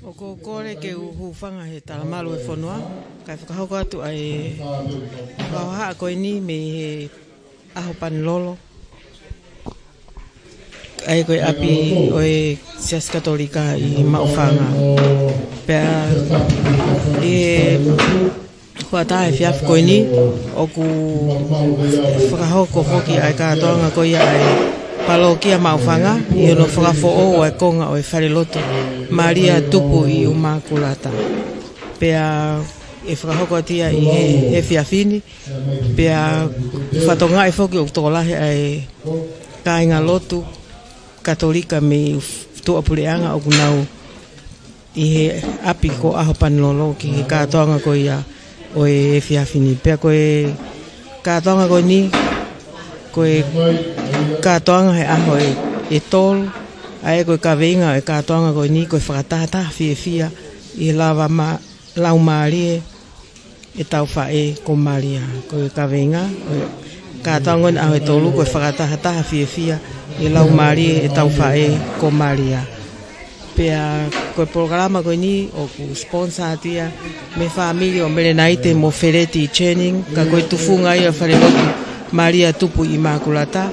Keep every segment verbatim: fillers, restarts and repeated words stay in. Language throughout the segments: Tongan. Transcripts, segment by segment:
ʻOku ou kole ke u hūfanga he talamalu e fonua, kae fakahoko atu ʻa e fakahohaʻa ko eni mei he ʻaho Panilolo, ʻa ia ko e ʻapi ʻo e Siasi Katolika ʻi Maʻufanga. Pea ʻi he hoʻatā efiafi ko eni, ʻoku fakahoko foki ʻa e kātoanga ko ia ʻa e palokia Maʻufanga, ʻi hono fakafoʻou ʻa e konga ʻo e falelotu Malia Tupu ʻi ʻImakulata. Pea ʻe fakahoko atu ia ʻi he, he efiafi ni, pea fakatokangaʻi foki ʻoku tokolahi ʻa e kāingalotu Katolika mei tuʻapuleʻanga ʻoku nau ʻi he ʻapi ko ʻAhopanilolo ki he kātoanga ko ia ʻo e efiafi ni. Pea ko e kātoanga ko eni, ko e kātoanga he ʻaho ʻe, ʻe tolu, ʻa ia ko e kaveinga ʻo e kātoanga ko eni, ko e fakatahataha fiefia ʻi he lava ma-, laumālie ʻetau faʻē ko Malia. Ko e kaveinga ʻo e kātoanga ʻo e ʻaho ʻe tolu, ko e fakatahataha fiefia ʻi he laumālie ʻetau faʻē ko Malia. Pea ko e polokalama ko eni ʻoku sponsor atu ia mei he fāmili ʻo Melenaite mo Feleti Channing, ka ko e tufunga ia falelotu Malia Tupu ʻi ʻImakulata,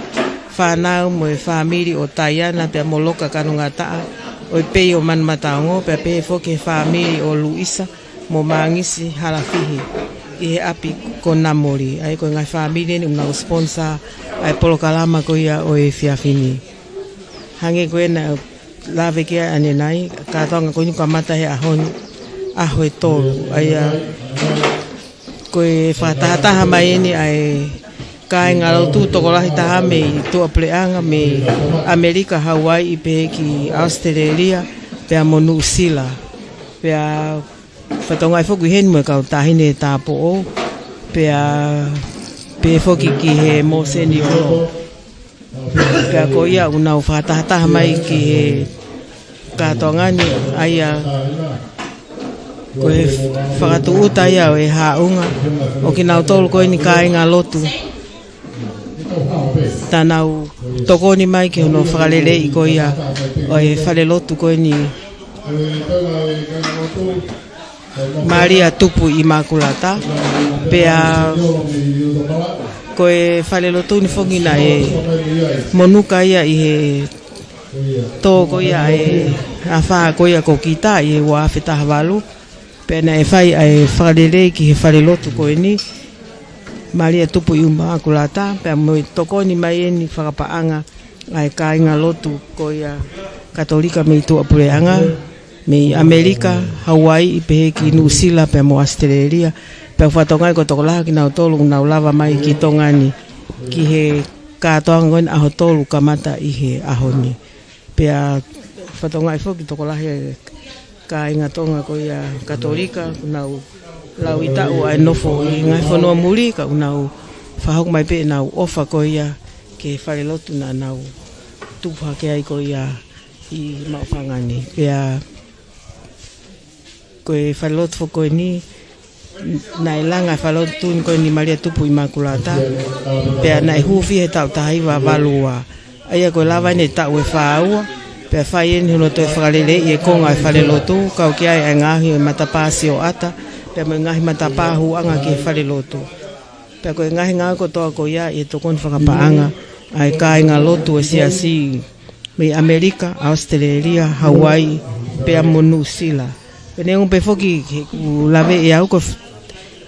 fānau mo e fāmili ʻo Taiana pea mo Loka Kanongataʻa, ʻo e pei ʻo Manumataongo, pea pehē foki he fāmili ʻo Luisa mo Mangisi Halafihi ʻi he ʻapi ko Namoli. ʻA ia ko e ngaahi fāmili eni ʻoku nau sponsor ʻa e polokalama ko ia ʻo e efiafi ni. Hangē ko ena lave ki ai ʻanenai, kātoanga ko eni kamata he ʻaho ni, ʻaho ʻe tolu. ʻA ia ko e fakatahataha mai eni ʻa e kāingalotu tokolahi taha mei tuʻapuleʻanga, mei ʻAmelika, Hauaiʻi, pehē ki ʻAositelēlia, pea mo Nuʻusila. Pea fakatokangaʻi foki heni mo e kau taʻahine tāupoʻou, pea pehē foki ki he mōseniolo. Pea ko ia ʻoku nau fakatahataha mai ki he kātoanga ni, ʻa ia ko e fakatūʻuta ia ʻo e haʻunga ʻo kinautolu ko eni kāingalotu, te nau tokoni mai ki hono fakaleleiʻi ko ia ʻo e falelotu ko eni Malia Tupu ʻi ʻImakulata. Pea ko e falelotu ni foki naʻe monuka ia ʻi he tō ko ia ʻa e afā ko ia ko Kita ʻi he ua afe taha valu. Pea naʻe fai ʻa e fakalelei ki he falelotu ko eni Malia Tupu ʻi ʻImakulata, pea mo e tokoni mai eni fakapaʻanga ʻa e kāingalotu ko ia Katolika mei tuʻapuleʻanga, mei ʻAmelika, Hauaiʻi, pehē ki Nuʻusila pea mo ʻAositelēlia. Pea fakatokangaʻi ko e tokolahi kinautolu ʻoku nau lava mai ki Tonga ni ki he kātoanga ko eni ʻaho tolu kamata ʻi he ʻaho ni. Pea fakatokangaʻi foki tokolahi e kāinga Tonga ko ia Katolika, ʻoku nau lauitaʻu ʻa e nofo ʻi he ngaahi fonua muli, ka ʻoku nau fakahoko mai pē ʻenau ʻofa ko ia ki he falelotu naʻa nau tupu hake ai ko ia ʻi Maʻufanga ni. Pea ko e falelotu foki ko eni, naʻe langa e falelotu ni ko eni Malia Tupu ʻi ʻImakulata, pea naʻe hūfia he taʻu taha hiva valu ua. ʻA ia ko e lava eni e taʻu ʻe fā ua, pea fai eni hono toe fakaleleiʻi e konga e falelotu, kau ki ai ʻa e ngaahi ʻo e matapā sioʻata, pea mo e ngaahi matapā hūʻanga ki he falelotu. Pea ko e ngaahi ngāue kotoa ko ia ʻi he tokoni fakapaʻanga ʻa e kāingalotu ʻo e siasi mei ʻAmelika, ʻAositelēlia, Hauaiʻi, pea mo Nuʻusila. Pea neongo pē foki he ʻoku laveʻi ʻe au ko e f-,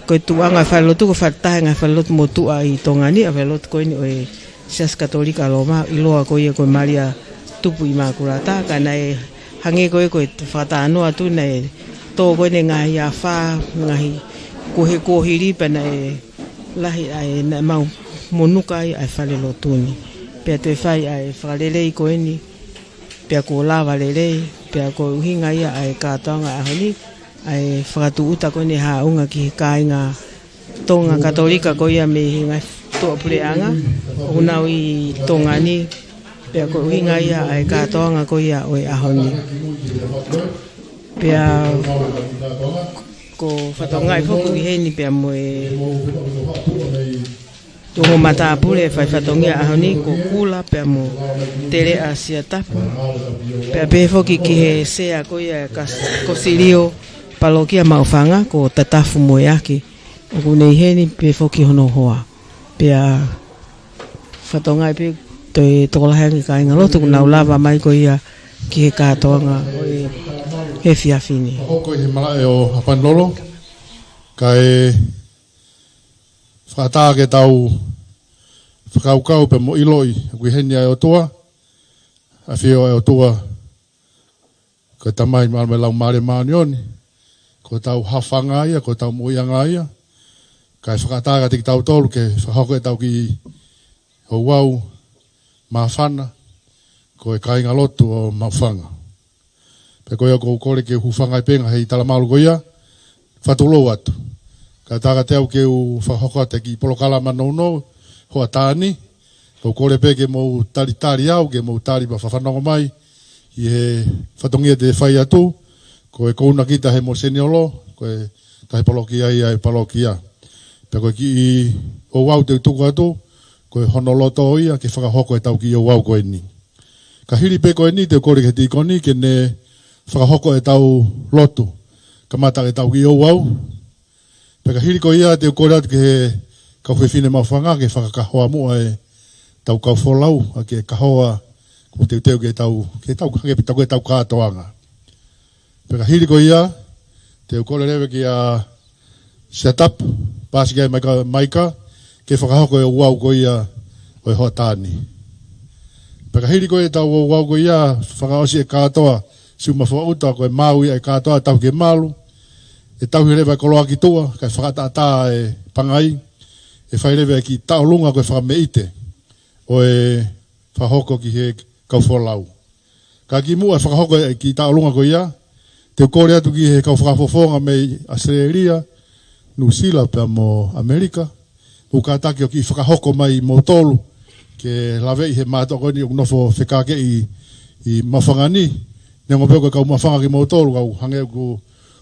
ko e tuʻunga e falelotu, ko e fakataha e ngaahi falelotu motuʻa ʻi Tonga ni, ʻa e falelotu ko eni ʻo e Siasi Katolika Loma, ʻiloa ko ia ko e Malia Tupu ʻi ʻImakulata, ka naʻe hangē ko ia ko e fakatalanoa atu naʻe tō ko eni e ngaahi afā, ngaahi kuohili, pea naʻe lahi ai, naʻe mau monuka ai ʻa e falelotu ni. Pea toe fai ʻa e fakalelei ko eni, pea kuo lava lelei, pea ko e ʻuhinga ia ʻa e kātoanga ʻaho ni, ʻa e fakatūʻuta ko eni haʻunga ki he kāinga Tonga Katolika ko ia mei he ngaahi tuʻapuleʻanga ʻoku nau ʻi Tonga ni, pea ko e ʻuhinga ia ʻa e kātoanga ko ia ʻo e ʻaho ni. Pea ko e fakatokangaʻi foki ʻi heni pea mo e Ko hoʻo matāpule fai fatongia ʻaho ni ko Kula pea mo Teleʻa Siatapu. Pea pehē foki ki he sea ko ia ʻa e kas-, kosilio palokia Maʻufanga ko Tatafu Moeaki. ʻOku ne ʻi heni pē foki hono hoa. Pea fatongia pē toe tokolahi ange kāingalotu kuo nau lava mai ko ia ki he kātoanga ʻo e efiafi ni. Hoko ʻi he malaʻe ʻo Hapanilolo, kae fakaʻatā ke tau fakakaukau pea mo ʻiloʻi ʻoku ʻi heni ʻa e ʻOtua, ʻafio ʻa e ʻOtua, ko e Tamai, Maʻa mo e Laumālie Māʻoniʻoni, ko hotau haohaoa ia, ko hotau moʻuiʻanga ia, kae fakaʻatā kiate kitautolu ke fakahoko ʻetau kiʻi ouau māfana, ko e kāingalotu ʻo Maʻufanga. Pea ko ia ʻoku ou kole ke u hūfanga ai pē he ngaahi talamalu ko ia, fakatulou atu. Kae ʻatā kiate au ke u fakahoko atu e kiʻi polokalama nounou, hoʻatā ni, ʻoku ou kole pē ke mou talitali au, ke mou tali pea fakafanongo mai ʻi he fatongia te u fai atu, ko e kouna kita he moseniolo, ko e tahi palokia ia ʻa e palokia. Pea ko e kiʻi ouau te u tuku atu, ko hono loto ia ke fakahoko ʻetau kiʻi ouau ko eni. Ka hili pē ko eni te u kole ki he tīkoni ke ne fakahoko ʻetau lotu, kamata ʻetau kiʻi ouau. Pea ka hili ko ia te u kole atu ki he kau fefine Maʻufanga ke fakakahoa muʻa ʻetau kau folau, ʻa e kahoa kuo teuteu ke tau, ke tau, ke tau, ke tau kātoanga. Pea ka hili ko ia, te u kole leva kia Siatapu, Pasiki Maika, Maika, ke fakahoko e ouau ko ia ʻo e hoʻatā ni. Pea ka hili ko ia ʻetau ouau ko ia, fakaʻosi e kātoa, siʻi mafoʻuta ko e maʻu ia e kātoa, tauhi ke malu, ʻe tauhi leva e koloa ki tuʻa, kae fakaʻataʻatā e pangai, ʻe fai leva e kiʻi taʻolunga ko e fakameʻite ʻo e fakahoko ki he kau folau. Ka kimuʻa e fakahoko e kiʻi taʻolunga ko ia, te u kole atu ki he kau fakafofonga mei ʻAositelēlia, Nuʻusila pea mo ʻAmelika, mou kātaki ʻo kiʻi fakahoko mai moutolu, ke laveʻi he mātuʻa ko eni ʻoku nofo fekākeʻi ʻi, ʻi Maʻufanga ni, neongo pē ko e kau Maʻufanga kimoutolu, kau hangē ʻoku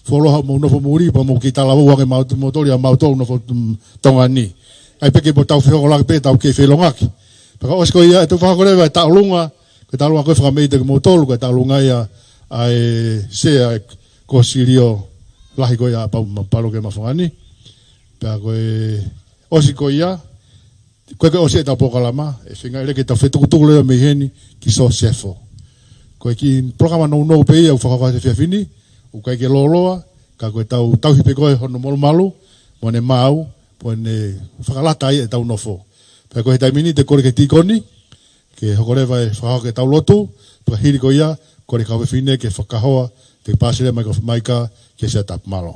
fuoloa hoʻomou nofo muli, pea mou kiʻi talavou ange maut-, moutolu ia mautolu nofo, mm, Tonga ni. ʻAi pē ke mou tau fehokolaki pē tau kei felongaki. Pea ka ʻosi ko ia, ʻe tau fakahoko leva e taʻolunga, ko e taʻolunga ko e fakameʻite kimoutolu, ko e taʻolunga ia ʻa e sea e kosilio lahi ko ia ʻa e pau-, ma-, palokia Maʻufanga ni. Pea ko e ʻosi ko ia, ko e ke ʻosi ʻetau polokalama, ʻe feinga leva ke tau fetukutuku leva mei heni ki Sosefo. Ko e kiʻi polokalama nounou pē ia ʻoku fakahoko he efiafi ni, ʻoku ʻikai ke lōloa, ka ko ʻetau tauhi pē ko e hono molumalu, mo ʻene maʻu, mo ʻene fakalata ai ʻetau nofo. Pea ko e taimi ni te u kole ki he tīkoni, ke hoko leva e fakahoko ʻetau lotu, pea ka hili ko ia, kole kau fefine ke fakakahoa, te u pasi leva mai ko Maika, kia Siatapu, mālō.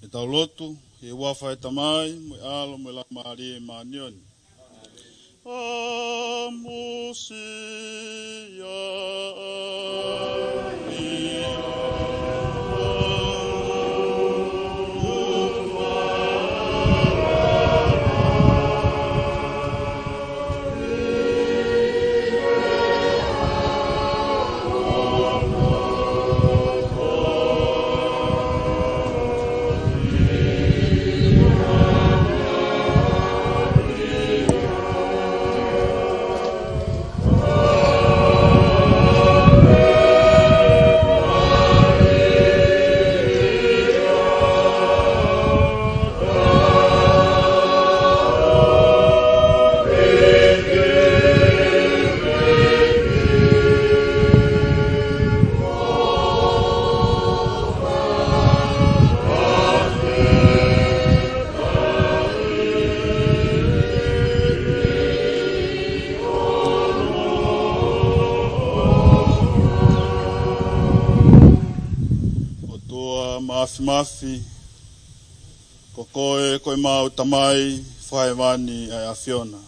ʻE tau lotu, ʻi he huafa ʻo e Tamai, mo e ʻAlo, mo e Laumālie Māʻoniʻoni. ʻĀmusia. ʻOtua Māfimafi, ko koe ko ʻemau Tamai fakahēvani ʻa e ʻAfiona.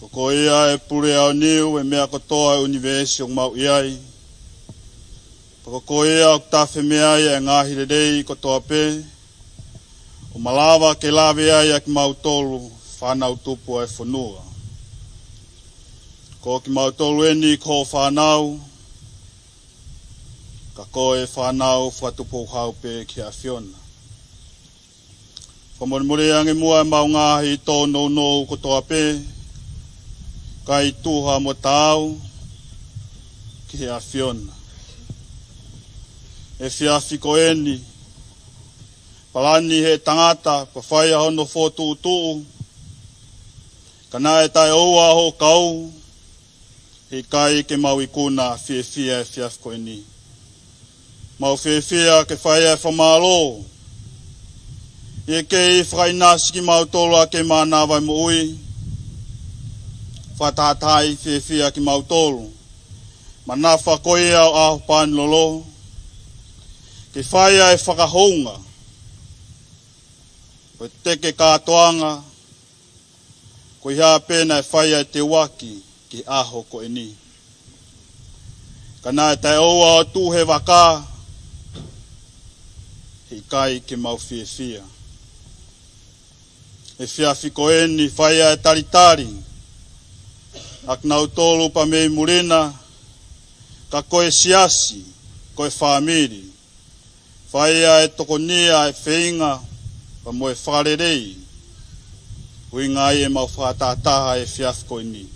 Ko koe ia ʻe pule ʻaoniu ʻa e meʻa kotoa ʻo e ʻunivēsi ʻoku mau ʻi ai. Pea ko koe ia ʻoku tafe mei ai ʻa e ngaahi lelei kotoa pē, ʻo malava ke lave ai ʻa kimautolu fānau tupu ʻa e fonua. Ko kimautolu eni ko hoʻo fānau, Ka ko e fānau fakatupu houhau pē ki he ʻAfiona. Fakamolemole ange muʻa ʻemau ngaahi tōnounou kotoa pē, kae tuha mo taau ki he ʻAfiona. Efiafi ko eni, palani ʻe he tangata, pea fai ʻa hono fokotuʻutuʻu, ka naʻe taʻeʻoua hoʻo kau, heʻikai ke mau ikuna fiefia he efiafi ko eni. Mau fiefia ke fai ʻa e fakamālō. ʻI he kei fakaʻinasi kimautolu ʻaki e mānava ʻo e moʻui. Fakatahatahaʻi fiefia kimautolu. Manafa ko ia ʻo e ʻaho pani lolo. Ke fai ʻa e fakahounga. Ko e teke kātoanga. Ko e hā pē naʻe fai ʻa e teuaki ki he ʻaho ko eni. Ka naʻe taʻeʻoua ʻo tuʻu he vaka, heʻikai ke mau fiefia. Efiafi ko eni fai ʻa e talitali, ʻa kinautolu pea mei muli na, ka ko e siasi, ko e fāmili. Fai ʻa e tokonia ʻa e feinga, pea mo e fakalelei, ʻuhinga ai ʻemau fakatahataha he efiafi ko eni.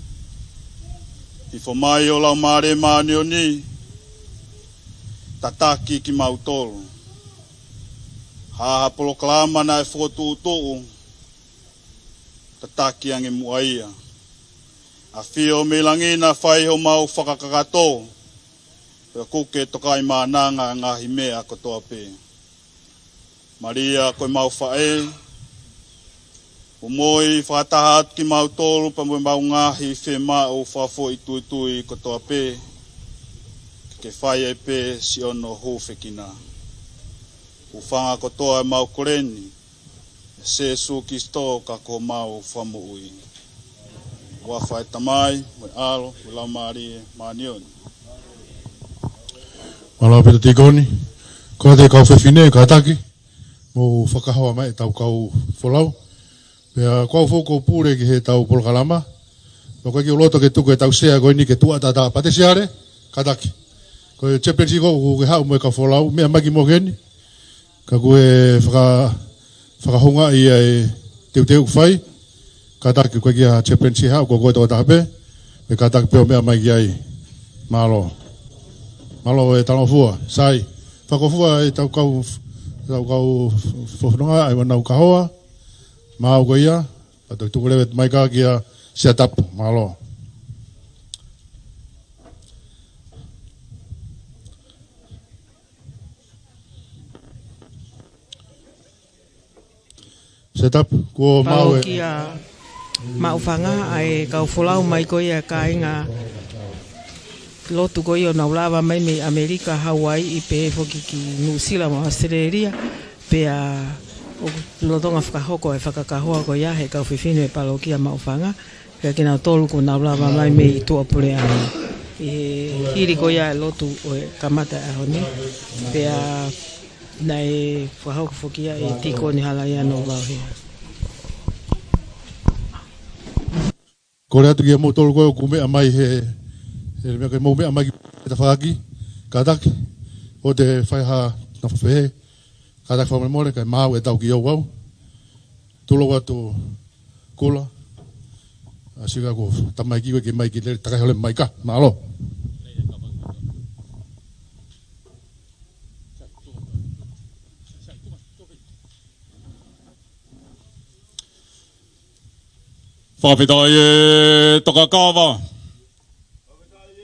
Hifo mai ho Laumālie Māʻoniʻoni, tataki kimautolu. Ha ha polokalama naʻe fokotuʻutuʻu, tataki ange muʻa ia. ʻAfio mei langi na, fai homau fakakakato, pea kuo ke tokaʻi mānanga ʻa e ngaahi meʻa kotoa pē. Malia ko ʻemau faʻē, ʻomai fakataha atu kimautolu pea mo ʻemau ngaahi fiemaʻu fakafoʻituitui kotoa pē, ke ke fai ai pē siʻono hūfekina. Hūfanga kotoa ʻemau kole ni, ʻia Sīsū Kalaisi ko homau Fakamoʻui. ʻI he huafa ʻo e Tamai, mo e ʻAlo, mo e Laumālie Māʻoniʻoni. Mālō ʻaupito tīkoni, ko e kau fefine, kātaki, mou fakahoa mai ʻetau kau folau. Pea ko au foki ʻoku ou pule ki heʻetau polokalama. Pea ʻoku ʻikai ke u loto ke tuku ʻetau sea ko eni ke tuʻa tatā pate siale, kātaki. Ko e chaplaincy ko ē ʻoku ke haʻu mo e kau folau, meʻa mai ki muʻa ki heni. Ka ko e faka-, fakahoungaʻi ʻa e teuteu ʻoku fai. Kātaki, ko e kia chaplaincy haʻu, ko koe tokotaha pē. Pea kātaki pē ʻo meʻa mai ki ai. Mālō. Mālō e talangofua, sai. Fakakōfua ʻetau kau, ʻetau kau fakafononga, ʻa ʻenau kahoa. Maau ko ia, pea toki tuku leva mai ka kia Siatapu, mālō. Siatapu, kuo maau e. Palokia Maʻufanga, ʻa e kau folau mai ko ia kāinga lotu ko ia ʻoku nau lava mai mei ʻAmelika, Hauaiʻi, pehē foki ki Nuʻusila mo ʻAositelēlia, pea ʻoku lolotonga fakahoko e fakakahoa ko ia he kau fefine palokia Maʻufanga, pea kinautolu kuo nau lava mai mei tuʻapuleʻanga. ʻI he hili ko ia e lotu ʻo e kamata e ʻaho ni, pea naʻe fakahoko foki ia ʻe Tīkoni Halaia Nouvau Hea. Kole atu kia moutolu ko ē ʻoku meʻa mai he, he meʻa ke mou meʻa mai ki he tafaʻaki, kātaki, ʻoua te fai ha nafa pehē, kātaki fakamolemole, kae maau ʻetau kiʻi ouau. Tulou atu Kula, ʻa Sika ko e tamaiki ko ē ke mai ki lele, takai hole mai ka, mālō. Fakafetaʻi e tokakava. Fakafetaʻi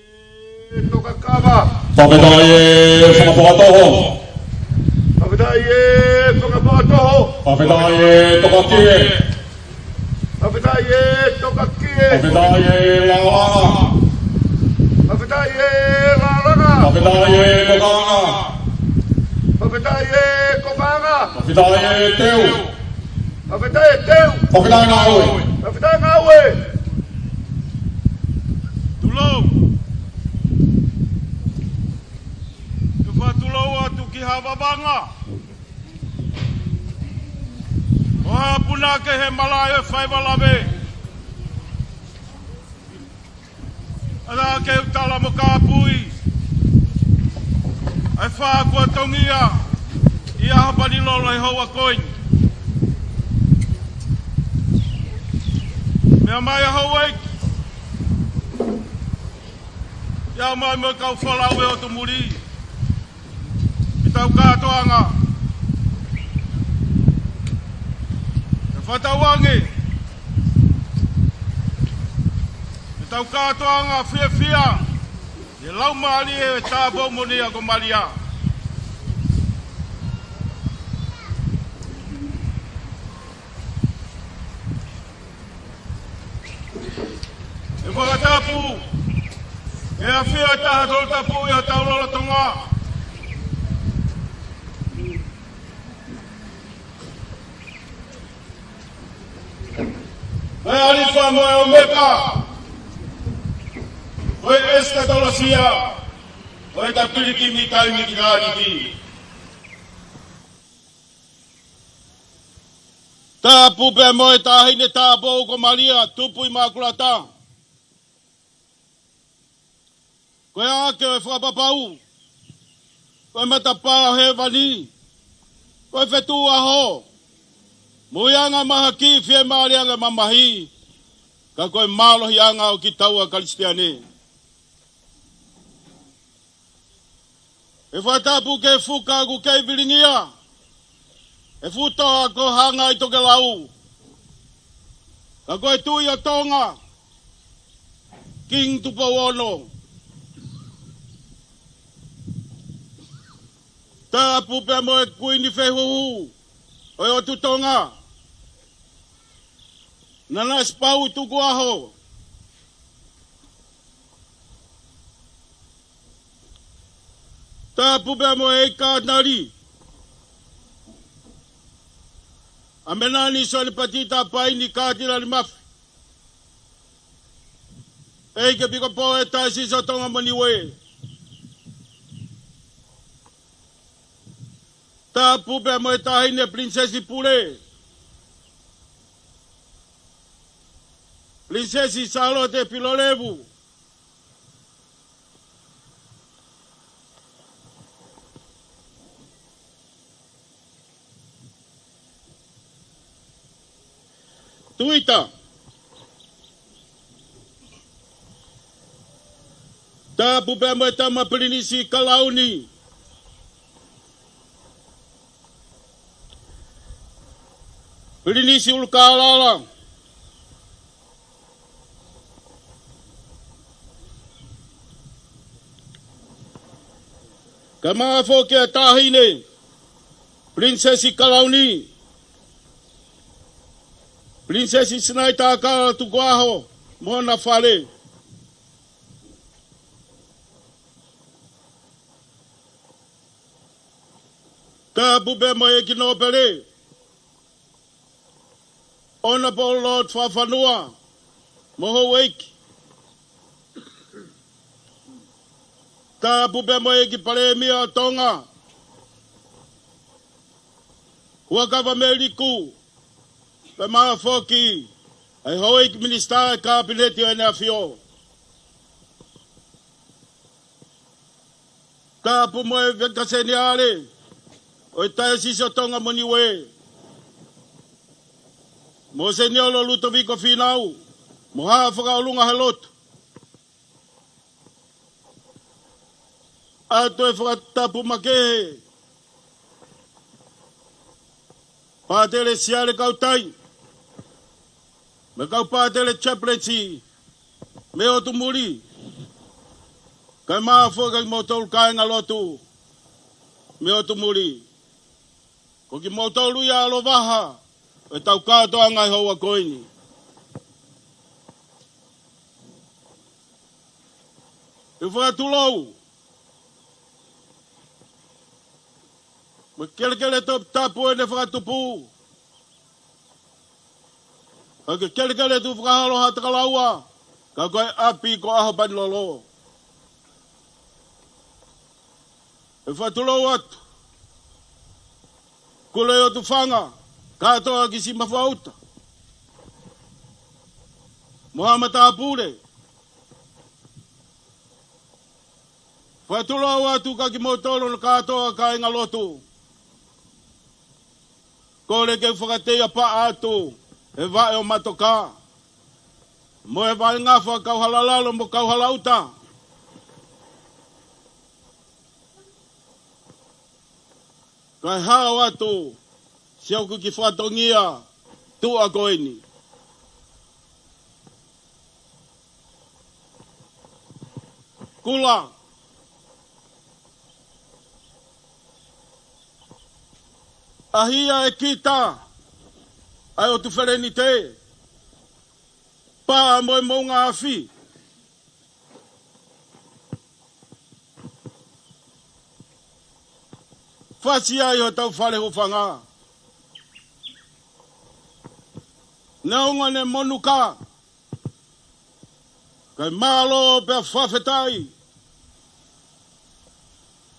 e tokakava. Fakafetaʻi e fakapakatoho. Fakafetaʻi e fakapakatoho. Fakafetaʻi e tokakie. Fakafetaʻi e tokakie. Fakafetaʻi e lālanga. Fakafetaʻi e lālanga. Fakafetaʻi e kokaʻanga. Fakafetaʻi e kokaʻanga. Fakafetaʻi e teu. Fakafetaʻi e teu. Fakafetaʻi e ngāue. Fakafetaʻi e ngāue. Tulou. Tuku ā tulou atu ki Havavanga. ʻO ha punake he malaʻe ʻo e faiva lave. ʻAlā ke u tala mo kāpui ʻa e Fā kuo tongia ʻi he ʻaho Palinolo ʻi he houa ko eni. Meʻa mai ʻa houʻeiki, ʻi he ʻomai mo e kau folau ʻo e ʻotu muli, ʻi he tau kātoanga. ʻE fakatauange ʻe tau kātoanga fiefia ʻi he laumālie ʻo e tāupoʻou moʻoni ʻa ko Malia. ʻE fakatapu ʻa e ʻafio ʻa e Taha Tolu Tapu ʻi hotau lolotonga, ʻa e ʻAlifa mo e ʻOmeka, ʻa e ʻEsikatolosia, ʻa e ta pilikimi taimi ki nāniti. Tapu pea mo e Taʻahine Tāupoʻou ko Malia, tupu ʻi Mākulata. Ko e ʻaʻake ʻo e fakapapau, ko e matapā ʻo hēvani, ko e fetuʻu ʻaho, moʻuiʻanga mahaki, fiemālie ʻa e mamahi, ka ko e mālohiʻanga ʻo kitaua Kalisitiane. ʻE fakatapu ki he fuka ʻoku kei vilingia, ʻe futo ʻa ko hanga ʻi tokelau, ka ko e Tuʻi ʻo Tonga, Kingi Tupou Ono. Tapu pea mo e Kuini Fehuhu ʻo e ʻOtu Tonga, Nanasipauʻu Tukuʻaho. Tapu pea mo e ʻEiki Kātinale ʻAmelani Sione Patita Paini Kātinale Mafi, ʻEiki Epikopō ʻo e Taiosisi ʻo Tonga mo Niue. Tapu pea mo e Taʻahine Pilinisesi Pule, Pilinisesi Sālote Pilolevu. Tuita. Tapu pea mo e Tama Pilinisi Kalauni, Pilinisi ʻUlukālala. Kae ʻumaʻā foki ʻa e Taʻahine Pilinisesi Kalauni, Pilinisesi Sinaitakala Tukuʻaho mo hona fale. Tapu pea mo e ʻEiki Nōpele, Honourable Lord Fakafanua mo houʻeiki. Tapu pea mo e ʻEiki Palēmia ʻo Tonga, Huʻakavameiliku, kae ʻumaʻā foki ʻa e houʻeiki minisitā ʻo e Kapineti ʻo ʻEne ʻAfio. Tapu mo e Vice Senior ʻo e Taiosisi ʻo Tonga mo Niue, Monsignor Lutoviko Fīnau, mo Haʻa Fakaʻolunga he Lotu. ʻOatu e fakatapu makehe Pātele Siale Kautai, mo e kau Pātele Chaplaincy mei ʻotu muli, kae ʻumaʻā foki kimoutolu kāingalotu mei ʻotu muli. Ko kimoutolu ia ʻa e ʻalovaha ʻo e tau kātoanga ʻi he houa ko eni. ʻE fakatulou mo e kelekele toputapu ʻene fakatupu, ka ko e kelekele tuʻu fakaholo Haʻatakalaua, ka ko e ʻapi ko ʻAhopanilolo. ʻE fakatulou atu Kule ʻo Tufanga, kātoa ki Simafuauta, mo haʻa matāpule. Fakatulou atu kia kimoutolu kātoa kāingalotu. Kole ke u fakateiapaʻa atu he vaʻe ʻo Matoka, mo e vaʻe ngafa Kauhalalalo mo Kauhalauta. Kae hao atu siʻoku kiʻi fatongia tuʻa ko eni. Kula. ʻAhia e kita ʻa e ʻOtu Felenite, pā mo e moʻunga afi. Fasi ai hotau fale hūfanga. Neongo ʻene monuka, kae mālō pea fakafetaʻi.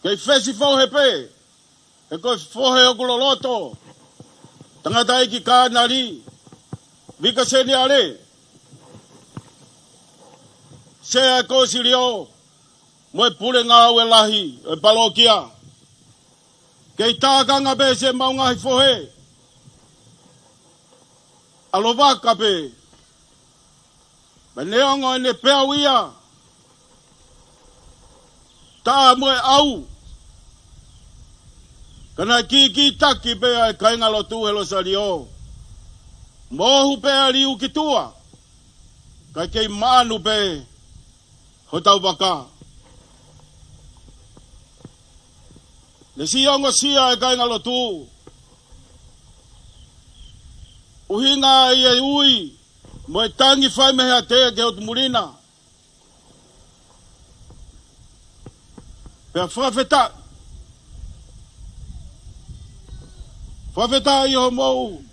Kei fesi fohe pē, he ko e fohe ʻoku loloto, tangataʻeiki Kānali Vika Seniale, Sea Kosilio, mo e pule ngāue lahi ʻo e palokia. Kei tākanga pē siʻemau ngaahi fohe, ʻalu vaka pē. Pea neongo ʻene peau ia, tā mo e ʻau, ka naʻe kīkītaki pē ʻa e kāingalotu he Losalio. Mohu pē ʻa e liu ki tuʻa, kae kei maʻanu pē hotau vaka. Ne siʻi ongosia e kāingalotu, ʻuhinga ʻi he ui mo e tangi fai mei he ʻatea ki he ʻOtu Mulina. Pea fakafetaʻi, fakafetaʻi hoʻomou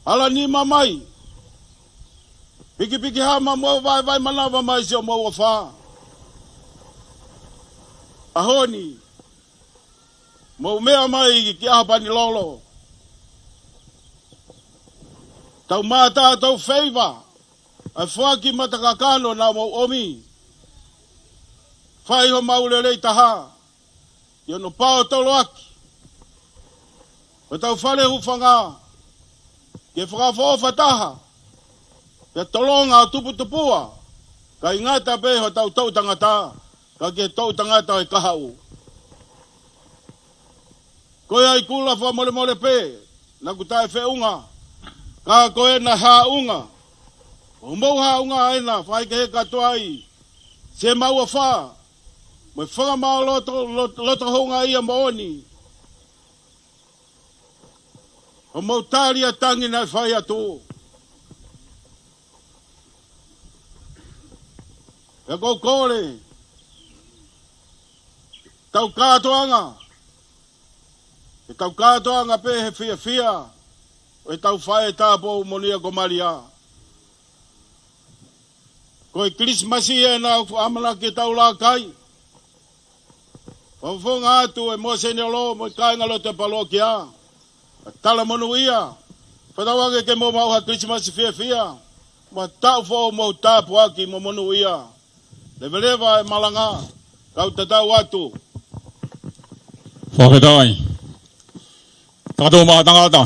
ala nima mai, pikipiki hama mo vaevae manava mai siʻomou ʻofa. ʻAho ni, mou meʻa mai ki ʻAhopanilolo. Tau mātā, tau feiva ʻa e foaki matakakano naʻa mou ʻomi. Fai homau lelei taha, ʻi hono paotoloaki hotau fale hūfanga, ke fakaʻofoʻofa taha, pea tolonga ʻo tuputupua, kae ʻikai ngata pē hotau toʻutangata, ka ki he toʻutangata ʻo e kahaʻu. Ko ia ʻi Kula, fakamolemole pē naʻa ku taʻefeʻunga, ka ko ena haʻunga, ʻo mou haʻunga ena, fai ke he katoa ai siʻemau ʻofa mo e fakamālō loto, loto, loto houngaʻia moʻoni. Hoʻomou tali ʻa e tangi naʻe fai atu. Pea ʻoku ou kole, tau kātoanga, ke tau kātoanga pē he fiefia ʻo ʻetau faʻē tāupoʻou moʻoni ia ko Malia. Ko e Kilisimasi ena ʻoku ʻamanaki ke tau laka ai. Fakafofonga atu e Mōseniolo mo e kāingalotu e palokia, ʻa e talamonūʻia. Fakatauange ke mou maʻu ha Kilisimasi fiefia, mo ha taʻu foʻou mo tāpuaki mo monūʻia. Leveleva e malanga, kau tatau atu. Fakafetaʻi. Tatou maʻa tangata.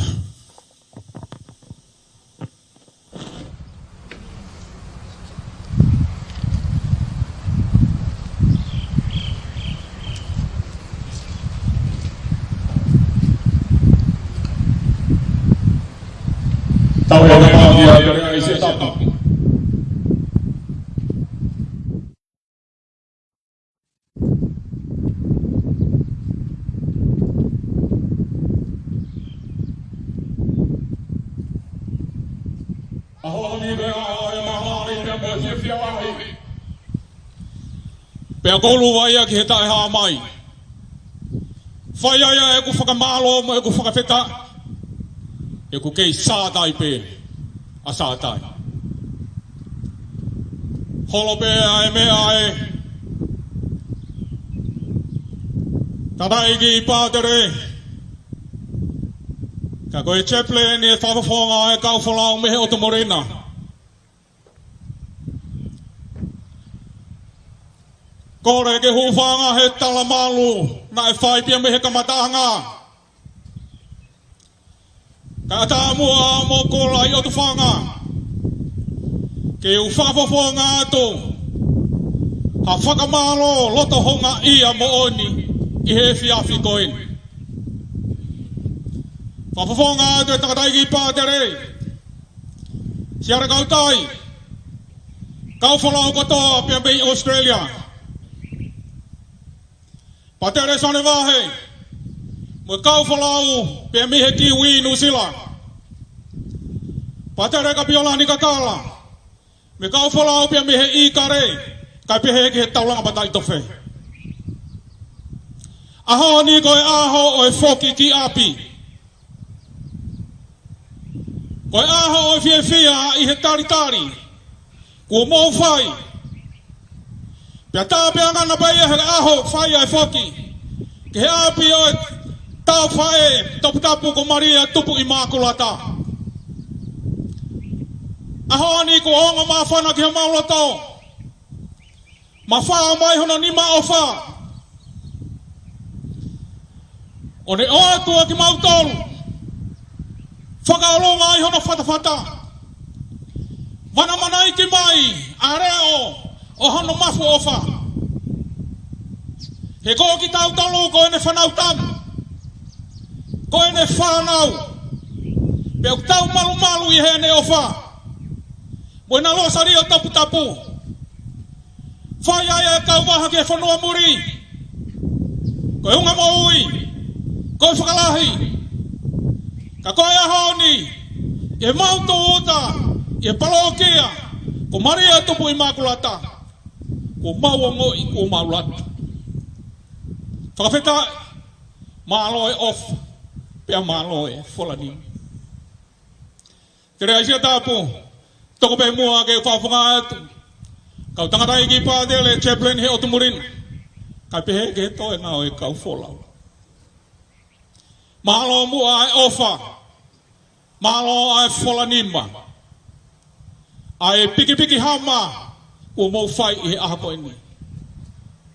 Tau ʻo te pātia te rea i se tapu. ʻAho ni pea ʻaho e mahali pea mo e fiefia lahi. Pea ko ʻolunga ia ki he taʻehāmai. Fai ai ʻa ʻeku fakamālō mo ʻeku fakafetaʻi. ʻEku kei sātai pē ʻa sātai. Holo pē ʻa e meʻa ʻe tangataʻeiki pātele. Ka ko e chaplain ʻe fakafofonga e kau folau mei he ʻOtu Molena. Kole ke u hūfanga he talamalu naʻe fai pea mei he kamataʻanga. Kae ʻatā muʻa mo kole ʻi ʻOtu Fanga ke u fakafofonga atu ha fakamālō loto houngaʻia moʻoni ʻi he efiafi ko eni. Fakafofonga atu e tangataʻeiki pātele, Siale Kautai, kau folau kotoa pea mei ʻAositelēlia, Pātele Sione Vahe, mo e kau folau pea mei he Kiwi, Nuʻusila, Pātele Kapiolani Kakala, mo e kau folau pea mei he ʻIkale, kae pehē ki he Taulanga Mataʻitofe. ʻAho ni ko e ʻaho ʻo e foki ki ʻapi. Ko e ʻaho ʻo e fiefia ʻi he talitali kuo mou fai. Pea tāpeangana pē ia he ʻaho fai ai foki ki he ʻapi ʻo e taufaʻē toputapu ko Malia Tupu ʻImākulata. ʻAho ni kuo ongo māfana ki homau loto. Mafao mai hono nima ʻofa. ʻO ne ʻoatu ʻa kimautolu, fakaʻolunga ai hono fatafata, manamanaiki mai ʻa e leʻo ʻo hono mafu ʻofa. He ko kitautolu ko ʻene fānau tamu, ko ʻene fānau, pea ʻoku tau malumalu ʻi heʻene ʻofa mo ʻena lōsālio toputapu. Fai ai e kau vaha ki he fonua muli, ko e unga moʻui, ko e fakalahi. Ka ko e ʻaho ni, ʻi heʻemau tūʻuta ʻi he palōkia ko Malia Tupu ʻImākulata, kuo mau ongoʻi kuo mau lata. Fakafetaʻi, mālō e ʻofa, pea mālō e fola nima. Tele ʻAisea Tapu, toko pē muʻa ke u fakafofonga atu kau tangataʻeiki pātele, chaplain he ʻotu muli na, kae pehē ki he toenga ʻo e kau folau. Mālō muʻa e ʻofa, mālō e fola nima, ʻa e pikipiki hama kuo mou fai ʻi he ʻaho ko eni.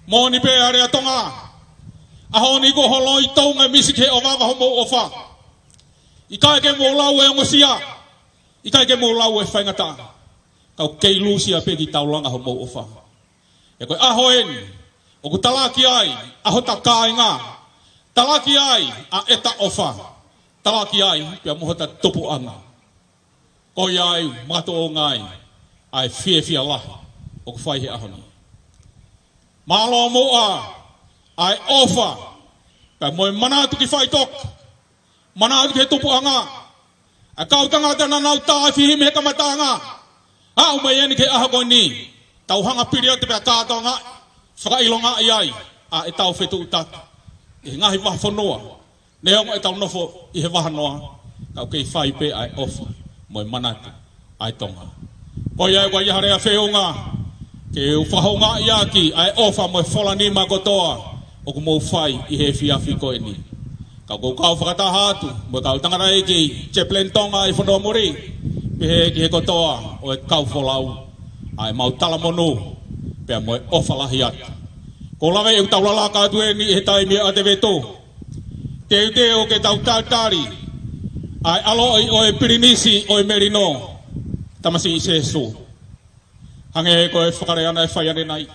Moʻoni pē ʻa e lea Tonga, ʻaho ni kuo holoi Tonga e misi ki he ʻovava homou ʻofa. ʻIkai ke mou lau e ongosia, ʻikai ke mou lau e faingataʻa, ka ʻoku kei lusia pē ki taulanga homou ʻofa. He ko e ʻaho eni ʻoku talaki ai ʻa hota kāinga, talaki ai ʻa ʻeta ʻofa, talaki ai pea mo hota tupuʻanga. Ko ia ai mātuʻa ngai ʻa e fiefia lahi ʻoku fai he ʻaho ni. Mālō muʻa ʻa e ʻofa, pea mo e manatu ki faʻitoka, manatu ki he tupuʻanga. ʻA e kau tangata naʻa nau tāifihi mei he kamataʻanga, aʻu mai eni ki he ʻaho ko eni, tau hanga pili atu pea kātoangaʻi, fakaʻilongaʻi ai ʻa ʻetau fetuʻutaki ʻi he ngaahi vahafonua. Neongo ʻetau nofo ʻi he vahanoa, ka ʻoku kei fai pē ʻa e ʻofa mo e manatu ʻa e Tonga. Ko ia ai, ko ia ha lea feʻunga ke u fakahoungaʻi ʻaki ʻa e ʻofa mo e fola nima kotoa ʻoku mou fai ʻi he efiafi ko eni. Ka ʻoku ou kau fakataha atu mo e kau tangataʻeiki chaplain Tonga ʻi fonua muli, pehē ki he kotoa ʻo e kau folau, ʻa ʻemau talamonū pea mo e ʻofa lahi atu. Ko e lave ʻeku tau lalaka atu eni ʻi he taimi ʻa e ʻAtevetu, teuteu ke tau talitali ʻa e ʻaloʻi ʻo e Pilinisi ʻo e Melino, Tamasiʻi Sēsū. Hangē ko e fakalea naʻe fai ʻanenai,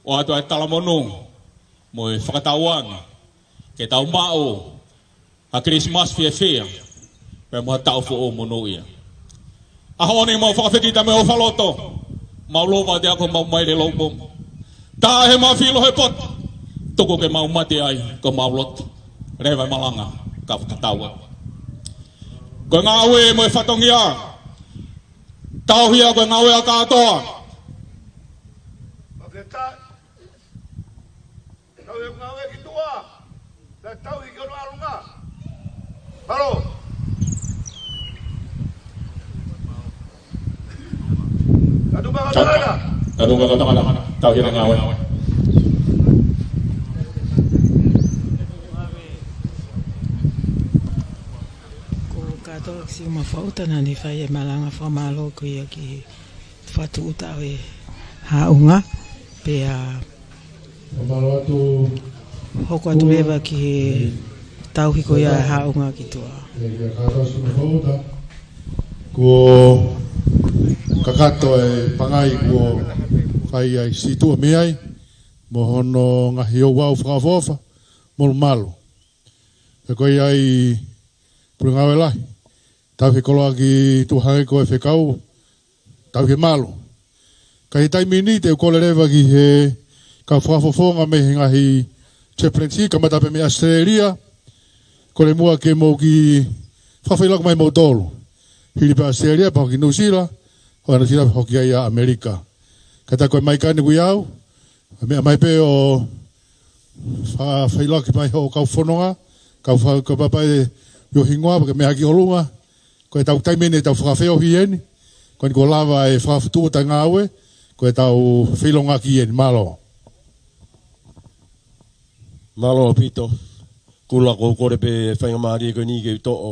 ʻoatu ʻa e talamonū mo e fakatauange ke tau maʻu ha Kilisimasi fiefia pea mo ha taʻu foʻou monūʻia. ʻAho ni mau fakafekita mo e ʻofa loto, mau lova ʻiate au ko homau maile loupomu. Tā he mau filo he poto, tuku ke mau mate ai ko homau loto. Leva e malanga, ka fakatau atu. Ko e ngāue mo e fatongia, tauhi ia ko e ngāue ʻa kātoa. Fakafetaʻi. Tau e ngāue ki tuʻa, pea tauhi ki hono ʻalunga. Mālō. Ka tuʻu mai ka tangata. Ka tuʻu mai ka tangata. Tauhi e ngāue. Ko Kato Siuma Fauta naʻa ne fai e malanga fakamālō ko ia ki he fakatūʻuta ʻo e haʻunga, pea Hoko atu leva ki he tauhi ko ia e haʻunga ki tuʻa. Kuo kakato e pangai kuo fai ai situa mei ai mo hono ngaahi ouau fakaʻofoʻofa mo e malu. He ko ia ai pule ngāue lahi. Tauhi koloa ki tuʻa hangē ko e fekau, tauhi malu. Ka ʻi he taimi ni te u kole leva ki he kau fakafofonga mei he ngaahi chaplaincy, kamata pē mei ʻAositelēlia, kole muʻa ke mou kiʻi fakafeʻiloaki mai moutolu. Hili pē ʻAositelēlia, pea ki Nuʻusila, ʻo Nuʻusila hoki ai ʻa ʻAmelika. Ka tā ko e mai kani kui au, meʻa mai pē ʻo fakafeʻiloaki mai hoʻo kau fononga, kau fa-, kau papai ʻo hingoa, pea ke meʻa ki ʻolunga, ko e tau taimi eni ʻetau fakafeohi eni, ko eni kuo lava e fakafoʻituʻu ʻetau ngāue, ko e tau feʻiloaki eni, mālō. Mālō ʻaupito, Kula, ko u kole pē faingamālie ko eni ke u toʻo,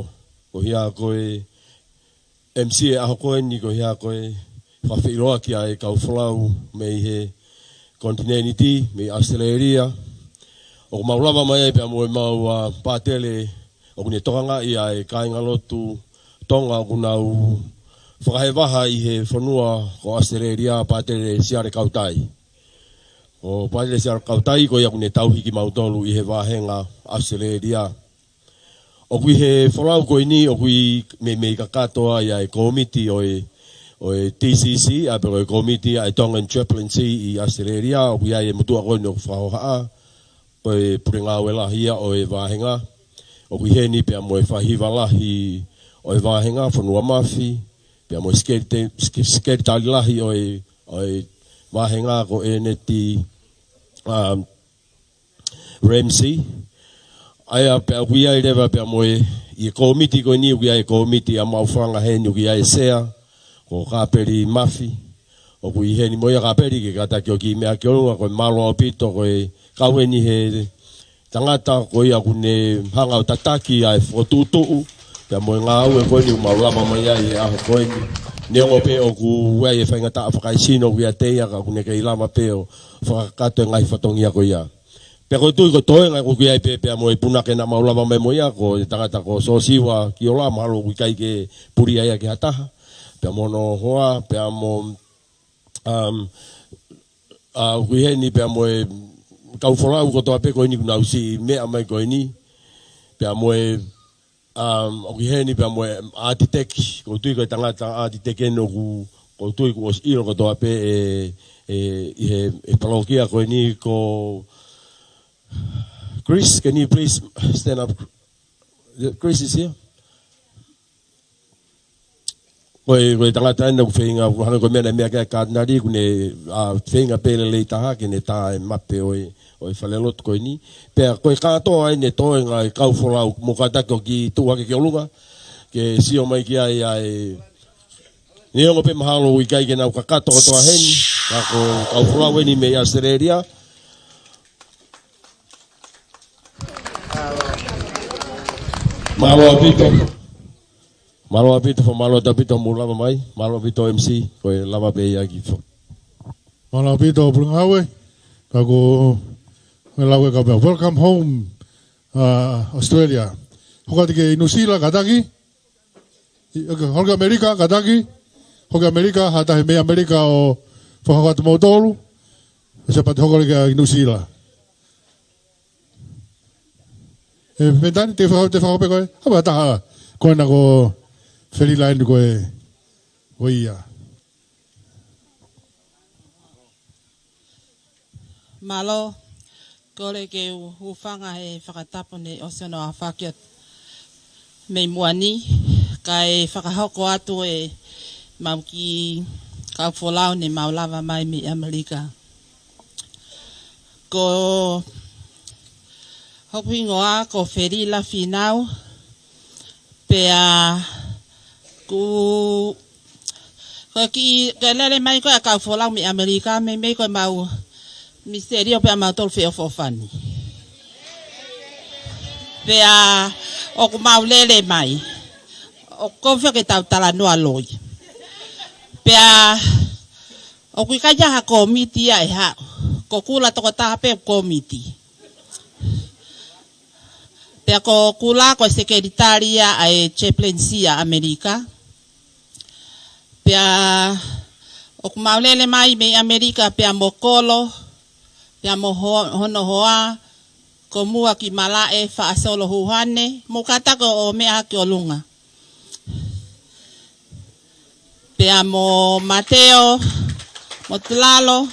ko ia ko e M C e ʻaho ko eni ko ia ko e fakafeʻiloaki ʻa e kau folau mei he konitinēniti, mei ʻAositelēlia. ʻOku mau lava mai ai pea mo e mau ʻa Pātele, ʻoku ne tokangaʻi ʻa e kāingalotu Tonga ʻoku nau fakahevaha ʻi he fonua ko ʻAositelēlia, Pātele Siale Kautai. Ko Pātele Siale Kautai ko ia ʻoku ne tauhi kimautolu ʻi he vāhenga ʻAositelēlia. ʻOku ʻi he folau ko eni, ʻoku ʻi meimei kakato ai ʻa e kōmiti ʻo e, ʻo e T C C, ʻa pē ko e kōmiti ʻa e Tongan Chaplaincy ʻi ʻAositelēlia, ʻoku ʻi ai e motuʻa ko eni ʻoku fakahohaʻa, ko e pule ngāue lahi ia ʻo e vāhenga. ʻOku ʻi heni pea mo e faʻahiva lahi ʻo e vāhenga, Fonua Mafi, pea mo e sekelite-, seke-, sekelitali lahi ʻo e, ʻo e vāhenga ko ʻEneti, um, Ramsey. ʻA ia pea ʻoku ʻi ai leva pea mo e, ʻi he kōmiti ko eni ʻoku ʻi ai e kōmiti ʻa Maʻufanga heni ʻoku ʻi ai e sea, ko Kāpeli Mafi. ʻOku ʻi heni mo ia Kāpeli ke kātaki ʻo kiʻi meʻa ki ʻolunga, ko e mālō ʻaupito, ko e kau eni he tangata ko ia ʻoku ne hanga ʻo tataki ʻa e fokotuʻutuʻu, pea mo e ngāue ko eni ʻoku mau lava mai ai he ʻaho ko eni. Neongo pē ʻoku ʻi ai e faingataʻa fakaesino ʻoku ʻiate ia ka ʻoku ne kei lava pē ʻo fakakakato e ngaahi fatongia ko ia. Pea ko e tui ko e toenga ʻoku ʻi ai pē, pea mo e punake naʻa mau lava mai mo ia, ko e tangata ko Sosiua Kiola, mahalo ʻoku ʻikai ke pulia ia ki ha taha. Pea mo hono hoa, pea mo, um, ʻa, ʻoku ʻi heni pea mo e kau folau kotoa pē ko eni ʻoku nau siʻi meʻa mai ko eni. Pea mo e Um, ʻoku ʻi heni pea mo e ʻātiteki, ko u tui ko e tangata ʻātiteki eni ʻoku, ko u tui kuo ʻosi ʻilo kotoa pē ʻe, ʻe, ʻi he, ʻe palōkia ko eni ko Chris, can you please stand up? Chris is here. Ko e, ko e tangata eni ʻoku feinga, ʻoku hangē ko e meʻa naʻe meʻa ki ai e katinali, ʻoku ne, ʻa, feinga pē lelei taha, ke ne tā e mape ʻo e, ʻo e falelotu ko eni. Pea ko e kātoa eni e toenga e kau folau, mo kātaki ʻo kiʻi tuʻu hake ki ʻolunga, ke sio mai ki ai ʻa e, neongo pē mahalo ʻoku ʻikai ke nau kakato kotoa heni, ka ko e kau folau eni mei ʻAositelēlia. Mālō ʻaupito. Mālō ʻaupito, fakamālō ʻaupito hoʻomou lava mai. Mālō ʻaupito M C, ko e lava pē ia ki fo. Mālō ʻaupito, pule ngāue. Ka ko e lau e kau pē. Welcome home, uh, Australia. Hoko atu ki Nuʻusila, kātaki. ʻI, okay, hoko ki ʻAmelika, kātaki. Hoko ki ʻAmelika, ha taha mei ʻAmelika ʻo fakahoko atu moutolu. ʻE Sāpate hoko leva ki Nuʻusila. ʻE, Fentani, te faka-, te fakapē koe. Hava taha, ko ena ko Felila eni ko e, ko ia. Mālō, kole ke u hūfanga he fakatapu naʻe ʻosi hono aofaki atu mei muʻa ni, kae fakahoko atu ʻemau kiʻi kau folau ne mau lava mai mei ʻAmelika. Ko hoku hingoa ko Felila Fīnau, pea ʻoku, ko e kiʻi, ko e lele mai ko ē ʻa e kau folau mei ʻAmelika, meimei ko ʻemau misiterio pē ʻamautolu feʻofoʻofani. Pea ʻoku mau lele mai, ʻoku ou fie ke tau talanoa loi. Pea ʻOku ʻikai ha kōmiti ia ʻe haʻu. Ko Kula tokotaha pē ʻoku kōmiti. Pea ko Kula ko e sekelitali ia ʻa e Chaplaincy ʻa ʻAmelika. Pea ʻoku mau lele mai mei ʻAmelika pea mo Kolo, pea mo ho-, hono hoa, ko Mua ki Malaʻe, Faʻasolo Huhane, mo Katako ʻo meʻa ki ʻolunga. Pea mo Mateo Motulalo,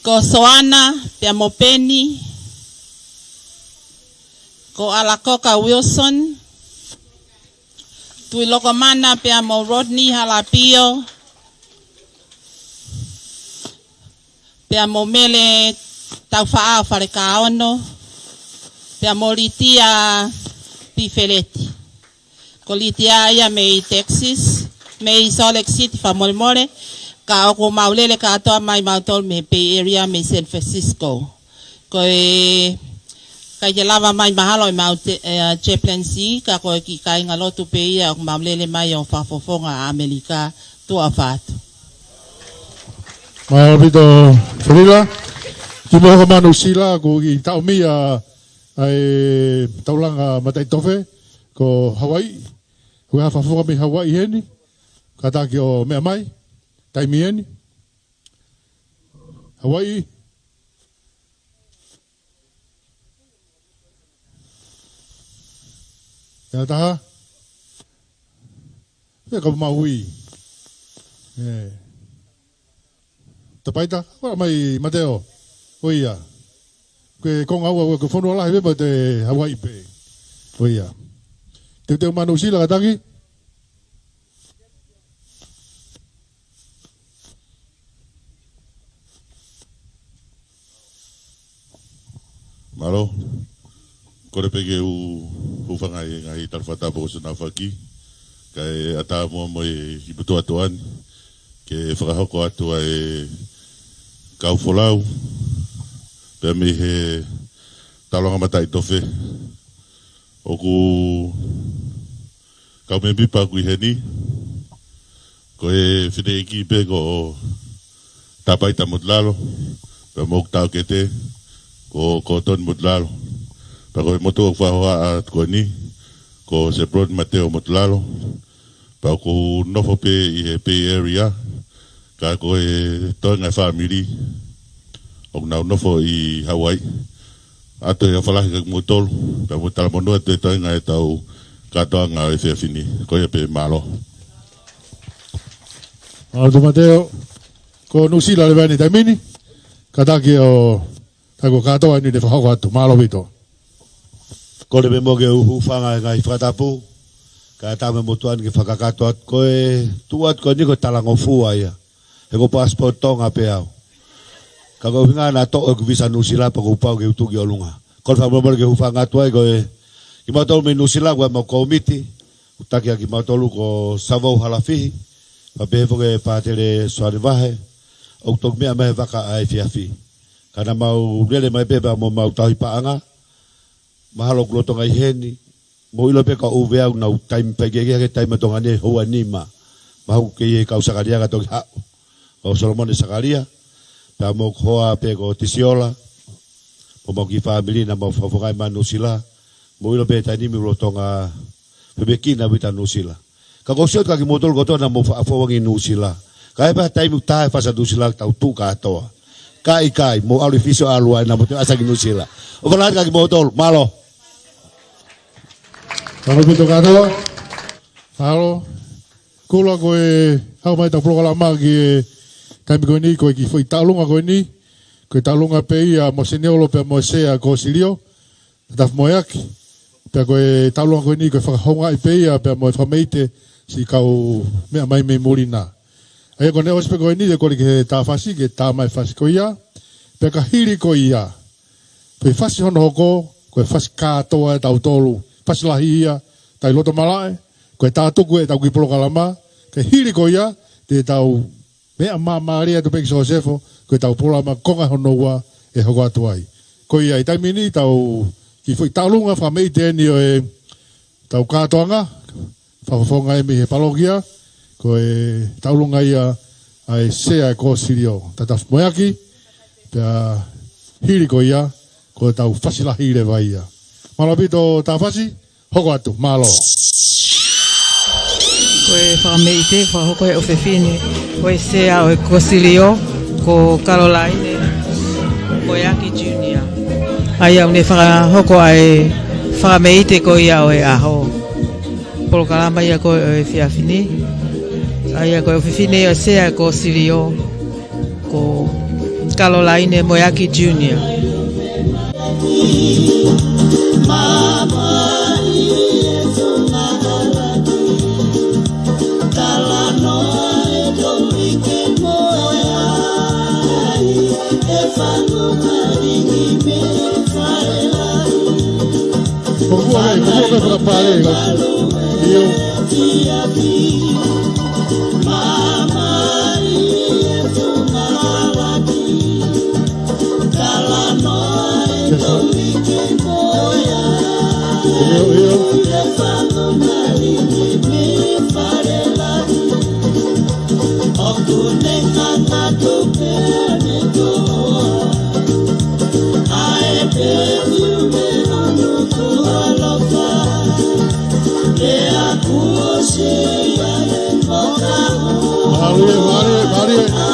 ko Soana, pea mo Peni, ko Alakoka Wilson, Tuʻilokomana, pea mo Rodney Halapio, pea mo Mele Taufaʻa Falekaono, pea mo Litia Pifeleti. Ko Litia ia mei Texas, mei Salt Lake City, fakamolemole, ka ʻoku mau lele kātoa mai mautolu mei Bay Area, mei San Francisco. Ko e ʻikai ke lava mai mahalo ʻemau te-, ʻe, ʻa, chaplaincy, ka ko e kiʻi kāingalotu pē ia ʻoku mau lele mai ʻo fakafofonga ʻa ʻAmelika, tuʻa ʻofa atu. Mālō ʻaupito Felila. Kimuʻa hoko mai Nuʻusila, ʻoku kiʻi taʻomi ʻa e taulanga mataʻitofe, ko Hawaiʻi. ʻOku ʻi ai ha fakafofonga mei Hawaiʻi heni? Kātaki ʻo meʻa mai. Taimi eni. Hawaiʻi. ʻI ai ha taha? Pea ka Maui. ʻE. Tapaita, ʻoua mai Mateo. ʻOiauē. Ko e konga ua, ko e fonua lahi pē, pea te Hawaiʻi pē. ʻOiauē. Teuteu mai Nuʻusila kātaki. Mālō. Kole pē ke u hūfanga he ngaahi tala fakatapu ʻoku ou ʻosi ʻaofaki. Kae ʻatā muʻa mo e kiʻi motuʻa atu eni ke fakahoko atu ʻa e kau folau pea mei he taulanga mataʻitofe. ʻOku kau mēmipa ʻoku ʻi heni, ko e fineʻeiki pē ko Tapaita Motulalo, pea mo hoku taʻokete, ko Kotoni Motulalo. Pea ko e motuʻa ʻoku fakahohaʻa atu ko eni, ko Seploni Mateo Motulalo. Pea ʻoku ou nofo pē ʻi he Bay Area, ka ko e toenga e fāmili ʻoku nau nofo ʻi Hawaiʻi. ʻOatu e ʻofa lahi kiate kimoutolu, pea mo e talamonū atu e toenga e tau kātoanga ʻo e efiafi ni. Ko ia pē, mālō. Mālō ʻaupito Mateo. Ko Nuʻusila leva eni he taimi ni. Kātaki ʻo, tā ko e kātoa eni te fakahoko atu. Mālō ʻaupito. Kole pē muʻa ke u hūfanga he ngaahi fakatapu, kae ʻatā mo e motuʻa ni ke fakakakato atu. Ko e tuʻu atu ko eni ko e talangofua ia. He ko e passport Tonga pē au. Ka ko e ʻuhinga naʻa toʻo ʻeku visa Nuʻusila pea kuo pau ke u tuʻu ki ʻolunga. Kole fakamolemole ke u hūfanga atu ai ko e kimautolu mei Nuʻusila, ko e mau kōmiti, ʻoku taki ʻaki kimautolu ko Savou Halafihi, pea pehē foki ʻe Pātele Soane Vahe, ʻoku toki meʻa mai he vaka ʻa e efiafi. Ka naʻa mau lele mai pē pea mo mau tauhi paʻanga, mahalo ʻoku lolotonga ʻi heni, mou ʻilo pē ka ʻoku ʻuve au nau taimi pē ke ke ke taimi Tonga ni houa nima. Mahalo ʻoku kei ʻi he kau Sakalia ka toki haʻu. Ko Solomone Sakalia, pea mo hoku hoa pē ko Tisiola, mo mau kiʻi fāmili naʻa mau fakafofongaʻi mai Nuʻusila, mou ʻilo pē taimi ni ʻoku lolotonga pē pē kina vita Nuʻusila. Ka ʻoku ou sio atu kiate kimoutolu kotoa naʻa mou faʻa fou ange ʻi Nuʻusila. Ka ʻi ai pē ha taimi ʻoku taha e fasa Nuʻusila tau tuʻu kātoa. Ka ʻikai, mou ʻalu ʻi Fisi ʻo ʻalu ai naʻa mou toe ʻasi ange ʻi Nuʻusila. ʻOfa lahi atu kiate kimoutolu, mālō. Mālō ʻaupito kātoa. Mālō. Kula ko e haʻu mai ʻetau polokalama ki he taimi ko eni, ko e kiʻi foʻi taulanga ko eni. Ko e taulanga pē ia mo Seniolo pea mo Sea ko Silio. Tatafu mo e aki. Pea ko e taulanga ko eni ko e fakahoungaʻi pē ia pea mo e fakameʻite siʻi kau meʻa mai mei muli na. ʻA ia ko ʻene ʻosi pē ko eni te u kole ki he tā fasi, ke tā mai e fasi ko ia. Pea ka hili ko ia, ko e fasi hono hoko, ko e fasi kātoa ʻe tautolu, fasi lahi ia, tai loto malaʻe, ko e tā tuku ʻetau kiʻi polokalama, ka hili ko ia, te tau meʻa māmālie atu pē ki Sosefo, ko ʻetau polokalama konga hono ua ʻe hoko atu ai. Ko ia ʻi he taimi ni ʻetau kiʻi foʻi taulanga fakameʻite eni ʻo ʻetau kātoanga, fakafofonga ē mei he palokia, ko e tauʻolunga ia ʻa e sea e kōsilio. Tau tau moeaki, pea hili ko ia, ko e tau fasi lahi leva ia. Mālō ʻaupito Tafasi, hoko atu, mālō. Ko e fakameʻite, fakahoko ʻe he ʻofefine, ko e sea ʻo e kōsilio, ko Kalolaine Moeaki Junior. ʻA ia ʻoku ne fakahoko ʻa e fakameʻite ko ia ʻo e ʻaho. Polokalama ia ko ē ʻo e efiafi ni. ʻA ia ko e ʻofefine ʻo e sea e kōsilio, ko Kalolaine Moeaki Junior. Ko kua mai, ko kua mai fakapale, ko. ʻIo. ʻIo, ʻio. Mālie, mālie, mālie.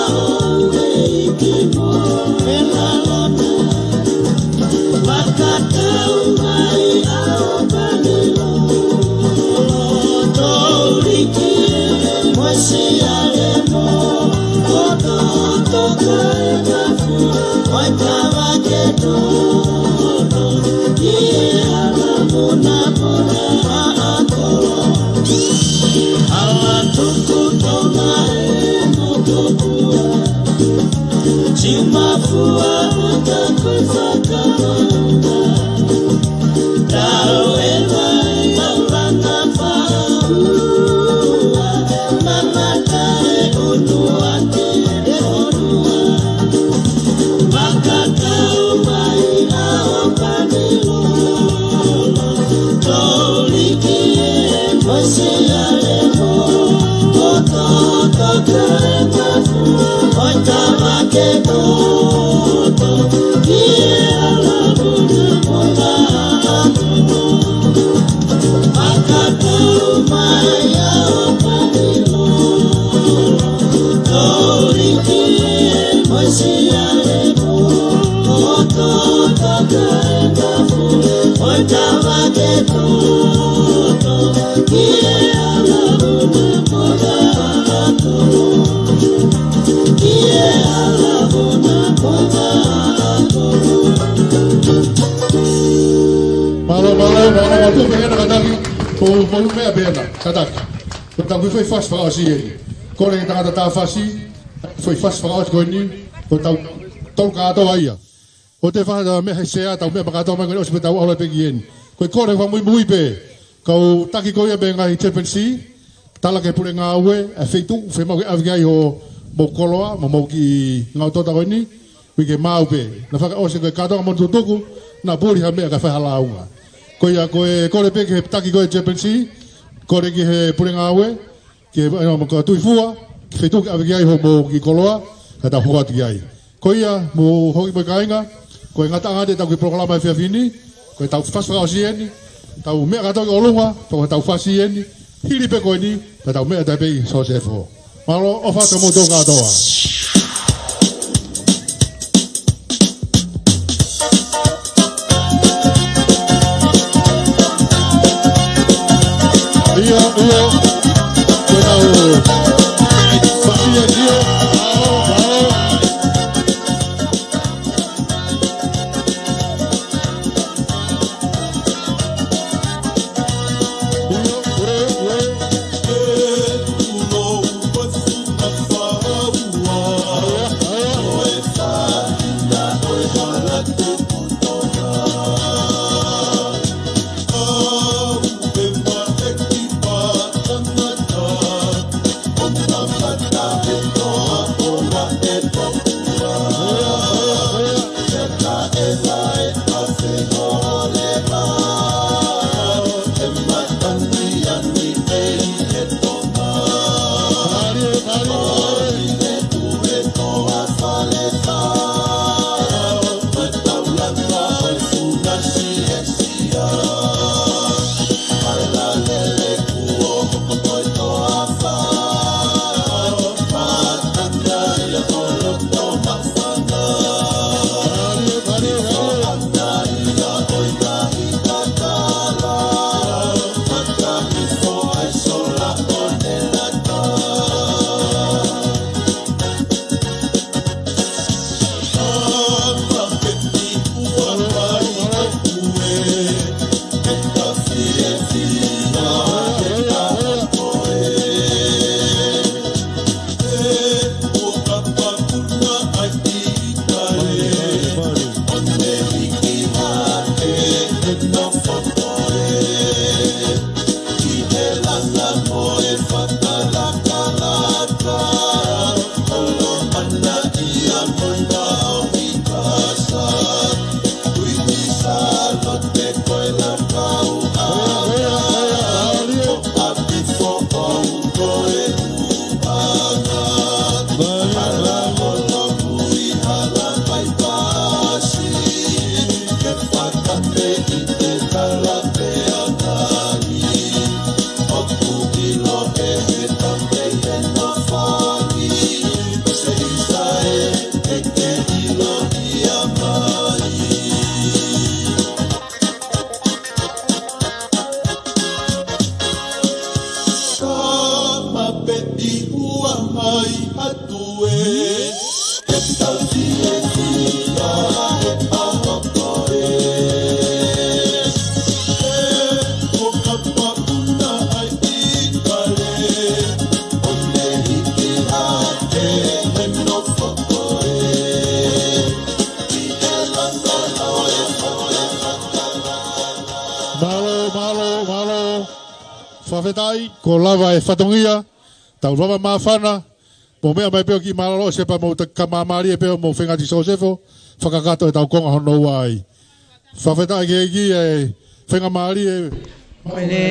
Mālō, mālō, mālō, mālō, pehē na kātaki, ko, ko e meʻa pehē na, kātaki. Ko ʻetau kiʻi foʻi fasi fakaʻosi eni. Kole ki he tangata Tafasi, foʻi fasi fakaʻosi ko eni, ko ʻetau tolu kātoa ia. ʻOku te fai ha meʻa he sea, tau meʻa kātoa mai ko eni ʻosi pea tau ʻalu pē ki heni. Ko e kole fakamuimui pē, kau taki ko ia mei he ngaahi chaplaincy, tala ki he pule ngāue, ʻa e feituʻu, fiemaʻu ke ʻave ki ai hoʻomou koloa, mo hoʻomou kiʻi ngaahi ʻotoʻota ko eni, ʻoku ʻikai ke maau pē. Naʻa fakaʻosi ko e kātoanga mo e tutuku, naʻa puli ha meʻa kae fai ha lāunga. Ko ia ko e kole pē ki he taki ko e chaplaincy, kole ki he pule ngāue, ke, ʻa, mo ka tui fua, ke feituʻu ke ʻave ki ai hoʻomou kiʻi koloa, kae tau hoko atu ki ai. Ko ia, mou hoki mo e kāinga, ko e ngataʻanga eni ʻetau kiʻi polokalama he efiafi ni, ko ʻetau fasi fakaʻosi eni, tau meʻa kātoa ki ʻolunga, tau, tau fasi eni, hili pē ko eni, kae tau meʻa atu pē ʻi Sosefo. Mālō, ʻofa atu moutolu kātoa. ʻIo, ʻio. Ko ʻetau fasi eni, ʻio. Mālō, mālō. Peti ua mai atu e, e tau fiefia e ʻaho ko ē. E, ko ka paʻuna ai i kale, ʻo ne hiki hake he nofo ko ē. Mālō, mālō, mālō. Fakafetaʻi, kuo lava e fatongia, tau lava māfana, mou meʻa mai pē ʻo kiʻi mālōlō ʻo sepa mo ta-, ka māmālie pē ʻo mou fengati Sosefo, fakakakato ʻetau konga hono ua ai. Fakafetaʻi ki he ʻEiki e fengamālie. Ko ʻene,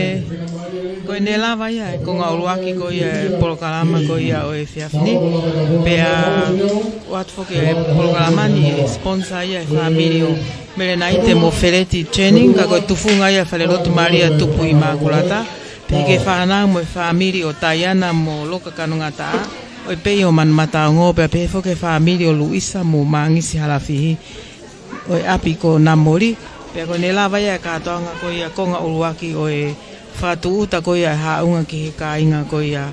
ko ʻene lava ia e konga ʻuluaki ko ia e polokalama ko ia ʻo e efiafi ni. Pea ʻoatu foki e polokalama ni ʻe sponsor ia e fāmili ʻo Melenaite mo Feleti Channing, ka ko e tufunga ia Falelotu Malia Tupu ʻImakulata. Pehē ki he fānau mo e fāmili ʻo Taiana mo Loka Kanongataʻa, ʻo e pei ʻo Manumataongo, pea pehē foki ki he fāmili ʻo Luisa mo Mangisi Halafihi, ʻo e ʻapi ko Namoli. Pea ko ʻene lava ia e kātoanga ko ia konga ʻuluaki ʻo e fakatūʻuta ko ia e haʻunga ki he kāinga ko ia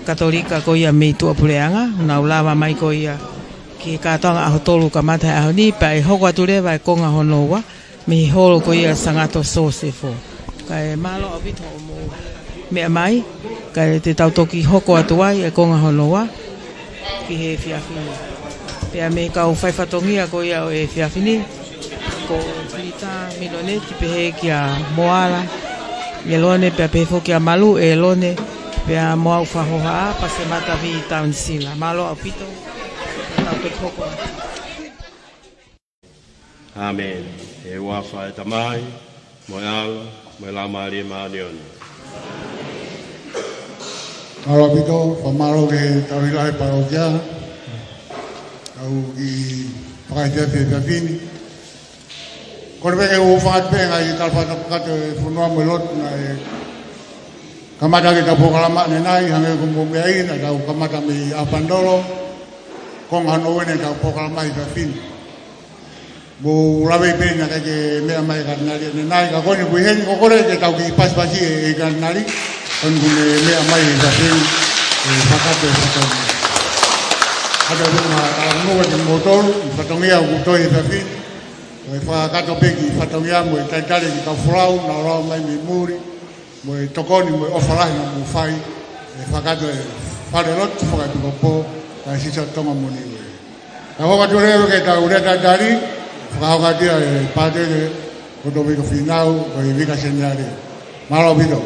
Katolika ko ia mei tuʻapuleʻanga, nau lava mai ko ia ki he kātoanga ʻaho tolu kamata he ʻaho ni, pea ʻe hoko atu leva e konga hono ua, mei he holo ko ia Sangato Sosefo. Kae mālō ʻaupito hoʻomou meʻa mai, kae te tau toki hoko atu ai e konga hono ua ki he efiafi ni. Pea mei he kau faifatongia ko ia ʻo e efiafi ni, ko Pilita Miloneti pehē kia Moala ʻElone, pea pehē foki kia Malu ʻElone, pea mo au Fahoha Pasemata vi Taunisila. Mālō ʻaupito, tau toki hoko atu. ʻĀmeni. ʻI he huafa ʻo e Tamai, mo e ʻAlo, mo e Laumālie Māʻoniʻoni. Mālō ʻaupito, fakamālō ki he tauhi lahi e palōkia, kau kiʻi fakaefiafi he efiafi ni. Kole pē ke u fakatu pē ngaahi tala fakatapu kakato e fonua mo e lotu naʻe kamata ke tau polokalama ʻanenai, hangē ko hoʻomou meaʻi, naʻa tau kamata mei ʻApanilolo, konga hono ua eni ʻetau polokalama he efiafi ni. Mou lave pē naʻe ʻikai ke meʻa mai e Katinali ʻanenai, ka ko eni ʻoku ʻi heni, ko e kole ke tau kiʻi pasipasi e, e Katinali, ko eni kuo ne meʻa mai he efiafi ni, ʻo fakakakato e fatongia. Kae ʻatā pē ʻa e talamonū kiate kimoutolu, e fatongia ʻoku tohi he efiafi ni, ʻo fakakakato pē e kiʻi fatongia mo e talitali e kiʻi kau folau naʻa nau lava mai mei muli, mo e tokoni mo e ʻofa lahi naʻa mou fai, ʻo fakakakato e falelotu fakaepikopō, kae Siasi ʻo Tonga mo Niuē. Tau hoko atu leva ki heʻetau lea talitali, fakahoko atu ia ʻe Pātele Kotoviko Fīnau, ko e Vika Seniale. Mālō ʻaupito.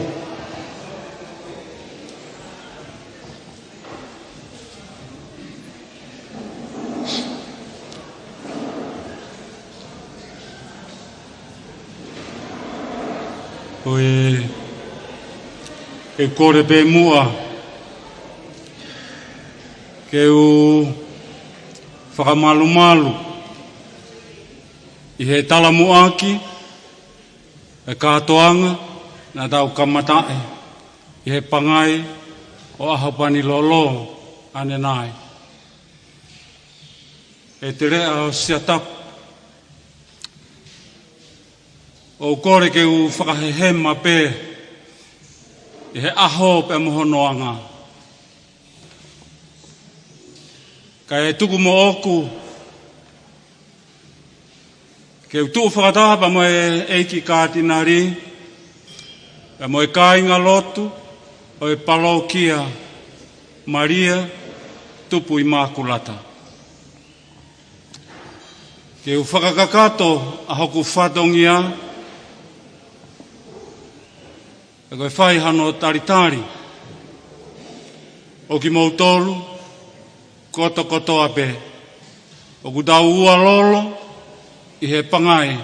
Ko e, ke kole pē muʻa ke u fakamalumalu ʻi he talamuʻaki e kātoanga naʻa tau kamataʻi ʻi he pangai ʻo ʻAhopanilolo ʻanenai. ʻE Teleʻa ʻo Siatapu, ʻoku ou kole ke u fakahehema pē ʻi he ʻaho pea mo hono anga. Kae tuku moʻoku ke u tuʻu fakataha pea mo e ʻEiki Katinali, pea mo e kāingalotu ʻo e palōkia Malia Tupu ʻImakulata. Ke u fakakakato ʻa hoku fatongia, ʻa ia ko e fai hano talitali ʻo kimoutolu kotokotoa pē ʻoku tau ua lolo ʻi he pangai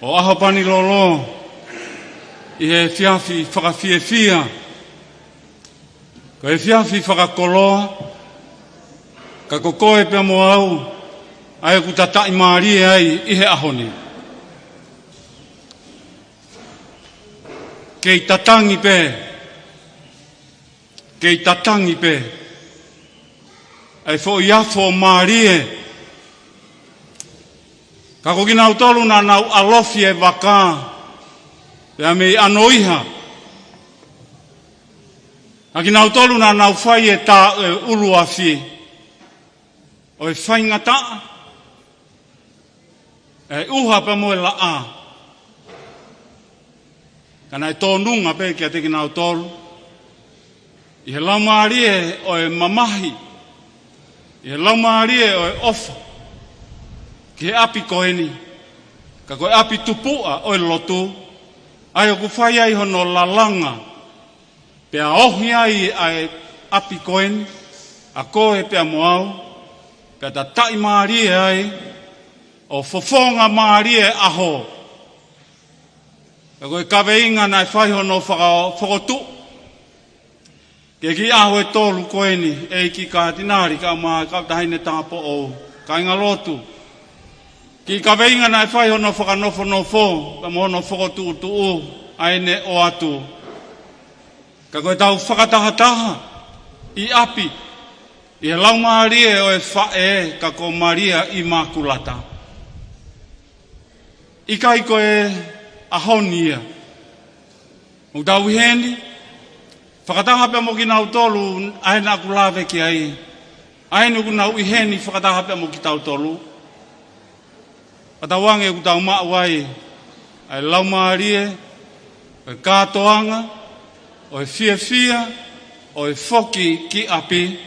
ʻo ʻAhopanilolo ʻi he efiafi fakafiefia. Ko e efiafi fakakoloa, ka ko koe pea mo au ʻa ia ʻoku tau taʻimālie ai ʻi he ʻaho ni. Kei tatangi pē, kei tatangi pē ʻa e foʻi afo mālie. Ka ko kinautolu naʻa nau ʻalofi e vaka pea mei ʻanoiha, Naʻa kinautolu naʻa nau fai e tā ʻo e ʻuluafi ʻo e faingataʻa, e ʻuha pea mo e laʻā. Ka naʻe tōnunga pē kiate kinautolu ʻi he laumālie ʻo e mamahi, ʻi he laumālie ʻo e ʻofa ki he ʻapi ko eni, ka ko e ʻapi tupuʻa ʻo e lotu, ʻa ia ʻoku fai ai hono lalanga, pea ohi ai ʻa e ʻapi ko eni, ʻa koe pea mo au, pea tataʻi mālie ai ʻo fofonga mālie e ʻaho. Ka ko e kaveinga naʻe fai hono faka-, fokotuʻu ki he kiʻi ʻaho ʻe tolu ko eni, ʻEiki Katinali kae ʻumaʻā e kau taʻahine tāupoʻou, kāingalotu. Kiʻi kaveinga naʻe fai hono fakanofonofo pea mo hono fokotuʻutuʻu ʻa ʻene ʻoatu. Ka ko ʻetau fakatahataha ʻi ʻapi, ʻi he laumālie ʻo e faʻē, ka ko Malia ʻImakulata. ʻIkai ko e ʻaho ni ia ʻoku tau ʻi heni fakataha pea mo kinautolu, ʻa ē naʻa ku lave ki ai, ʻa ē naʻa ku nau ʻi heni fakataha pea mo kitautolu? Ka tau ange ʻoku tau maʻu ai ʻa e laumālie ʻo e kātoanga, ʻo e fiefia, ʻo e foki ki ʻapi,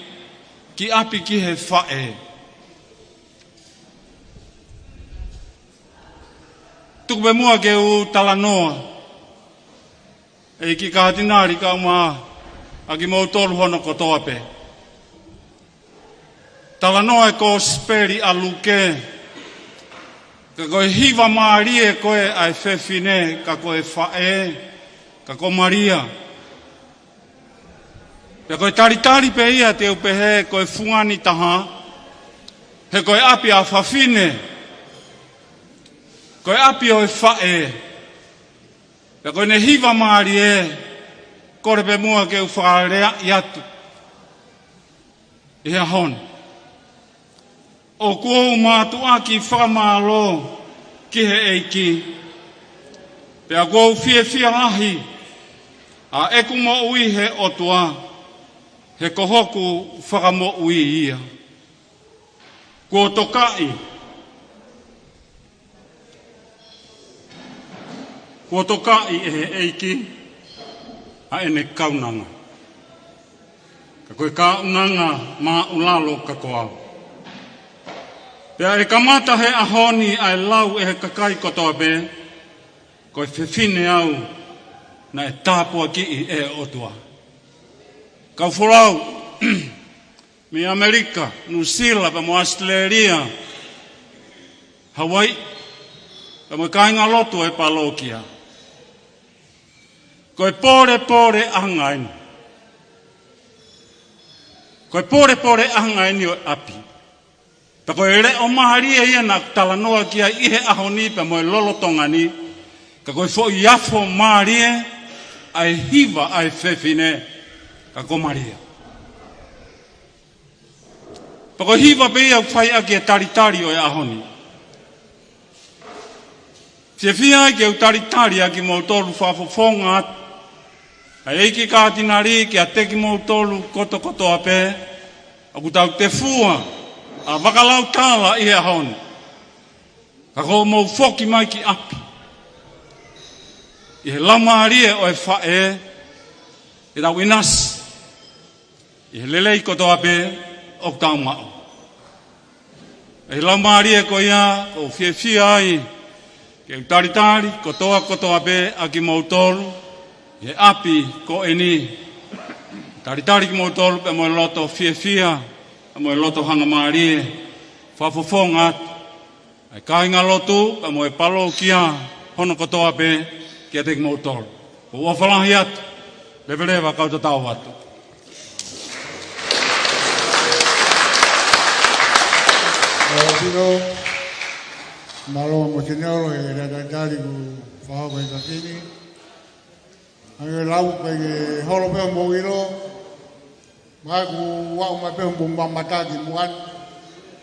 ki ʻapi ki he faʻē. Tuku pē muʻa ke u talanoa, ʻEiki Katinali kae ʻumaʻā kimoutolu hono kotoa pē. Talanoa e Kosipeli ʻa Luke, ka ko e hiva mālie ko ē ʻa e fefine, ka ko e faʻē, ka ko Malia. Pea ko e talitali pē ia te u pehē ko e fungani taha, he ko e ʻapi ʻa fafine, ko e ʻapi ʻo e faʻē. Pea ko ʻene hiva mālie, kole pē muʻa ke u fakalea atu ʻi he ʻaho ni. ʻOku ou mātuʻaki fakamālō ki he ʻEiki, pea ʻoku ou fiefia lahi ʻa ʻeku moʻui he ʻOtua, he ko hoku fakamoʻui ia. Kuo tokaʻi, kuo tokaʻi ʻe he ʻEiki ʻa ʻene kaunanga, ka ko e kaunanga māʻulalo ka ko au. Pea ʻe kamata he ʻaho ni ʻa e lau ʻe he kakai kotoa pē, ko e fefine au naʻe tāpuakiʻi ʻe he ʻOtua. Kau folau mei ʻAmelika, Nuʻusila, pea mo ʻAositelēlia, Hauaiʻi, pea mo e kāingalotu ʻo e palōkia. Ko e pōlepole ʻanga eni. Ko e pōlepole ʻanga eni ʻo e ʻapi. Pea ko e leʻo mālie ia naʻa ku talanoa ki ai ʻi he ʻaho ni pea mo e lolotonga ni, ka ko e foʻi afo mālie ʻa e hiva ʻa e fefine, ka ko Malia. Pea ko e hiva pē ia ʻoku fai ʻaki e talitali ʻo e ʻaho ni. Fiefia ai ke u talitali ʻa kimoutolu, fakafofonga atu ʻa e ʻEiki Katinali kiate kimoutolu kotokotoa pē ʻoku tau tefua ʻa Vakalautala ʻi he ʻaho ni. Ka ko hoʻomou foki mai ki ʻapi ʻi he laumālie ʻo e faʻē, ke tau ʻinasi ʻi he lelei kotoa pē ʻoku tau maʻu. ʻI he laumālie ko ia, ʻoku ou fiefia ai ke u talitali kotoa kotoa pē ʻa kimoutolu ʻi he ʻapi ko eni. Talitali kimoutolu pea mo e loto fiefia, pea mo e loto hangamālie, fakafofonga atu ʻa e kāingalotu pea mo e palōkia hono kotoa pē kiate kimoutolu. ʻOku ou ʻofa lahi atu, leveleva kau tatau atu. ʻE, Pino, mālō mo Seniolo, ʻe lea talitali ʻoku fakahoko he efiafi ni. ʻA e lau pē ke holo pē mo ʻilo, mai kuo aʻu mai pē mo mamata ki muʻa ni.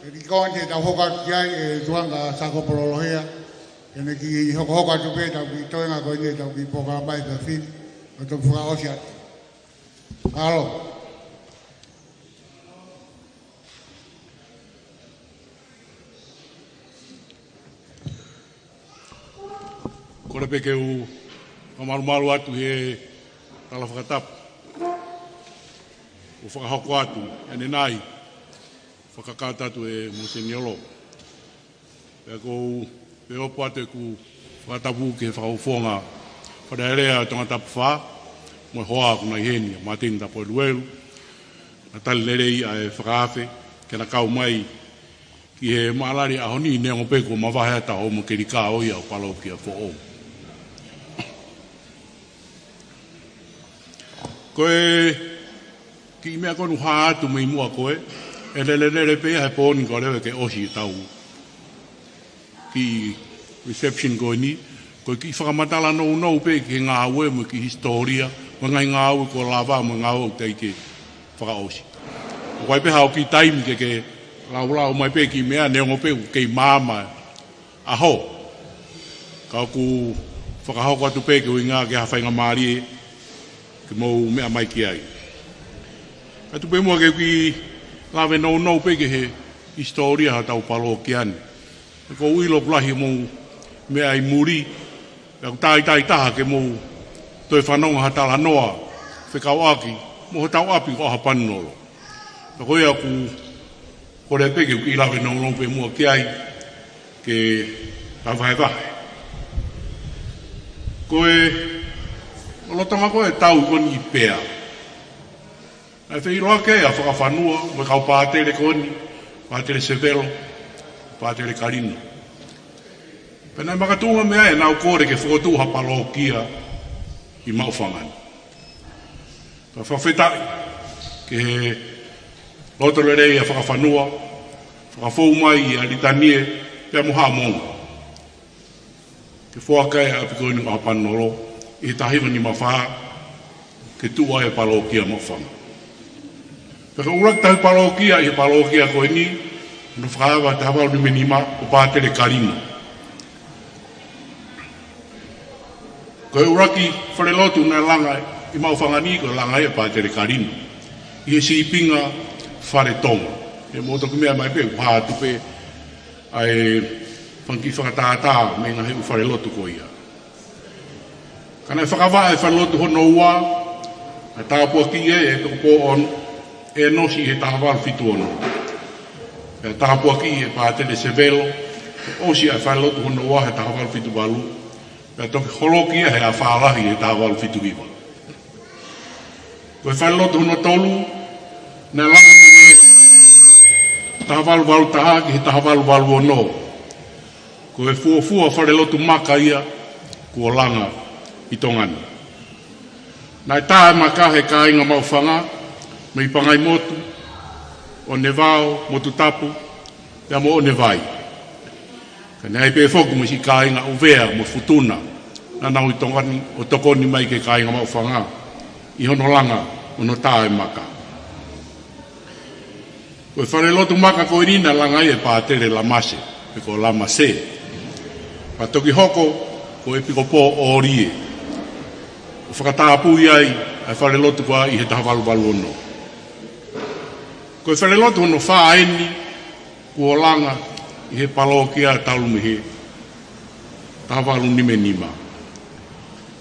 ʻE ki koni te tau hoko atu ki ai, ʻe Tuanga Sākopo Lolohea. ʻEne kiʻi hokohoko atu pē ʻetau kiʻi toenga ko eni ʻetau kiʻi polokalama he efiafi ni. ʻO tau fakaʻosi atu. Mālō. Kole pē ke u fakamalumalu atu he tala fakatapu ʻoku fakahoko atu ʻanenai, fakakakato atu ʻe Mōseniolo. Pea ʻoku ou pē ʻoatu ʻeku fakatapu ki he fakafofonga Fale Alea ʻo Tongatapu Fā, mo e hoa ʻoku nau ʻi heni, Mātini Tapueluelu, naʻa tali lelei ʻa e fakaafe ke na kau mai ki he maʻalali ʻaho ni, neongo pē kuo mavahe atu hoʻomo kilikao ia ʻo palokia foʻou. Ko e kiʻi meʻa ko eni ʻoku hā atu mei muʻa ko ē, ʻe lelelele pē ia he pō ni kae ʻoua leva ke ʻosi ʻetau kiʻi reception ko eni, ko e kiʻi fakamatala nounou pē ki he ngāue mo e kiʻi hisitōlia, mo e ngaahi ngāue kuo lava mo e ngāue ʻoku teʻeki ke fakaʻosi. ʻOku ʻi ai pē haʻo kiʻi taimi ke ke laulau mai pē kiʻi meʻa neongo pē ʻoku kei maama ʻaho. Ka ʻoku fakahoko atu pē ke ʻuhinga ke ha faingamālie ke mou meʻa mai ki ai. Kae tuku pē muʻa ke u kiʻi lave nounou pē ki he hisitōlia hotau palokia ni. ʻOku ou ʻilo ʻoku lahi hoʻomou meʻa ʻi muli, pea ʻoku taitai taha ke mou toe fanongo ha talanoa fekauʻaki mo hotau ʻapi ko ʻAhopanilolo. Pea ko ia ʻoku kole pē ke u kiʻi lave nounou pē muʻa ki ai, ke tau vahevahe. Ko e lolotonga ko ē ʻetau ko eni pea, naʻe feʻiloaki ai ʻa Fakafanua mo e kau pātele ko eni, Pātele Sevelo, Pātele Kalino. Pea naʻe makatuʻunga mei ai ʻenau kole ke fokotuʻu ha palokia ʻi Maʻufanga ni. Pea fakafetaʻi ki he loto lelei ʻa Fakafanua, fakafou mai ʻia Litanie pea mo Haʻamonga, ke foaki ai ʻa e ʻapi ko eni ʻAhopanilolo ʻi he taha hiva nima fā, ke tuʻu ai e palokia Maʻufanga. Pea ko e ʻuluaki tauhi palokia ʻi he palokia ko eni, naʻe fakaava he taha valu nima nima, ko Pātele Kalino. Ko e ʻuluaki falelotu naʻe langa ʻi Maʻufanga ni, ko e langa ia ʻe Pātele Kalino ʻi he sīpinga fale Tonga. ʻE mou toki meʻa mai pē, ʻoku hā atu pē ʻa e fanga kiʻi fakatātā mei he ngaahi ʻū falelotu ko ia. Ka naʻe fakavaʻe e falelotu hono ua, naʻe tāpuakiʻi ʻe he ʻEpikopō ʻo ʻĒnosi ʻi he taha valu fitu ono. Pea tāpuakiʻi ʻe Pātele Sevelo, ʻosi ʻa e falelotu hono ua he taha valu fitu valu. Pea toki holoki ia ʻe he Afā Lahi he taha valu fitu hiva. Ko e falelotu hono tolu, naʻe langa mei he taha valu valu taha ki he taha valu valu ono. Ko e fuofua falelotu maka ia kuo langa ʻi Tonga ni. Naʻe tā e maka he kāinga Maʻufanga, mei Pangaimotu, ʻOnevao, Motutapu, pea mo ʻOnevai. Ka naʻe ʻi ai pē foki mo e siʻi kāinga ʻUvea mo Futuna, naʻa nau ʻi Tonga ni ʻo tokoni mai ki he kāinga Maʻufanga ʻi hono langa hono tā e maka. Ko e falelotu maka ko eni naʻe langa ia ʻe Pātele Lamase, pe ko Lamase. Pea toki hoko ko e ʻEpikopō ʻOlie, ʻo fakatapui ai ʻa e falelotu ko ia ʻi he taha valu valu ono. Ko e falelotu hono fā eni kuo langa ʻi he palokia talu mei he taha valu nima nima.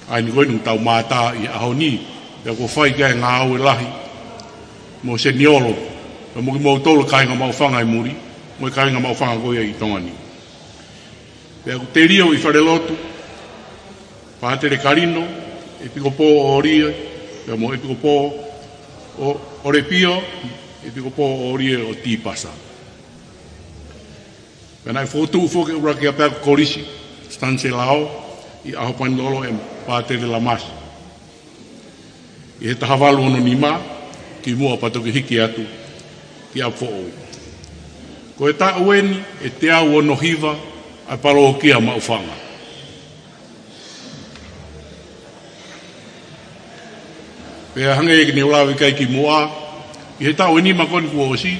ʻA eni ko eni ʻoku tau mātā ʻi he ʻaho ni, pea kuo fai ki ai e ngāue lahi ʻa Mōseniolo, pea mo kimoutolu kāinga Maʻufanga ʻi muli, mo e kāinga Maʻufanga ko ia ʻi Tonga ni. Pea ʻoku telio ʻi falelotu, Pātele Kalino, ʻEpikopō ʻOlie, pea mo ʻEpikopō ʻo, ʻOlepio, ʻEpikopō ʻOlie ʻo Tipasa. Pea naʻe fokotuʻu foki e ʻuluaki ʻapiako kolisi, Staniselao, ʻi ʻAhopanilolo ʻe Pātele Lamase ʻi he taha valu ono nima, kimuʻa pea toki hiki atu ki ʻApifoʻou. Ko e taʻu eni ʻe teau ono hiva ʻa e palokia Maʻufanga. Pea hangē ko ʻeku lave ki ai kimuʻa, ʻi he taʻu ʻe nima ko eni kuo ʻosi,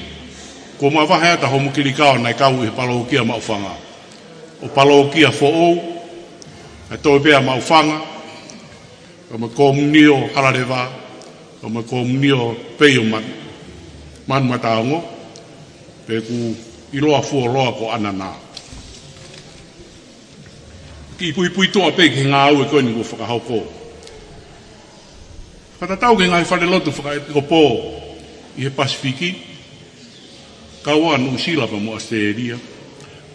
kuo mavahe atu hoʻomo kilikao naʻe kau ʻi he palokia Maʻufanga ʻo palokia foʻou, ʻa e toe pea Maʻufanga, pea mo e Komunio Halaleva, Ko e Komiunio pē ʻo Man-, Manu Mataongo, pea ʻoku ʻiloa fuoloa ko ʻAnana. Kiʻi puipuituʻa pē ki he ngāue ko eni kuo fakahoko. Fakatatau ki he ngaahi falelotu fakaʻepikopō ʻi he Pasifiki, kau ai ʻa Nuʻusila pea mo ʻAositelēlia.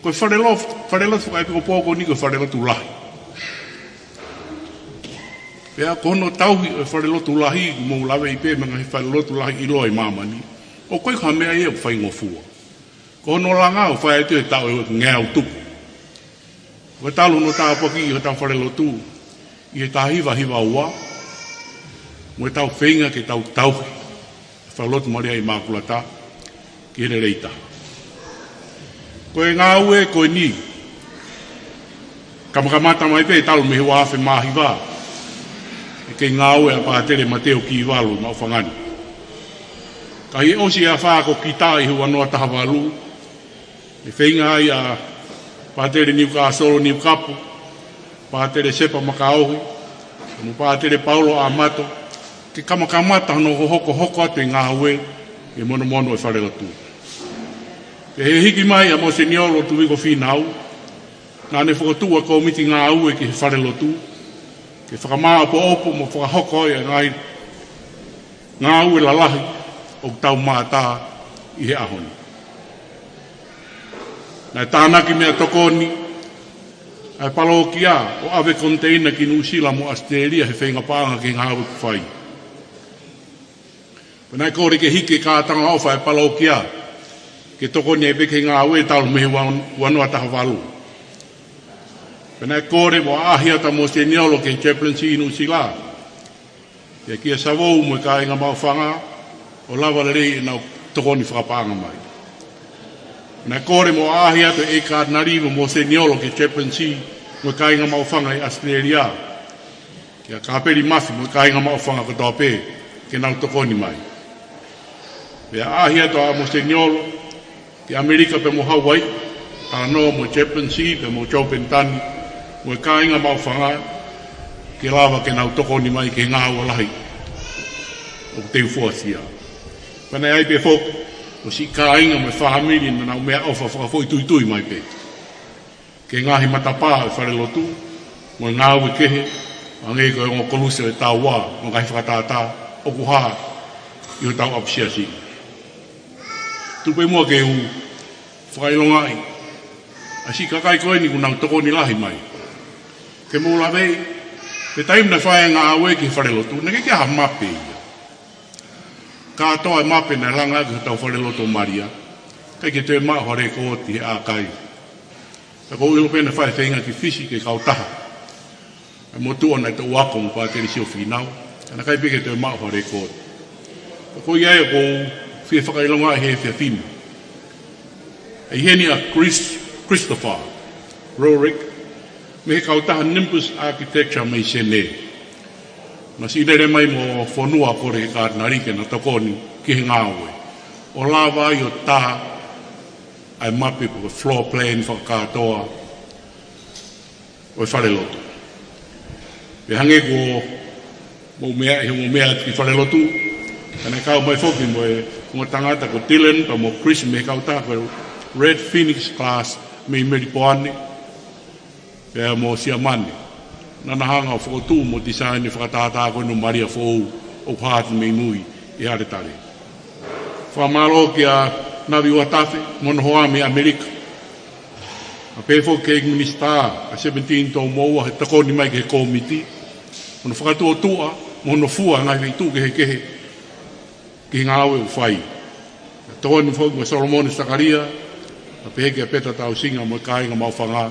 Ko e falelo-, falelotu fakaʻepikopō ko eni ko e falelotu lahi. Pea ko hono tauhi ʻo e falelotu lahi, mou laveʻi pē mo e ngaahi falelotu lahi ʻiloa ʻi māmani, ʻoku ʻikai ko ha meʻa ia ʻoku faingofua. Ko hono langa ʻoku fai atu he taʻu ʻe ngeau tupu. Ko e talu hono tāpuakiʻi ʻo hotau falelotu ʻi he taha hiva hiva ua, mo ʻetau feinga ke tau tauhi e falelotu Malia ʻImakulata ki he lelei taha. Ko e ngāue ko eni, kamakamata mai pē talu mei he ua afe mā hiva, ʻe kei ngāue ʻa Pātele Mateo Kivalu ʻi Maʻufanga ni. Ka ʻi he ʻosi ʻa e afā ko Kita ʻi he ua noa taha valu, ʻe feinga ai ʻa Pātele Niukasolo Niukapu, Pātele Sepa Makaohi, mo Pātele Paulo Amato, ke kamakamata hono hokohoko atu e ngāue ʻi he monomono ʻo e falelotu. Pea ʻi he hiki mai ʻa Moseniolo Tuviko Fīnau, naʻa ne fokotuʻu ʻa e kōmiti ngāue ki he falelotu, ke fakamāʻopoʻopo mo fakahoko ai ʻa e ngaahi ngāue lalahi ʻoku tau mātā ʻi he ʻaho ni. Naʻe tānaki meia Tokoni ʻa e palōkia ʻo ʻave koniteina ki Nuʻusila mo ʻAositelēlia he feinga paʻanga ki he ngāue kuo fai. Pea naʻe kole ke hiki e kātanga ʻofa ʻa e palōkia ke tokoni ai pē ki he ngāue talu mei he ua noa taha valu. Pea naʻe kole mo ʻaʻahi atu ʻa Moseniolo ki he chaplaincy ʻi Nuʻusila, pea kia Savou mo e kāinga Maʻufanga, ʻo lava lelei ʻenau tokoni fakapaʻanga mai. Naʻe kole mo ʻaʻahi atu ʻe he Kātinali mo Moseniolo ki he chaplaincy mo e kāinga Maʻufanga ʻi ʻAositelēlia, kia Kāpeli Mafi mo e kāinga Maʻufanga kotoa pē ke nau tokoni mai. Pea ʻaʻahi atu ʻa Moseniolo ki ʻAmelika pea mo Hauaiʻi, talanoa mo e chaplaincy pea mo Joe Penitani mo e kāinga Maʻufanga, ke lava ke nau tokoni mai ki he ngāue lahi ʻoku teu foasia. Pea naʻe ʻi ai pē foki ʻa e siʻi kāinga mo e fāmili naʻa nau meʻaʻofa fakafoʻituitui mai pē ki he ngaahi matapā ʻo e falelotu mo e ngāue kehe, hangē ko e ongo koluse ʻo e taua mo e ngaahi fakatātā ʻoku hā ʻi hotau ʻapisiasi. Tuku pē muʻa ke u fakaʻilongaʻi ʻa e siʻi kakai ko eni ʻoku nau tokoni lahi mai. Ke mou laveʻi, he taimi naʻe fai ai e ngāue ki he falelotu, naʻe ʻikai ke ʻi ai ha mape ia. Kātoa e mape naʻe langa ʻaki hotau falelotu ʻo Malia, ʻikai ke toe maʻu ha lēkooti he ʻākaivi. Pea ʻoku ou ʻilo pē naʻe fai e feinga ki Fisi ke kautaha ʻa e motuʻa naʻe toʻu ako mo Pātele Sio Fīnau, ka naʻe ʻikai pē ke toe maʻu ha lēkooti. Pea ko ia ai ʻoku ou fie fakaʻilongaʻi he efiafi ni ʻa e ʻi heni ʻa Chris, Christopher Rorick, mei he kautaha Nimbus Architecture mei Senē. Naʻe siʻi lele mai mo fonua kole ki he Kātinali ke na tokoni ki he ngāue, ʻo lava ai ʻo tā ʻa e mape pe ko e floor plan fakakātoa ʻo e falelotu. Pea hangē ko hoʻomou meʻa, he hoʻomou meʻa atu ki he falelotu, ka naʻe kau mai foki mo e ongo tangata ko Dylan pea mo Chris mei he kautaha ko e Red Phoenix Glass mei Melipoane, pea mo Siamane, naʻa na hanga ʻo fokotuʻu mo tisaini e fakatātā ko eni ʻo Malia foʻou ʻoku hā atu mei mui ʻi he ʻaletale. Fakamālō kia Navi Uatafe mo hono hoa mei ʻAmelika. Pea pehē foki ki he Minisitā, ʻa Sevenitini Toumoua, he tokoni mai ki he kōmiti, hono fakatuʻotuʻa mo hono fua e ngaahi feituʻu kehekehe ki he ngāue ʻoku fai. Tokoni foki mo Solomone Sakalia, pea pehē kia Peta Tausinga mo e kāinga Maʻufanga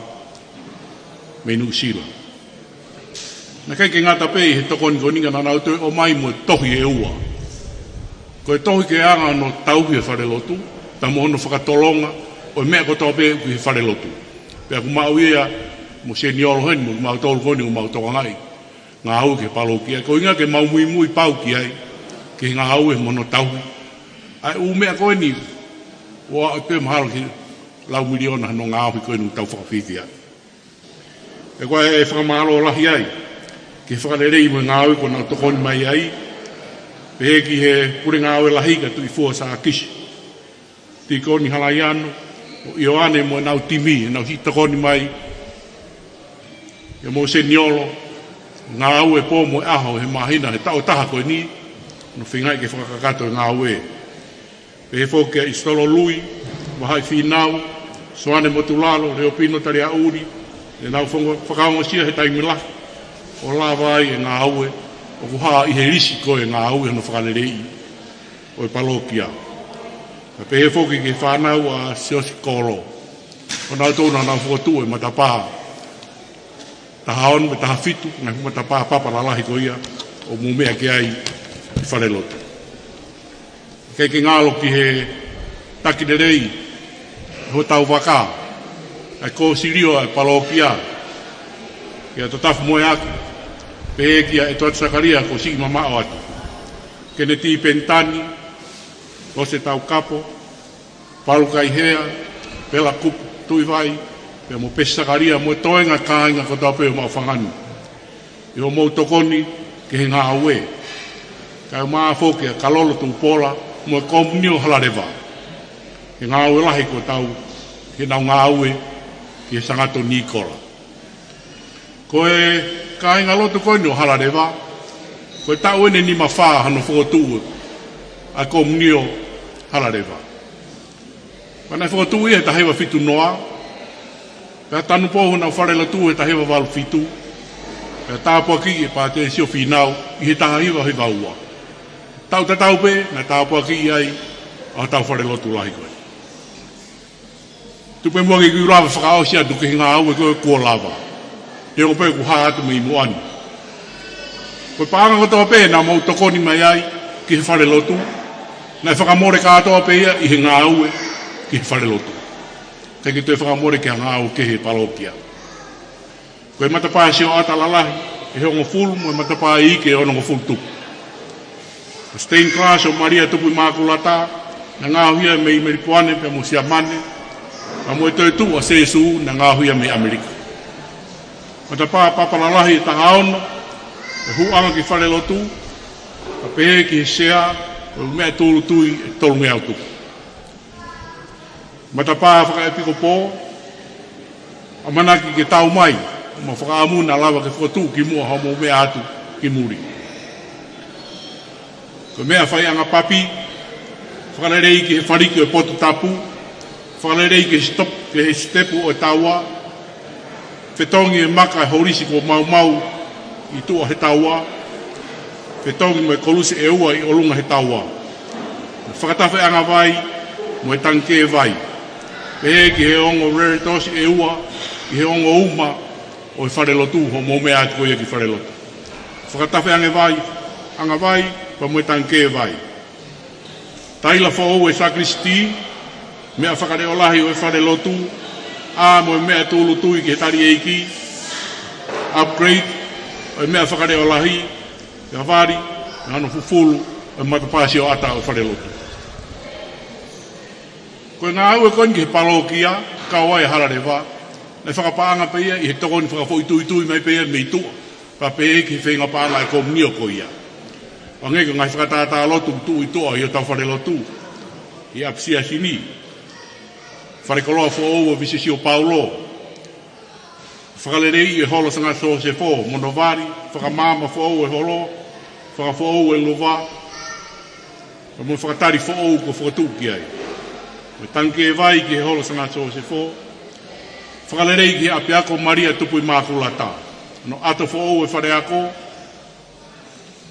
mei Nuʻusila. Naʻe ʻikai ke ngata pē ʻi he tokoni ko eni ka naʻa nau toe ʻomai mo e tohi ʻe ua. Ko e tohi ke anga hono tauhi e falelotu, pea mo hono fakatolonga ʻo e meʻa kotoa pē ʻoku ʻi he falelotu. Pea ʻoku maʻu ia ʻe Moseniolo heni mo kimautolu ko eni ʻoku mau tokangaʻi ngāue ki he palōkia. Ko e ʻuhinga ke mau muimui pau ki ai, ki he ngāue mo hono tauhi ʻa e ʻū meʻa ko eni, ʻoku ʻi ai pē mahalo ki he lau miliona hono ngaohi ko eni ʻoku tau fakafiefia ai. Pea ko e fakamālō lahi ai ki he fakalelei mo e ngāue kuo nau tokoni mai ai, Pehē ki he pule ngāue lahi kia Tuʻifua Sākisi, Tīkoni Halaiano, ʻo ʻIoane mo ʻenau timi, ʻenau siʻi tokoni mai, ʻia Mōseniolo, ngāue pō mo e ʻaho he māhina, he taʻu ʻe taha ko eni, ʻo feingaʻi ke fakakakato e ngāue. Pehē foki kia ʻIsitolo Lui, Vahaʻi Fīnau, Soane Motulalo, Leopino Taliaʻuli, ʻenau fongo-, fakaongosia he taimi lahi, ʻo lava ai e ngāue, ʻoku hā ʻi he lisi ko e ngāue hono fakaleleiʻi ʻo e palōkia. Pea pehē foki ki he fānau ʻa Siosi Kolo, ʻo nau tō naʻa nau fokotuʻu e matapā taha ono mo e taha fitu, ngaahi matapā papa lalahi ko ia, ʻoku mou meʻa ki ai ʻi Falelotu. ʻIkai ke ngalo ki he taki lelei hotau vaka, ʻa e kōsilio ʻa e palōkia, kia Totafu Moeaki, pehē kia ʻEtuata Sakalia kuo siʻi mamaʻo atu, Keneti Penitani, Lose Taukapo, Palu Kaihea, Pela Kupu Tuʻivai, pea mo Pesi Sakalia, mo e toenga kāinga kotoa pē ʻo Maʻufanga ni, ʻi hoʻomou tokoni ki he ngāue. Kae ʻumaʻā foki ʻa Kalolo Tupola mo e Komunio Halaleva, he ngāue lahi kuo tau, ke nau ngāue ki he Sangato Nikola. Ko e kāingalotu ko eni ʻo Halaleva, ko e taʻu eni ʻe nima fā hono fokotuʻu ʻa e Komunio Halaleva. Pea naʻe fokotuʻu ia he taha hiva fitu noa, pea tanupou honau falelotu he taha hiva valu fitu, pea tāpuakiʻi ʻe Pātele Sio Fīnau ʻi he taha hiva hiva ua. Taʻu tatau pē naʻe tāpuakiʻi ai ʻa hotau falelotu lahi ko ē. Tuku pē muʻa ke u kiʻi lava fakaʻosi atu ki he ngāue ko ē kuo lava, neongo pē ʻoku hā atu mei muʻa ni. Ko e paʻanga kotoa pē naʻa mou tokoni mai ai ki he falelotu, naʻe fakamole kātoa pē ia ʻi he ngāue ki he falelotu. ʻIkai ke toe fakamole ki ha ngāue ki he palōkia. Ko e matapā sioʻata lalahi ʻe hongofulu mo e matapā iiki ʻe onongofulu tupu. Ko e stained glass ʻo Malia Tupu ʻImākulata, naʻe ngaohi ia mei Melipoane pea mo Siamane, pea mo e toetuʻu ʻa Sēsū naʻe ngaohi ia mei ʻAmelika. Matapā papa lalahi ʻe taha ono, ʻe hūʻanga ki falelotu, pea pehē ki he sea, ko e meʻatūlutui ʻe tolungeau tupu. Matapā fakaʻepikopō, ʻamanaki ke tau mai, mo fakaʻamu naʻa lava ke fokotuʻu ki muʻa hoʻomou meʻa atu ki muli. Ko e meʻa faiʻanga papi, fakalelei ki he faliki ʻo e potu tapu, fakalelei ki he sitop-, ki he sitepu ʻo e taua, fetongi e maka ʻe he holisi kuo maumau ʻi tuʻa he taua, fetongi mo e kolusi ʻe ua ʻi ʻolunga he taua. Fakatafe ʻangavai mo e tangikē vai. Pehē ki he ongo reretosi ʻe ua ʻi he ongo uma ʻo e falelotu, hoʻomou meʻa atu ko ia ki falelotu. Fakatafe ʻangavai, ʻangavai, pea mo e tangikē vai. Taila foʻou e sākilisitī, meʻa fakaleʻolahi ʻo e falelotu, ʻa mo e meʻatūlutui ki he taliʻeiki, upgrade ʻo e meʻa fakaleʻolahi, ia vali, ʻa hono fufulu ʻo e matapā sioʻata ʻo e falelotu. Ko e ngāue ko eni ki he palōkia, kau ai ʻa Halaleva, naʻe fakapaʻanga pē ia ʻi he tokoni fakafoʻituitui mai pē ia mei tuʻa, pea pehē ki he feinga paʻanga ʻa e komunio ko ia. Hangē ko e ngaahi fakatātā lotu ʻoku tuʻu ʻi tuʻa ʻi hotau falelotu, ʻi ʻapisiasi ni. Falekoloa foʻou ʻo Visesio Paulo. Fakaleleiʻi e holo Sanga Sosefo, mo hono vali, fakamaama foʻou e holo, fakafoʻou e luva, pea mo e fakatali foʻou kuo fokotuʻu ki ai. Mo e tangikē vai ki he holo Sanga Sosefo, fakalelei ki he ʻapiako Malia Tupu ʻImākulata. Hono ʻato foʻou e faleako,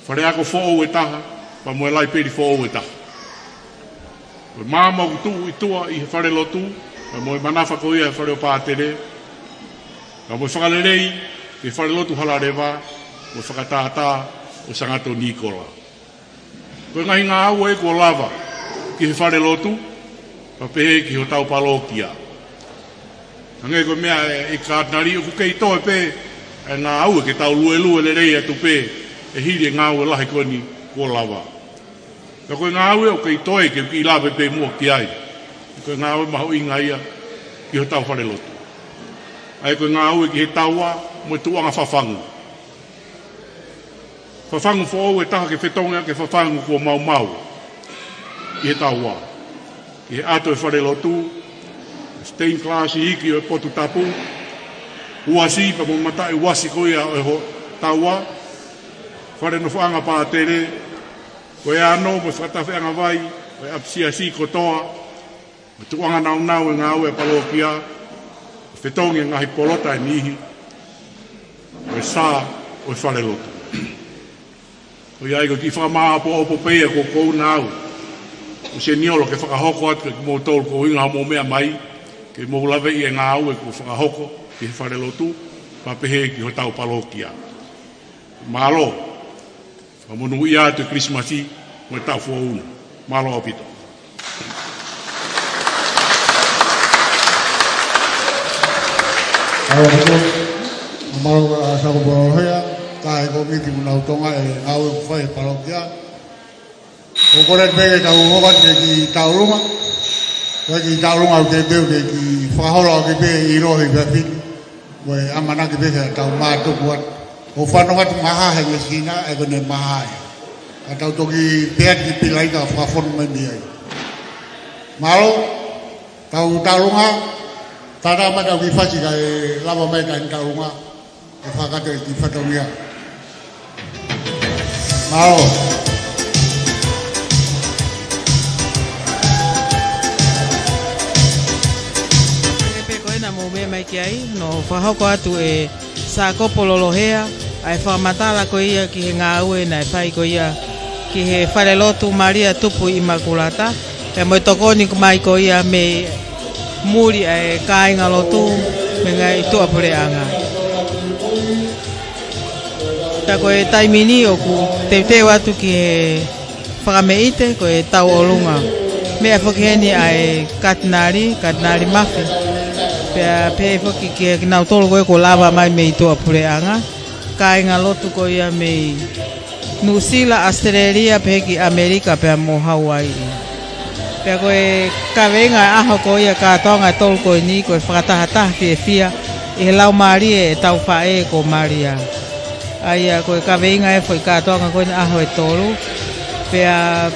faleako foʻou ʻe taha, pea mo e laipeli foʻou ʻe taha. Ko e maama ʻoku tuʻu ʻi tuʻa ʻi he falelotu, pea mo e manafa ko ia ʻo e fale ʻo pātele, pea mo e fakalelei ki he falelotu Halaleva, mo e fakatātā ʻo Sangato Nikola. Ko e ngaahi ngāue kuo lava ki he falelotu, pea pehē ki hotau palōkia. Hangē ko e meʻa ʻe, ʻe Katinali, ʻoku kei toe pē e ngāue ke tau luelue lelei atu pē, ʻe hili e ngāue lahi ko eni kuo lava. Ka ko e ngāue ʻoku kei toe ke u kiʻi lave pē muʻa ki ai. Ko e ngāue mahuʻinga ia ki hotau falelotu. ʻA ia ko e ngāue ki he taua mo e tuʻuʻanga fafangu. Fafangu foʻou ʻe taha ke fetongi ʻaki e fafangu kuo maumau ʻi he taua. ʻI he ʻato e falelotu, stained glass iiki ʻo e potu tapu, uasi pea mo e mataʻi uasi ko ia ʻo e ho-, taua, fale nofoʻanga pātele, ko e ano mo e fakatafeʻanga vai ʻo e ʻapisiasi kotoa, mo e tuʻunga naunau e ngāue ʻa e palōkia, fetongi e ngaahi polota ʻe niʻihi, mo e sā ʻo e falelotu. ʻOku ʻi ai ko e kiʻi fakamāʻopoʻopo pē ia ko ʻeku ʻuhinga au, ʻo seniolo ke fakahoko atu kiate kimoutolu ko e ʻuhinga hoʻomou meʻa mai, ke mou laveʻi e ngāue kuo fakahoko ki he falelotu, pea pehē ki hotau palōkia. Mālō. Fakamonūʻia atu e Kilisimasi mo e taʻu foʻou na. Mālō ʻaupito. Mālō ʻaupito. Mālō ʻa Sākopo Lolohea, kae ko miki munau Tonga e ngāue ʻoku fai e palōkia. ʻOku ou kole pē ke tau hoko atu ki he kiʻi tauʻolunga. Ko e kiʻi tauʻolunga ʻoku teuteu ke kiʻi fakaholo ʻaki pē ʻi lohi pē fini. Ko e ʻamanaki pē ke tau mātuku atu. ʻOku fanongo atu maha he ngesina, ʻe ko ʻene maha ē. Ka tau toki pehē atu ki he pila ʻi ka fakafonu mai mei ai. Mālō, tau tauʻolunga, tata mai tau kiʻi fasi kae lava mai tau tauʻolunga, ʻe fakakakato e kiʻi fatongia. Mālō. Pehē pē ko ena mou meʻa mai ki ai, hono fakahoko atu ʻe Sākopo Lolohea ʻa e fakamatala ko ia ki he ngāue naʻe fai ko ia ki he falelotu Malia Tupu ʻImakulata, pea mo e tokoni mai ko ia mei muli ʻa e kāingalotu mo e ngaahi tuʻapuleʻanga. Ka ko e taimi ni ʻoku teuteu atu ki he fakameʻite, ko e tauʻolunga. Meʻa foki heni ʻa e Katinali, Katinali Mafi. Pea pehē foki ki he kinautolu ko ē kuo lava mai mei tuʻapuleʻanga. Kāingalotu ko ia mei Nuʻusila, ʻAositelēlia, pehē ki ʻAmelika, pea mo Hauaiʻi. Pea ko e kaveinga e ʻaho ko ia kātoanga e tolu ko eni, ko e fakatahataha fiefia ʻi he laumālie ʻetau faʻē ko Malia. ʻA ia ko e kaveinga e foʻi kātoanga ko eni ʻaho e tolu. Pea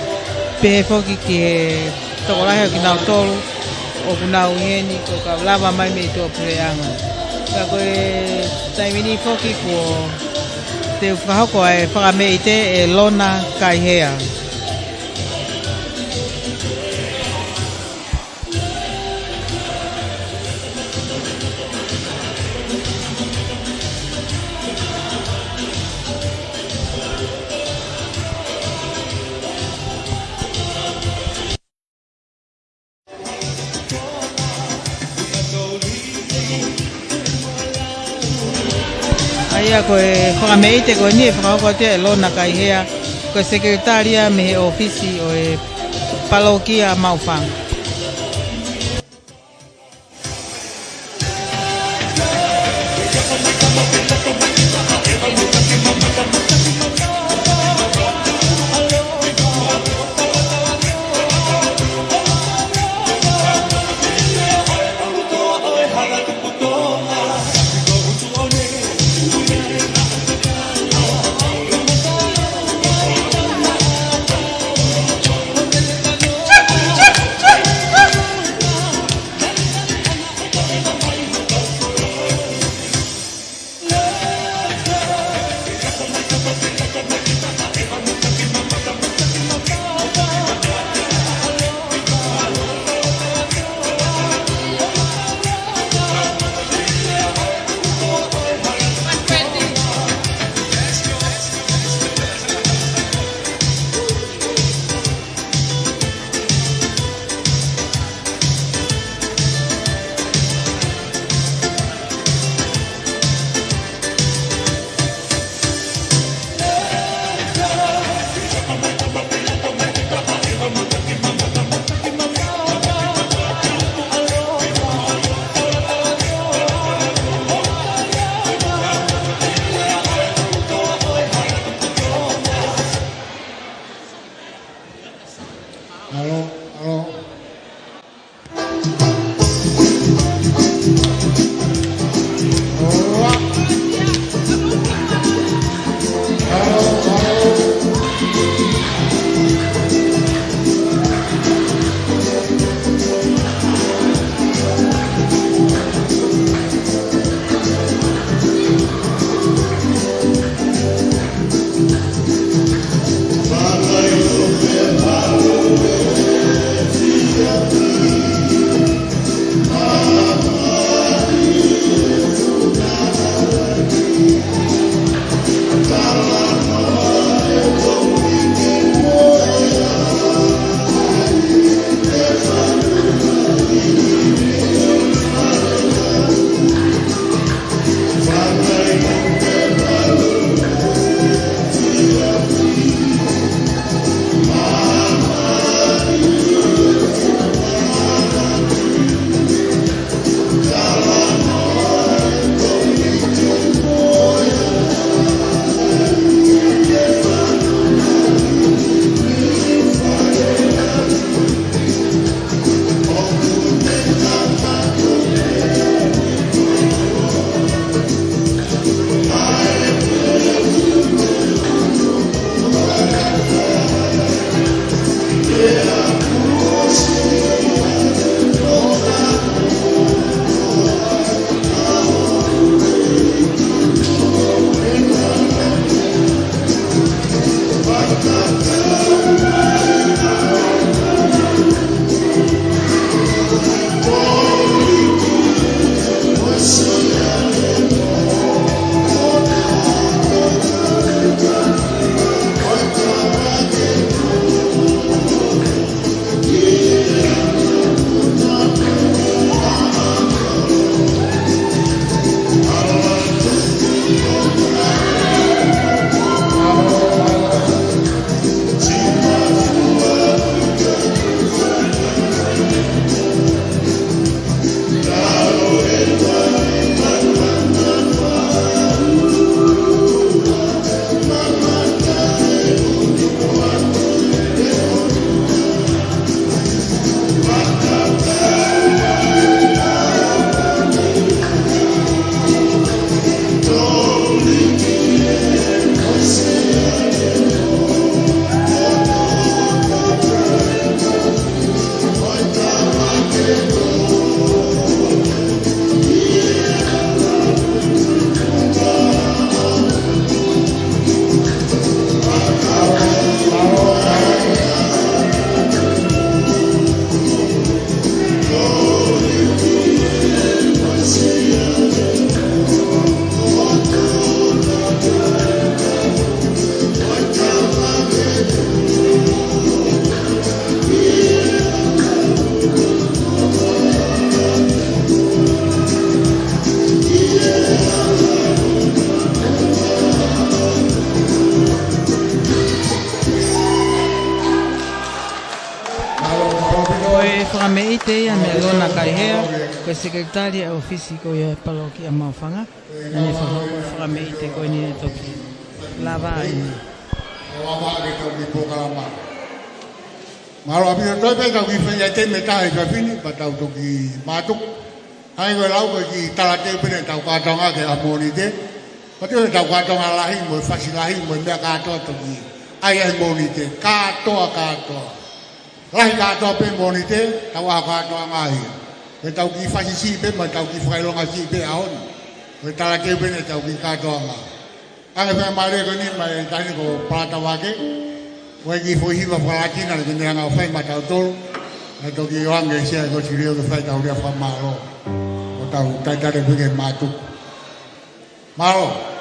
pehē foki ki he tokolahi ʻo kinautolu ʻoku nau ʻi heni kuo ka lava mai mei tuʻapuleʻanga. Ka ko e taimi ni foki kuo teu fakahoko ʻa e fakameʻite ʻe Lona Kaihea. ʻA ia ko e fakameʻite ko eni ʻe fakahoko atu ia ʻe Lona Kaihea, ko e sekelitali ia mei he ʻōfisi ʻo e palōkia Maʻufanga. Alo, alo. Hola. Alo, alo. Ko e fakameʻite ia meia Lona Kaihea, ko e sekelitali ʻa e ʻōfisi ko ia ʻo e palokia Maʻufanga. Naʻa ne fakahoko e fakameʻite ko eni, ne toki lava eni. ʻO lava ke tau ki polokalama. Mālō ʻaupito. Toe pē tau kiʻi fai ʻa e taimi ʻe taha ʻi he efiafi ni, pea tau toki mātuku. Hangē ko e lau ko e kiʻi talateu pē eni ʻetau kātoanga ki he ʻaho Mōnite. Pea ʻoku ʻi ai ʻetau kātoanga lahi mo e fasi lahi mo e meʻa kātoa toki ʻai ai Mōnite. Kātoa, kātoa. Lahi kātoa pē Mōnite, ʻetau ʻaho kātoanga ia. Ko ʻetau kiʻi fasi siʻi pē, mo ʻetau kiʻi fakaʻilonga siʻi pē ʻaho ni. Ko e talateu pē eni ʻetau kiʻi kātoanga. Hangē ko e faingamālie ko eni maʻa e taʻahine ko Palata Vake, ko e kiʻi foʻi hiva faka-Latina naʻa ne hanga ʻo fai maʻatautolu, naʻe toki ʻoange ʻe Sea Kosilio ke fai ʻetau lea fakamālō. ʻO tau talitali pē ki he mātuku. Mālō.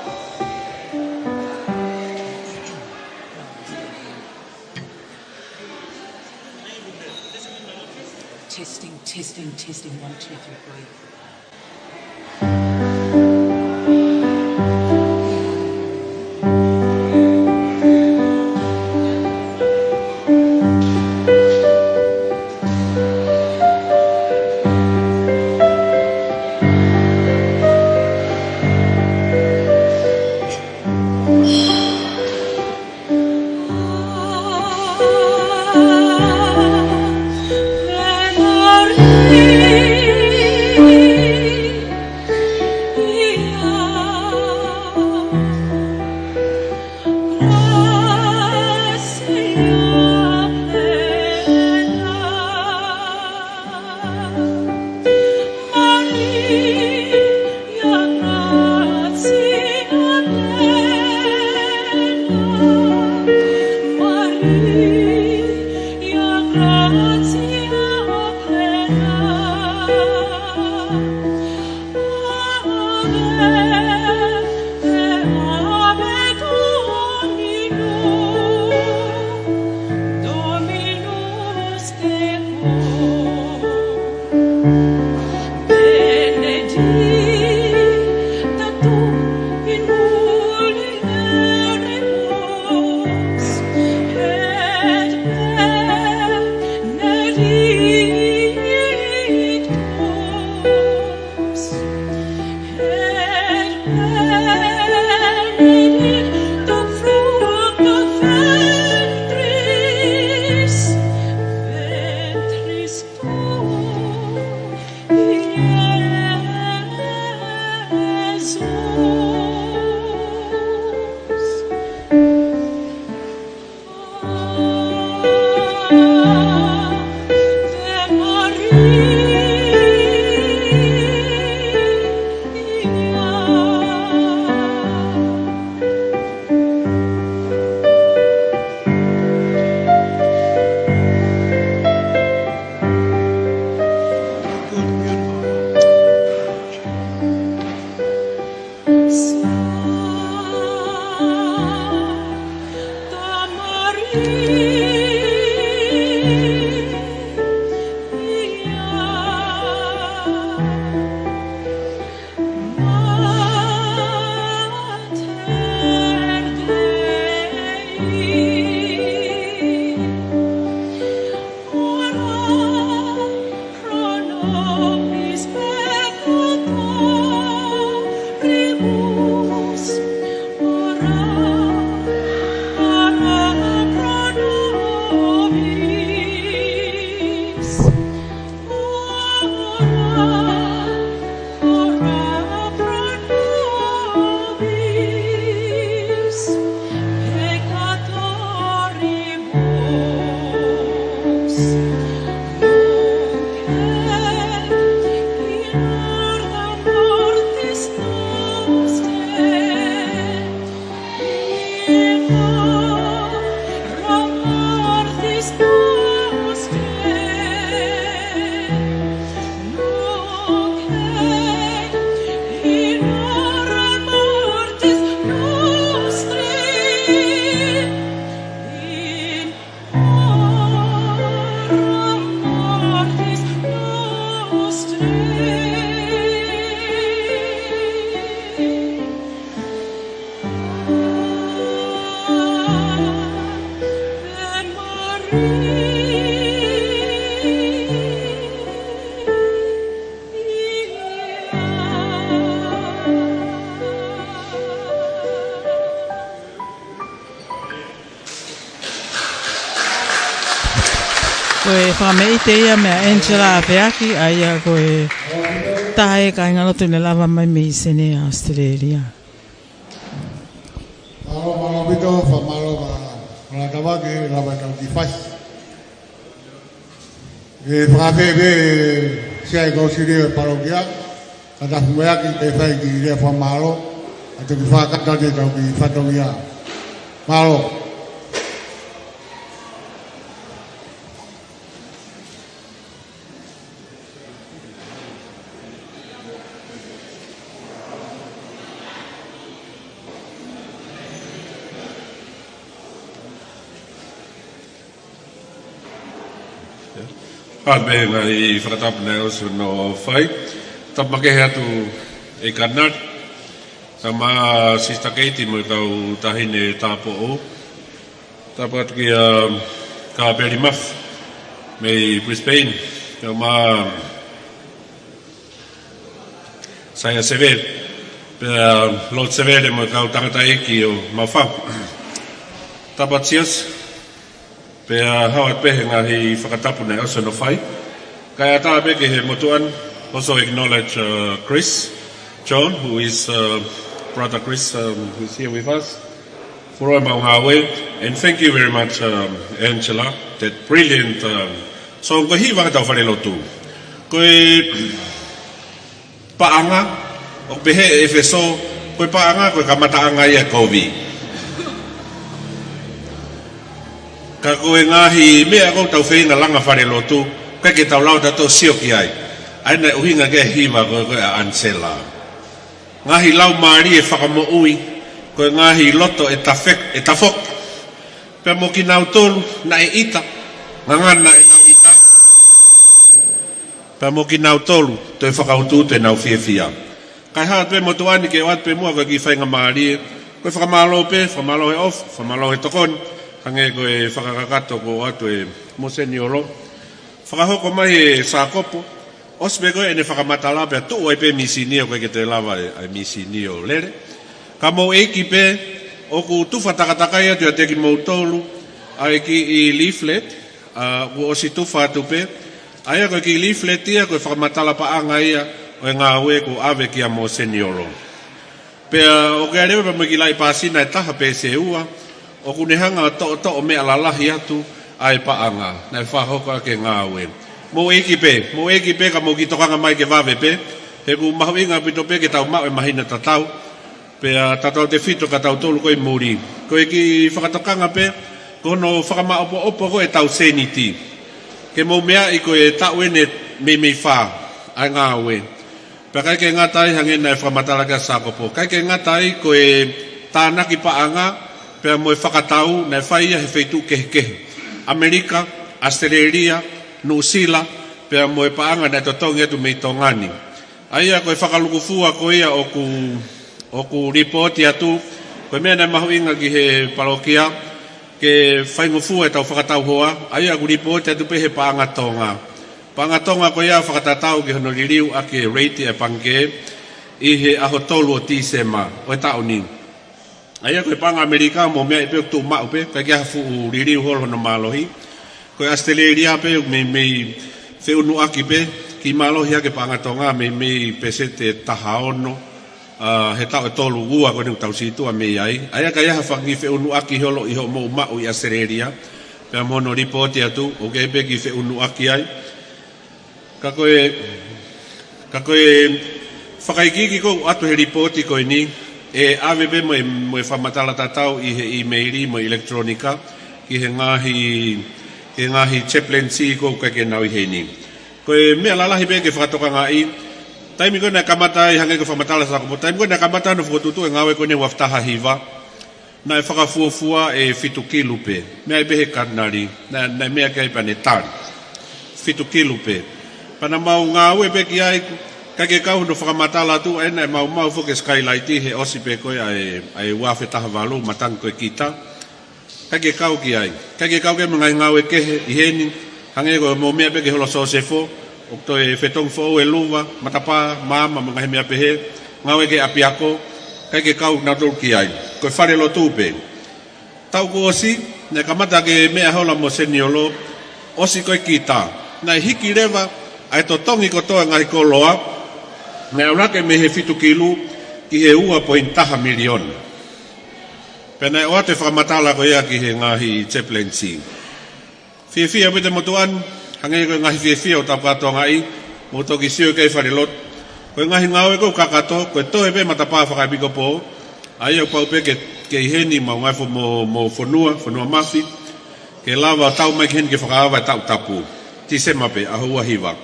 Testing, testing, testing, one, two, three, three. Fakameʻite ia meia Angela Apeaki, ʻa ia ko e taha e kāingalotu ne lava mai mei Senē, Australia. Mālō, mālō ʻaupito, fakamālō, fakamālō ʻaupito, lava tau ki fasi. ʻE fakaafeʻi pē ʻe Sea ʻo e Kōsilio ʻo e palokia, ka tafu meʻa ki he fai ki he lea fakamālō, ʻa ia toki fakakata atu ʻetau kiʻi fatongia. Mālō. Pea pehē ngaahi fakatapu naʻe ʻosi hono fai. Tapu makehe atu ʻEiki Katinali, kae ʻumaʻā Sister Katie mo e kau taʻahine tāupoʻou. Tapu atu kia Kapeli Mafi mei Brisbane, kae ʻumaʻā Saia Sevele, pea Lord Sevele mo e kau tangataʻeiki ʻo Maʻufanga. Tapu atu Siaosi, pea haʻu atu pē he ngaahi fakatapu naʻe ʻosi hono fai. Kae ʻatā pē ki he motuʻa ni, also acknowledge, uh, Chris John, who is, uh, Brother Chris, um, who's here with us. Fuoloa ʻemau ngāue, and thank you very much, um, Angela, that brilliant, um, song. Ko e hiva ʻetau falelotu. Ko e paʻanga, ʻoku pehē ʻe ʻEfesō, ko e paʻanga ko e kamataʻanga ia ʻo e kovi. Ka ko e ngaahi meʻa ʻoku tau feinga langa falelotu, ʻikai ke tau lava ʻo tau sio ki ai. ʻA ia naʻe ʻuhinga ki ai e hiva ko ē ʻa Angela. Ngaahi laumālie fakamoʻui, ko e ngaahi loto ʻe tafe-, ʻe tafoki. Pea mo kinautolu naʻe ʻita, ngangana ʻenau ʻita. Pea mo kinautolu toe fakautuutu ʻenau fiefia. Kae haʻu atu pē motuʻa ni ke ʻoatu pē muʻa ko e kiʻi faingamālie, ko e fakamālō pē, fakamālō he ʻofa, fakamālō he tokoni, hangē ko e fakakakato kuo ʻoatu ʻe Mōseniolo. Fakahoko mai ʻe Sākopo, ʻosi pē ko ē ʻene fakamatala pea tuʻu ai pē mīsini ʻoku ʻikai ke toe lava ʻe, ʻa e mīsini ʻo lele. Ka mou ʻeiki pē, ʻoku tufa takatakai atu ʻiate kimoutolu ʻa e kiʻi leaflet, ʻa, kuo ʻosi tufa atu pē. ʻA ia ko e kiʻi leaflet ia, ko e fakamatala paʻanga ia ʻo e ngāue kuo ʻave kia Mōseniolo. Pea ʻoku ʻi ai leva pē mo e kiʻi laʻi pāsina ʻe taha peesi ʻe ua, ʻoku ne hanga ʻo toʻotoʻo meʻa lalahi atu ʻa e paʻanga naʻe fakahoko ʻaki e ngāue. Mou ʻeiki pē, mou ʻeiki pē ka mou kiʻi tokanga mai ke vave pē, he ʻoku mahuʻinga ʻaupito pē ke tau maʻu e māhina tatau, pea tautautefito kia tautolu ko ē ʻi muli. Ko e kiʻi fakatokanga pē, ko hono fakamāʻopoʻopo ko ē ʻetau sēniti, ke mou meaʻi ko e taʻu ʻeni ʻe meimei fā ʻa e ngāue. Pea ʻikai ke ngata ai, hangē naʻe fakamatala ki ai ʻa Sākopo, ʻikai ke ngata ai ko e tānaki paʻanga, pea mo e fakatau naʻe fai ia he feituʻu kehekehe. ʻAmelika, ʻAositelēlia, Nuʻusila, pea mo e paʻanga naʻe totongi atu mei Tonga ni. ʻA ia ko e fakalūkufua ko ia ʻoku, ʻoku lipooti atu, ko e meʻa naʻe mahuʻinga ki he palokia, ke faingofua ʻetau fakatau hoa, ʻa ia ʻoku lipooti atu pē he paʻanga Tonga. Paʻanga Tonga ko ia fakatatau ki hono liliu ʻaki e rate ʻa e pangikē ʻi he ʻaho tolu ʻo Tīsema ʻo e taʻu ni. ʻA ia ko e paʻanga ʻAmelika mou meaʻi pē ʻoku tuʻu maʻu pē, ʻikai ke ʻi ai ha fuʻu liliu holo hono mālohi. Ko e ʻAositelēlia pē ʻoku meimei feʻunuʻaki pē, kiʻi mālohi hake paʻanga Tonga meimei pēseti ʻe taha ono, ʻa, he taʻu ʻe tolu ua ko eni ʻoku tau sītuʻa mei ai. ʻA ia ʻikai ha fanga kiʻi feʻunuʻaki holo ʻi hoʻomou maʻu ʻi ʻAositelēlia. Pea mo hono lipooti atu, ʻoku ʻi ai pē kiʻi feʻunuʻaki ai. Ka ko e, ka ko e fakaikiiki ʻoku ʻoatu he lipooti ko eni, ʻe ʻave pē mo e, mo e fakamatala tatau ʻi he ʻīmeili mo e ʻilekitulōnika, ki he ngaahi, ki he ngaahi chaplaincy ʻoku ʻikai ke nau ʻi heni. Ko e meʻa lalahi pē ke fakatokangaʻi, taimi ko ē naʻe kamata ai, hangē ko e fakamatala ʻa Sākopo, taimi ko ē naʻe kamata ai hono fokotuʻutuʻu e ngāue ko eni ʻi he ua afe taha hiva, naʻe fakafuofua ʻe fitu kilu pē. Meʻa ai pē he katinali, naʻe, naʻe meʻa ki ai pea ne tali. Fitu kilu pē. Pea naʻa mau ngāue pē ki ai, ʻikai ke kau hono fakamatala atu, ʻa ia naʻe maumau foki e Skylight he ʻosi pē ko ē ʻa e, ʻa e ua afe taha valu, matangi ko ē kita. ʻIkai ke kau ki ai. ʻIkai ke kau ki ai mo e ngaahi ngāue kehe ʻi heni, hangē ko hoʻomou meʻa pē ki he holo Sosefo, ʻoku toe fetongi foʻou e luva, matapā, maama, mo e ngaahi meʻa pehē, ngāue ki he ʻapiako, ʻikai ke kau nautolu ki ai. Ko e falelotu pē. Taʻu kuo ʻosi, naʻe kamata ke meʻa holo ʻa Mōseniolo, ʻOsi ko e kita, naʻe hiki leva ʻa e totongi kotoa e ngaahi koloa, naʻe ʻalu hake mei he fitu kilu ki he ua poini taha miliona. Pea naʻe ʻoatu e fakamatala ko ia ki he ngaahi chaplaincy. Fiefia ʻaupito e motuʻa ni, hangē ko e ngaahi fiefia ʻo tau kātoangaʻi, mou toki sio ki ai falelotu. Ko e ngaahi ngāue ko ē kakato, ko e toe pē matapā fakaepikopō, ʻa ia ʻoku pau pē ke, ke ʻi heni mo e ngaahi fo-, mo, mo fonua, fonua mafi, ke lava ʻo tau mai ki heni ke fakaava e taʻu tapu. Tisema pē, ʻaho ua hiva.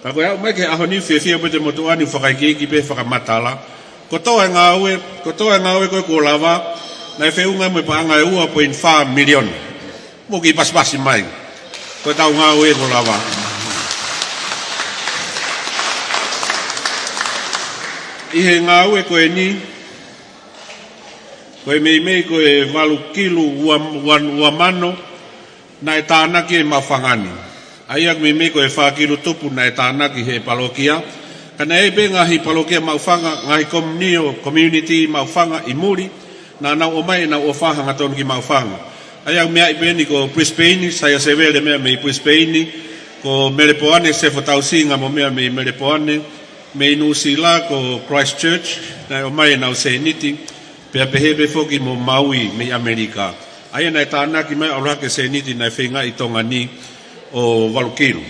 Ka ko e aʻu mai ki he ʻaho ni, fiefia ʻaupito e motuʻa ni, fakaikiiki pē fakamatala. Kotoa e ngāue, kotoa e ngāue ko ē kuo lava, naʻe feʻunga mo e paʻanga ʻe ua poini fā miliona. Mou kiʻi pasipasi mai. Ko ʻetau ngāue kuo lava. ʻI he ngāue ko eni, ko e meimei ko e valu kilu ua, ua, ua mano, naʻe tānaki ʻe Maʻufanga ni. ʻA ia ʻoku meimei ko e fā kilu tupu naʻe tānaki ʻe he palokia. Ka naʻe ʻi ai pē ngaahi palokia Maʻufanga, ngaahi komiunio, community Maʻufanga ʻi muli, naʻa nau ʻomai ʻenau ʻofa hangatonu ki Maʻufanga. ʻA ia ʻoku meʻa ai pē eni ko Brisbane, Saia Sevele meʻa mei Brisbane, ko Melepoane, Sefo Tausinga mo meʻa mei Melepoane, mei Nuʻusila ko Christchurch, naʻe ʻomai ʻenau sēniti, pea pehē pē foki mo Maui mei ʻAmelika. ʻA ia naʻe tānaki mai ʻalu hake sēniti naʻe feingaʻi ʻi Tonga ni ʻo valu kilu.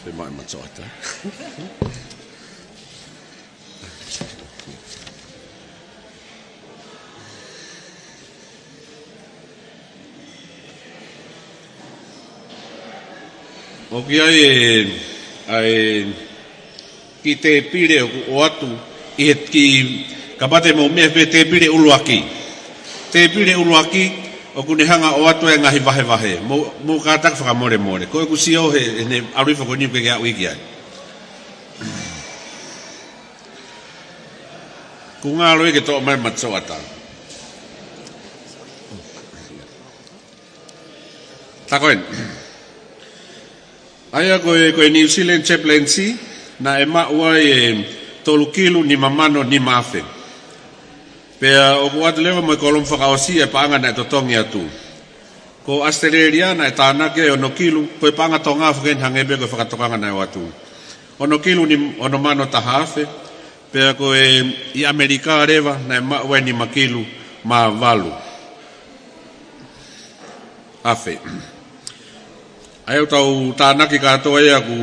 Femaʻi machoata. ʻOku ʻi ai e, ʻa e kiʻi tēpile ʻoku ʻoatu ʻi he kiʻi, kapau te mou meʻa pē tēpile ʻuluaki. Tēpile ʻuluaki, ʻoku ne hanga ʻoatu e ngaahi vahevahe. Mou, mou kātaki fakamolemole. Ko ʻeku sio he, he ne ʻalu hifo ko eni ʻoku ʻikai ke aʻu ki ai. Kuo ngalo ia ke toʻo mai machoata. Tā ko eni. ʻA ia ko e, ko e New Zealand Chaplaincy, naʻe maʻu ai e tolu kilu nima mano nima afe. Pea ʻoku ʻoatu leva mo e kōlomu fakaʻosi e paʻanga naʻe totongi atu. Ko ʻAositelēlia naʻe tānaki ai ono kilu, ko e paʻanga Tonga foki eni hangē pē ko e fakatokanga naʻe ʻoatu. Ono kilu ni, ono mano taha afe, pea ko e ʻi ʻAmelika leva naʻe maʻu ai nima kilu mā valu afe. ʻA ia ʻoku tau tānaki kātoa ia ʻoku,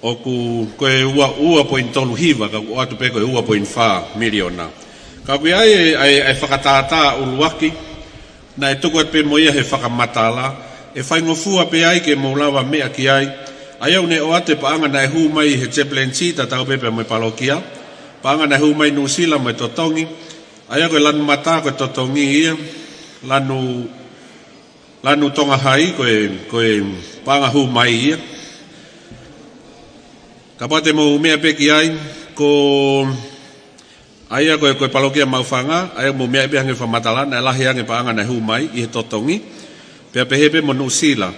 ʻoku ko e ua, ua poini tolu hiva, ka ʻoku ʻoatu pē ko e ua poini fā miliona. Ka ʻoku ʻi ai e, ʻa e, ʻa e fakatātā ʻuluaki, naʻe tuku atu pē mo ia he fakamatala, ʻe faingofua pē ai ke mou lava meʻa ki ai. ʻA ia ʻoku ne ʻoatu e paʻanga naʻe hū mai he chaplaincy tatau pē pea mo e palokia. Paʻanga naʻe hū mai Nuʻusila mo e totongi. ʻA ia ko e lanu mata ko e totongi ia. Lanu, lanu Tonga Hai ko e, ko e paʻanga hū mai ia. Kapau te mou meʻa pē ki ai, ko ʻA ia ko e, ko e palokia Maʻufanga, ʻa ia mou meʻa pē hangē ko e fakamatala, naʻe lahi ange paʻanga naʻe hū mai ʻi he totongi. Pea pehē pē mo Nuʻusila,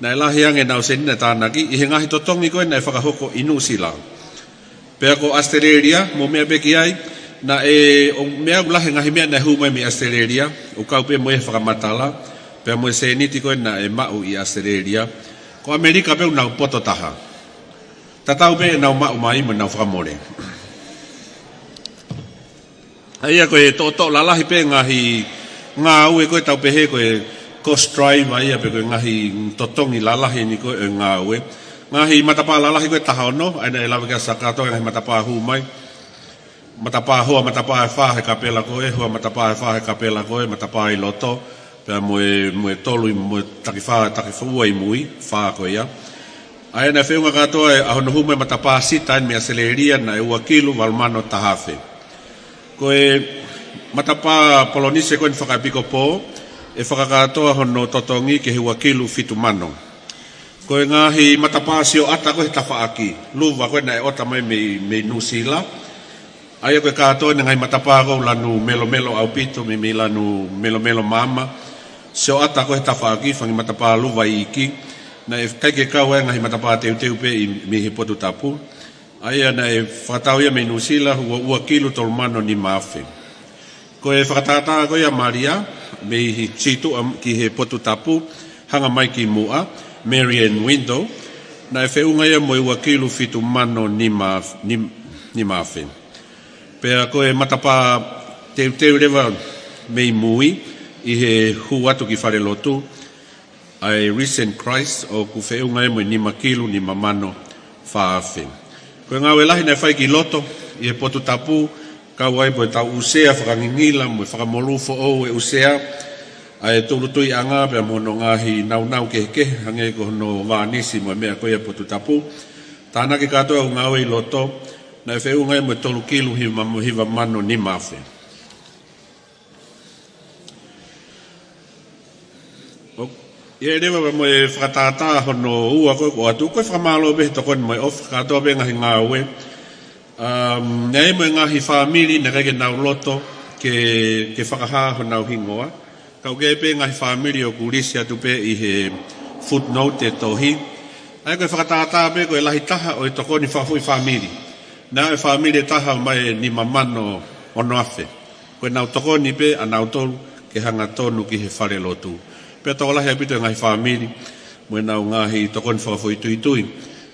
naʻe lahi ange ʻenau sēniti naʻe tānaki ʻi he ngaahi totongi ko ē naʻe fakahoko ʻi Nuʻusila. Pea ko ʻAositelēlia, mou meʻa pē ki ai, naʻe, ʻoku meʻa ʻoku lahi e ngaahi meʻa naʻe hū mai mei ʻAositelēlia, ʻoku kau pē mo e fakamatala, pea mo e sēniti ko ē naʻe maʻu ʻi ʻAositelēlia. Ko ʻAmelika pē ʻoku nau poto taha. Tatau pē ʻenau maʻu mai mo ʻenau fakamole. ʻA ia ko e toʻotoʻo lalahi pē ngaahi ngāue ko ē tau pehē ko e ghost drive ʻa ia pe ko e ngaahi totongi lalahi eni ko ē ngāue. Ngaahi matapā lalahi ko ē taha ono, ʻa ia naʻe lave ki ai ʻa Sakato, ngaahi matapā hū mai. Matapā hoa, matapā ʻe fā he kapela ko ē, hoa matapā ʻe fā he kapela ko ē, matapā ʻi loto, pea mo e, mo e tolu ʻi, mo e taki fā, taki ua ʻi mui, fā ko ia. ʻA ia naʻe feʻunga kātoa e ʻaho naʻe hū mai matapā sita eni mei ʻAositelēlia naʻe ua kilu valu mano taha afe. Ko e matapā Polonise ko eni fakaepikopō, ʻe fakakātoa hono totongi ki he ua kilu fitu mano. Ko e ngaahi matapā sioʻata ko ē he tafaʻaki, luva ko ē naʻe ʻota mai mei, mei Nuʻusila. ʻA ia ko e kātoa eni e ngaahi matapā ko ē ʻoku lanu melomelo ʻaupito, mei, mei lanu melomelo maama. Sioʻata ko ē he tafaʻaki, fanga matapā luva iiki. Naʻe ʻikai ke kau ai e ngaahi matapā teuteu pē ʻi, mei he potu tapu. ʻA ia naʻe fakatau ia mei Nuʻusila, ua, ua kilu tolu mano nima afe. Ko e fakatātā ko ia Malia, Mei he sītuʻa ki he potu tapu, hanga mai ki muʻa, Marian Window, naʻe feʻunga ia mo e ua kilu fitu mano nima, nim-, nima afe. Pea ko e matapā teuteu leva mei mui ʻi he hū atu ki falelotu, ʻa e Risen Christ ʻoku feʻunga ia mo e nima kilu nima mano fā afe. Ko e ngāue lahi naʻe fai ki loto ʻi he potu tapu, kau ai pē ʻetau ʻū sea fakangingila mo e fakamolū foʻou e ʻū sea, ʻa e tūʻulutuiʻanga pea mo hono ngaahi naunau kehekehe, hangē ko hono vānisi mo e meʻa ko ia potu tapu. Tānaki kātoa ʻū ngāue ʻi loto, naʻe feʻunga ia mo e tolu kilu hiva, hiva mano nima afe. ʻOku ʻi ai leva mo e fakatātā hono ua ko ē ʻoku ʻoatu, ko e fakamālō pē he tokoni mo e ʻofa kātoa pē ngaahi ngāue. Um, naʻe ʻi ai mo e ngaahi fāmili naʻe ʻikai ke nau loto ke, ke fakahā honau hingoa. Ka ʻoku ʻi ai pē ngaahi fāmili ʻoku lisi atu pē ʻi he footnote e tohi. ʻA ia ko e fakatātā pē ko e lahi taha ʻo e tokoni fakafoʻi fāmili. Naʻe ʻi ai e fāmili ʻe taha mai nima mano ono afe. Ko ʻenau tokoni pē ʻanautolu ke hanga tonu ki he falelotu. Pea tokolahi ʻaupito e ngaahi fāmili mo ʻenau ngaahi tokoni fakafoʻituitui.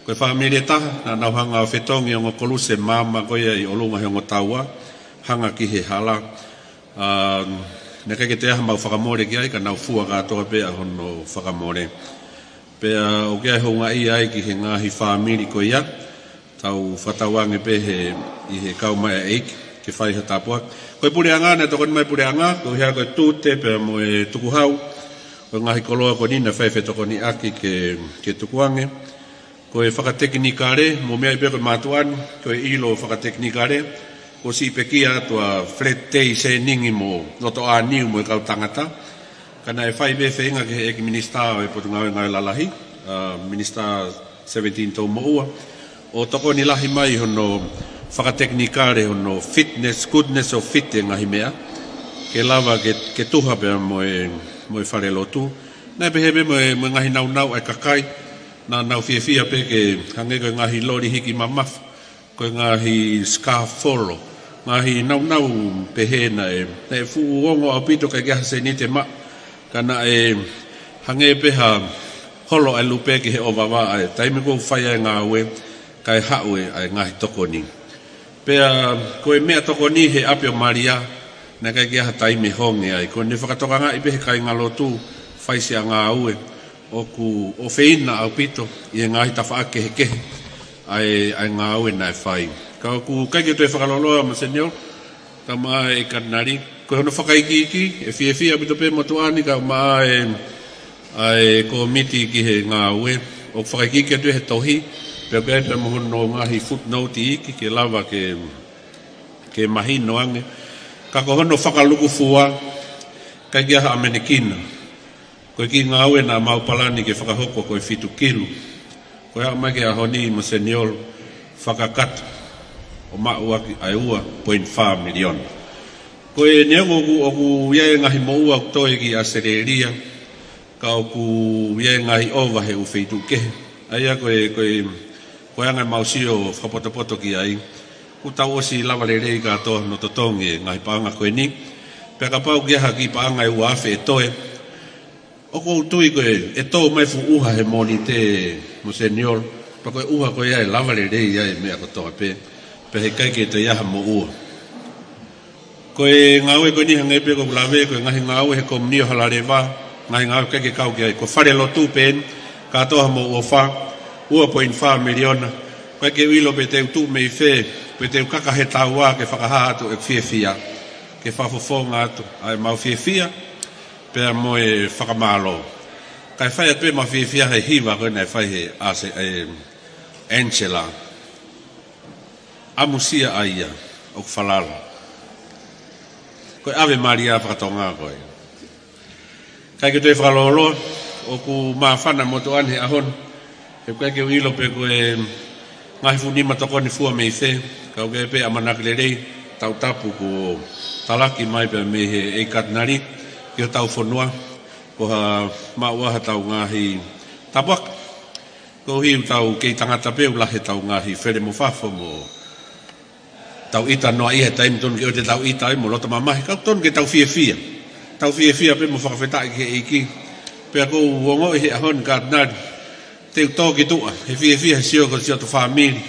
Ko e fāmili ʻe taha, naʻa nau hanga ʻo fetongi ongo koluse maama ko ia ʻi ʻolunga he ongo taua, hanga ki he hala. Um, naʻe ʻikai ke toe ʻi ai haʻamau fakamole ki ai, ka nau fua kātoa pē ʻa hono fakamole. Pea ʻoku ʻi ai e houngaʻia ai ki he ngaahi fāmili ko ia, tau fakatauange pē he, ʻi he kau mai ʻa e ʻEiki, ke fai ha tāpuaki. Ko e puleʻanga, naʻe tokoni mai puleʻanga, ko e hā ko e tute pea mo e tukuhau, ko e ngaahi koloa ko eni naʻe fai fetokoniʻaki ke, ke tukuange. Ko e fakatekinikale, mou meaʻi pē ko e mātuʻa ni, ko e ʻilo fakatekinikale, ko e siʻi pekia atu ʻa Flat Day Seningi mo Loto ʻAniu mo e kau tangata. Ka naʻe fai pē feinga ki he ʻEiki Minisitā ʻo e Potungāue Ngāue Lalahi, ʻa Minisitā Seventeen Toumoʻua, ʻo tokoni lahi mai hono fakatekinikale, hono fitness, goodness of fit e ngaahi meʻa, ke lava ke, ke tuha pea mo e, mo e falelotu. Naʻe pehē pē mo e, mo e ngaahi naunau ʻa e kakai, naʻa nau fiefia pē ke hangē ko e ngaahi loli hiki mamafa, ko e ngaahi scarf holo, ngaahi naunau pehē naʻe, naʻe fuʻu ongo ʻaupito, ʻikai ke ʻi ai ha seniti ʻe maʻu, ka naʻe hangē pē ha holo ʻa e lupe ki he ʻovava ʻa e taimi ʻoku fai ai e ngāue, kae haʻu e, ʻa e ngaahi tokoni. Pea ko e meʻatokoni he ʻapi ʻo Malia, naʻe ʻikai ke ʻi ai ha taimi ʻe honge ai. Ko ʻene fakatokangaʻi pē he kāingalotu, fai siʻa ngāue, ʻoku ʻofeina ʻaupito ʻi he ngaahi tafaʻaki kehekehe ʻa e, ʻa e ngāue naʻe fai. Ka ʻoku ʻikai ke toe fakalōloa Monsignor, kae ʻumaʻā e Katinali, ko hono fakaikiiki, ʻe fiefia ʻaupito pē motuʻa ni kae ʻumaʻā e, ʻa e kōmiti ki he ngāue, ʻoku fakaikiiki atu he tohi, pea pea pea mo hono ngaahi footnote iiki ke lava ke, ke mahino ange. Ka ko hono fakalukufua, ʻikai ke ʻi ai ha ʻamanekina. Ko e kiʻi ngāue naʻa mau palani ke fakahoko ko e fitu kilu. Ko e aʻu mai ki he ʻaho ni Monsignor, fakakata ʻo maʻu ʻaki ʻa e ua poini fā miliona. Ko e neongo ʻoku, ʻoku ʻi ai e ngaahi moʻua ʻoku toe ki ʻAositelēlia, ka ʻoku ʻi ai e ngaahi ʻova he ʻū feituʻu kehe. ʻA ia ko e, ko e, ko e anga ʻemau sio fakapotopoto ki ai, kuo tau ʻosi lava lelei kātoa hono totongi e ngaahi paʻanga ko eni. Pea kapau ʻoku ʻi ai ha kiʻi paʻanga ʻe ua afe ʻe toe, ʻoku ou tui ko e, ʻe tō mai fuʻu ʻuha he Mōnite Monsignor, pea ko e ʻuha ko ia ʻe lava lelei ai e meʻa kotoa pē, pea heʻikai ke toe ʻi ai ha moʻua. Ko e ngāue ko eni hangē pē ko ʻeku lave, ko e ngaahi ngāue he Komiunio Halaleva, ngaahi ngāue ʻikai ke kau ki ai, ko e falelotu pē eni, kātoa homou ʻofa, ua poini fā miliona, ʻikai ke u ʻilo pe te u tuʻu mei fē, pe te u kaka he taua ke fakahā atu ʻeku fiefia, ke fakafofonga atu ʻa ʻemau fiefia, pea mo e fakamālō. Kae fai atu pē ʻemau fiefia he hiva ko ē naʻe fai he ʻAse-, ʻe Angela. ʻAmusia ʻa ia ʻoku falala. Ko e Ave Maria faka-Tonga ko ē. ʻIkai ke toe fakalōloa, ʻoku māfana motuʻa ni he ʻaho ni. He ʻoku ʻikai ke u ʻilo pe ko e ngaahi fuʻu nima tokoni fua mei fē, ka ʻoku ʻi ai pē ʻamanaki lelei, tautapu kuo talaki mai pea mei he ʻEiki Katinali ki hotau fonua, ko ha maʻu ʻa hotau ngaahi tāpuaki. Koeʻuhi ʻoku tau kei tangata pē, ʻoku lahi ʻetau ngaahi fele mo fafo mo tau ʻita noa ʻi he taimi tonu ke ʻoua te tau ʻita ai mo loto mamahi, ka ʻoku tonu ke tau fiefia. Tau fiefia pē mo fakafetaʻi ki he ʻEiki. Pea ʻoku ou ongoʻi he ʻaho ni, Katinali, te u tō ki tuʻa he fiefia he sio ko siʻoto fāmili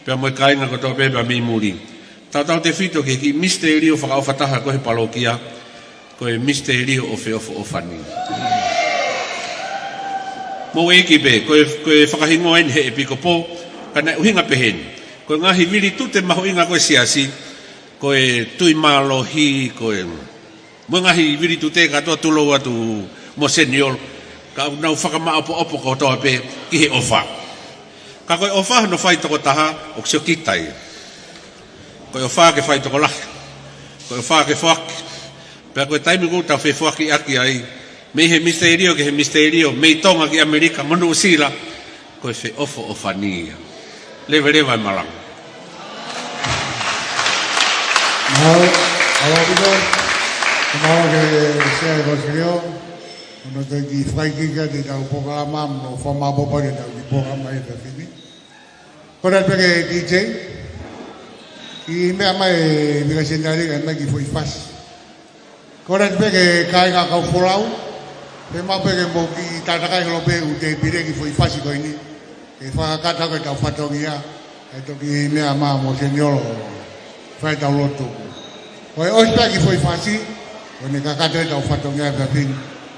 pea mo e kāinga kotoa pē mei muli. Tautautefito ki he kiʻi misiterio fakaʻofa taha ko ē he palokia, ko e misiterio ʻo e feʻofoʻofani. Mou ʻeiki pē, ko e, ko e fakahingoa eni he ʻepikopo, ka naʻe ʻuhinga peheni. Ko e ngaahi vilitute mahuʻinga ko ē ʻo e siasi, ko e tui mālohi, ko e mo e ngaahi vilitute kātoa, tulou atu Monseniolo, ka ʻoku nau fakamaʻopoʻopo kotoa pē ki he ʻofa. Ka ko e ʻofa hono fai tokotaha, ʻoku sio kita ia. Ko e ʻofa ke fai tokolahi. Ko e ʻofa ke foaki. Pea ko e taimi ʻoku tau fefoakiʻaki ai, mei he misiterio ki he misiterio, mei Tonga ki ʻAmelika mo Nuʻusila, ko e feʻofoʻofani ia. Leveleva e malanga. Mālō, mālō ʻaupito. Mālō ki he Sea ʻo e Kōsilio. Hono toe kiʻi fakaikiiki atu ʻetau polokalama, mo fakamaʻopoʻopo atu ʻetau kiʻi polokalama he efiafi ni. Kole atu pē ki he D J. Kiʻi meʻa mai e Vika Senitali, kae ʻomai e kiʻi foʻi fasi. Kole atu pē ki he kāinga kau folau, pea maʻu pē ke mou kiʻi tātakai holo pē ʻū tēpile, kiʻi foʻi fasi ko eni. Ke fakakakato ʻetau fatongia, ʻe toki meʻa mai Monseniolo, fai ʻetau lotu. Ko e ʻosi pē kiʻi foʻi fasi, ko ʻene kakato ʻetau fatongia he efiafi ni.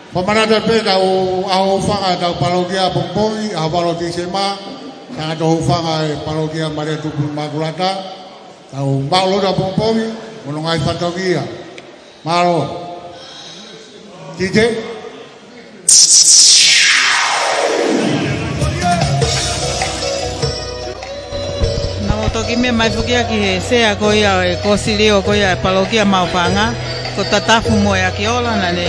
Fakamanatu pē ʻetau ʻaho hūfanga ʻetau palokia pongipongi, ʻaho valu Tīsema, tangata hūfanga e palokia Malia Tupu ʻImakulata, tau maʻu lotu ʻapongipongi, mo hono ngaahi fatongia. Mālō. Tite. Naʻa mou toki meʻa mai foki ia ki he Sea ko ia ʻo e Kōsilio ko ia ʻo e palokia Maʻufanga, ko Tatafu Moeakiola, naʻa ne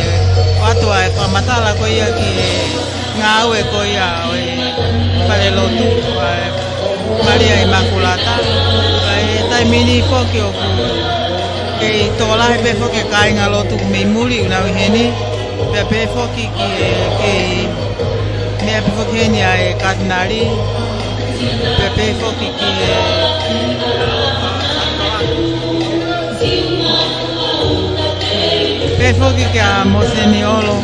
ʻoatu ʻa e fakamatala ko ia ki he ngāue ko ia ʻo e falelotu ʻa e Malia ʻImakulata. Ka ʻi he taimi ni foki ʻoku kei tokolahi pē foki e kāingalotu mei muli ʻoku nau ʻi heni. Pea pehē foki ki he, kei meʻa pē foki heni ʻa e Katinali. Pea pehē foki ki he, pehē foki kia Monseniolo,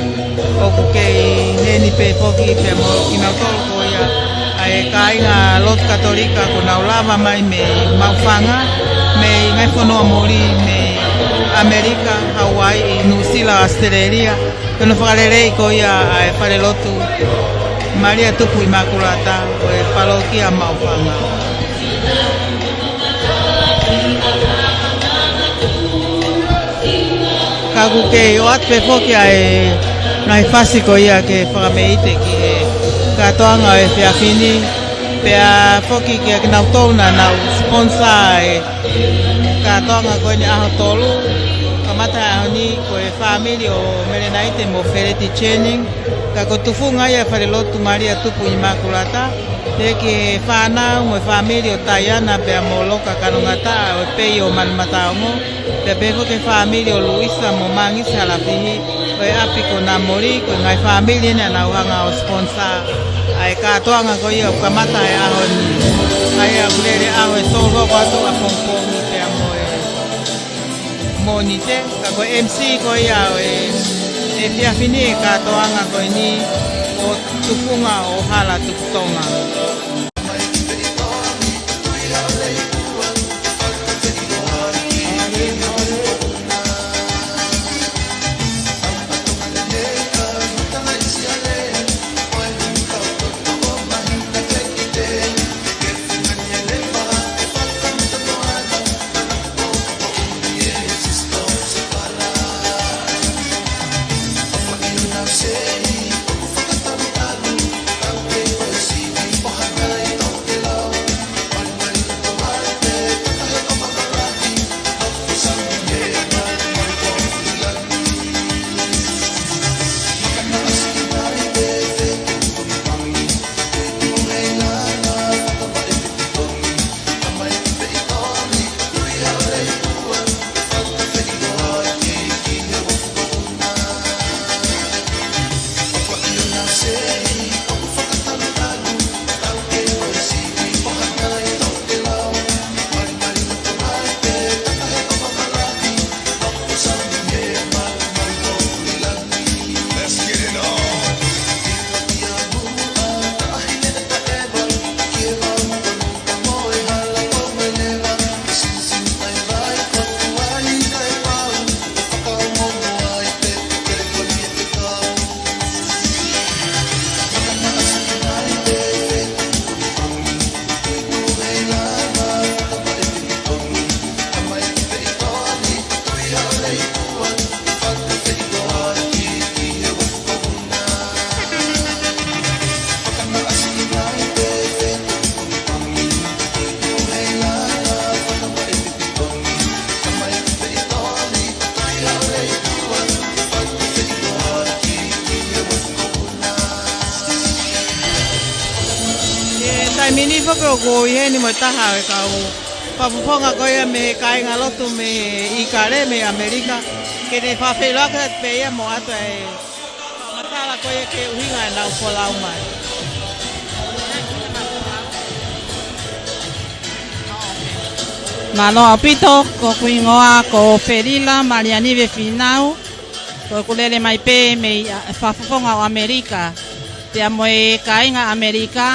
ʻoku kei ʻi heni pē foki pea mo kinautolu ko ia ʻa e kāingalotu Katolika kuo nau lava mai mei Maʻufanga, mei he ngaahi fonua muli, mei ʻAmelika, Hauaiʻi, Nuʻusila, ʻAositelēlia, ke nau fakaleleiʻi ko ia ʻa e falelotu Malia Tupu ʻImakulata ʻo e palokia Maʻufanga. Ka ʻoku kei ʻoatu pē foki ʻa e ngaahi fasi ko ia ke fakameʻite ki he kātoanga ʻo e efiafi ni, pea foki kia kinautolu naʻa nau sponsor e kātoanga ko eni ʻaho tolu, kamata he ʻaho ni, ko e fāmili ʻo Melenaite mo Feleti Channing, ka ko e tufunga ia e falelotu Malia Tupu ʻImakulata, pea ki he fānau mo e fāmili ʻo Taiana pea mo Loka Kanongataʻa ʻo e Pei ʻo Manumataongo, pea pehē foki ki he fāmili ʻo Luisa mo Mangisi Halafihi ʻo e ʻapi ko Namoli, ko e ngaahi fāmili eni naʻa nau hanga ʻo sponsor ʻa e kātoanga ko ia ʻoku kamata he ʻaho ni. ʻA ia ʻoku lele ʻaho ʻe tolu hoko atu ʻapongipongi pea mo e Mōnite, ka ko e M C ko ia ʻo e, e efiafi ni e kātoanga ko eni ko Tufunga ʻo Hala Tuputonga. Taimi ni foki ʻoku ou ʻi heni mo e taha ʻo e kau fakafofonga ko ia mei he kāingalotu mei ʻIkale mei ʻAmelika, ke ne fakafeʻiloaki atu pē ia mo ʻoatu e fakamatala ko ia ki he ʻuhinga ʻenau folau mai. Mālō ʻaupito, ko hoku hingoa ko Felila Malianive Fīnau, ko ʻeku lele mai pē mei, ʻa, fakafofonga ʻo ʻAmelika. Pea mo e kāinga ʻAmelika,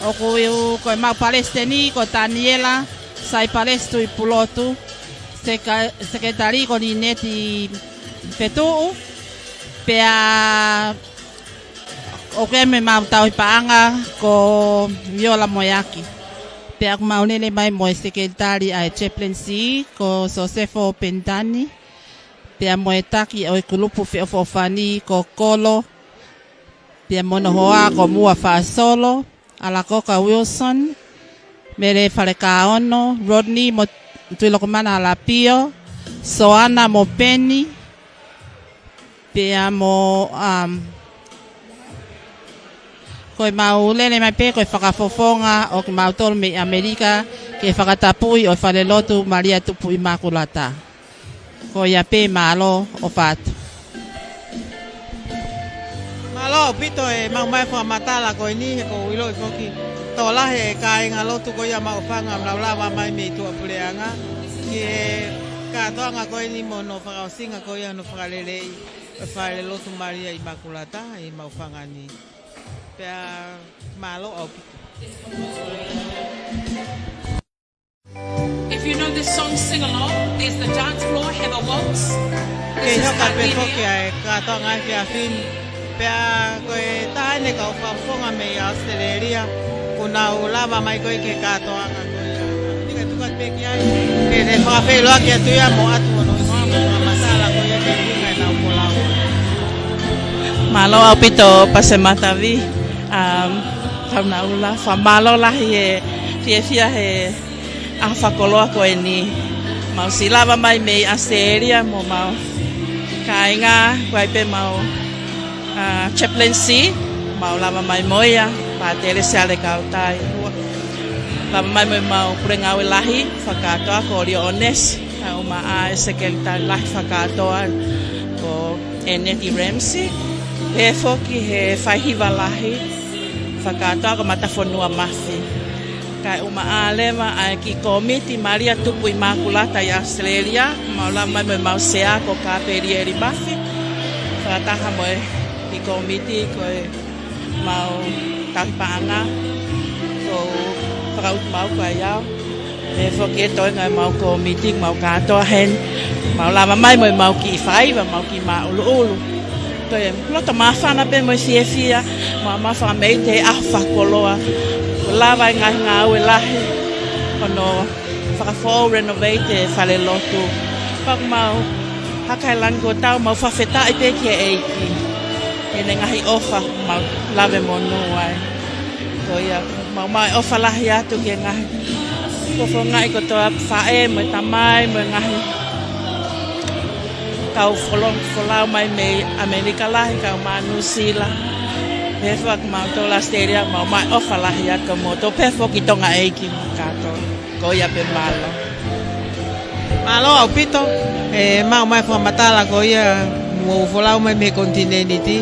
ʻoku, ko ʻemau palesiteni ko Taniela Saipalesi Tuʻipulotu, seka-, sekelitali ko Lineti Fetuʻu, pea ʻoku ʻi ai mo ʻemau tauhi paʻanga ko Viola Moeaki. Pea ʻoku mau lele mai mo e sekelitali ʻa e chaplaincy ko Sosefo Penitani. Pea mo e taki ʻo e kulupu feʻofoʻofani ko Kolo. Pea mo hono hoa ko Mua Faʻasolo, ʻAlakoka Wilson, Mele Falekaono, Rodney mo Tuʻilokomana ʻAlapio, Soana mo Peni, pea mo, um, ko ʻemau lele mai pē ko e fakafofonga ʻo kimautolu mei ʻAmelika, ke fakatapui ʻo e falelotu Malia Tupu ʻImakulata. Ko ia pē, mālō ʻofa atu. Mālō ʻaupito e maʻu mai fakamatala ko eni, he ʻoku ou ʻiloʻi foki tokolahi e kāingalotu ko ia maʻu fanga nau lava mai mei tuʻapuleʻanga ki he kātoanga ko eni mo hono fakaʻosinga ko ia hono fakaleleiʻi e falelotu Malia ʻImakulata ʻi maʻu fanga ni. Pea mālō ʻaupito. If you know this song, sing along. There's the dance floor, have a waltz. This is Kei hoko pē Tangini. Foki ʻa e kātoanga he efiafi ni. Pea ko e taha eni e kau fakafofonga mei ʻAositelēlia, kuo nau lava mai ko ē ki he kātoanga ko ia. Nika tuka pē ki ai, ke ne fakafeʻiloaki atu ia mo ʻoatu hono fakamatala ko ia ki he ʻuhinga ʻenau folau. Mālō ʻaupito Pase Matavi, um, Taunaula, fakamālō lahi he fiefia he ʻaho fakakoloa ko eni. Mau siʻi lava mai mei ʻAositelēlia mo ʻemau kāinga, ko ia pē ʻemau, ʻa, chaplaincy, mau lava mai mo ia, Pātele Siale Kautai. Lava mai mo ʻemau pule ngāue lahi fakakātoa ko Lio ʻOnesi, kae ʻumaʻā e sekelitali lahi fakakātoa ko ʻEneti Ramsey, pehē foki he faihiva lahi fakakātoa ko Matafonua Mafi. Kae ʻumaʻā leva ʻa e kiʻi kōmiti Malia Tupu ʻImakulata ʻi ʻAositelēlia, mau lava mai mo ʻemau sea ko Kapelieli Mafi, fakataha mo e kiʻi kōmiti ko ʻemau tauhi paʻanga, ko e fakaʻutumauku ai au. Pehē foki e toenga ʻemau kōmiti, mau kātoa heni, mau lava mai mo ʻemau kiʻi faiva, ʻemau kiʻi māʻuluʻulu. Ko e loto māfana pē mo e fiefia, mau, mau fakamēite he ʻaho fakakoloa, kuo lava e ngaahi ngāue lahi, hono fakafoʻou, renovate e falelotu. Pea ʻoku mau haka he langi kuo tau, mau fakafetaʻi pē ki he ʻEiki ʻi heʻene ngaahi ʻofa, mau lave monū ai. Ko ia, mau maʻu e ʻofa lahi atu ki he ngaahi fakafofongaʻi kotoa, faʻē mo e tamai mo e ngaahi kau folau, folau mai mei ʻAmelika lahi, kau mai Nuʻusila. Pehē foki kimautolu ʻAositelēlia, mau maʻu e ʻofa lahi atu kiate kimoutolu, pehē foki ki Tonga ʻEiki mo kātoa. Ko ia pē, mālō. Mālō ʻaupito, e maʻu mai fakamatala ko ia, mou folau mai mei he konitinēniti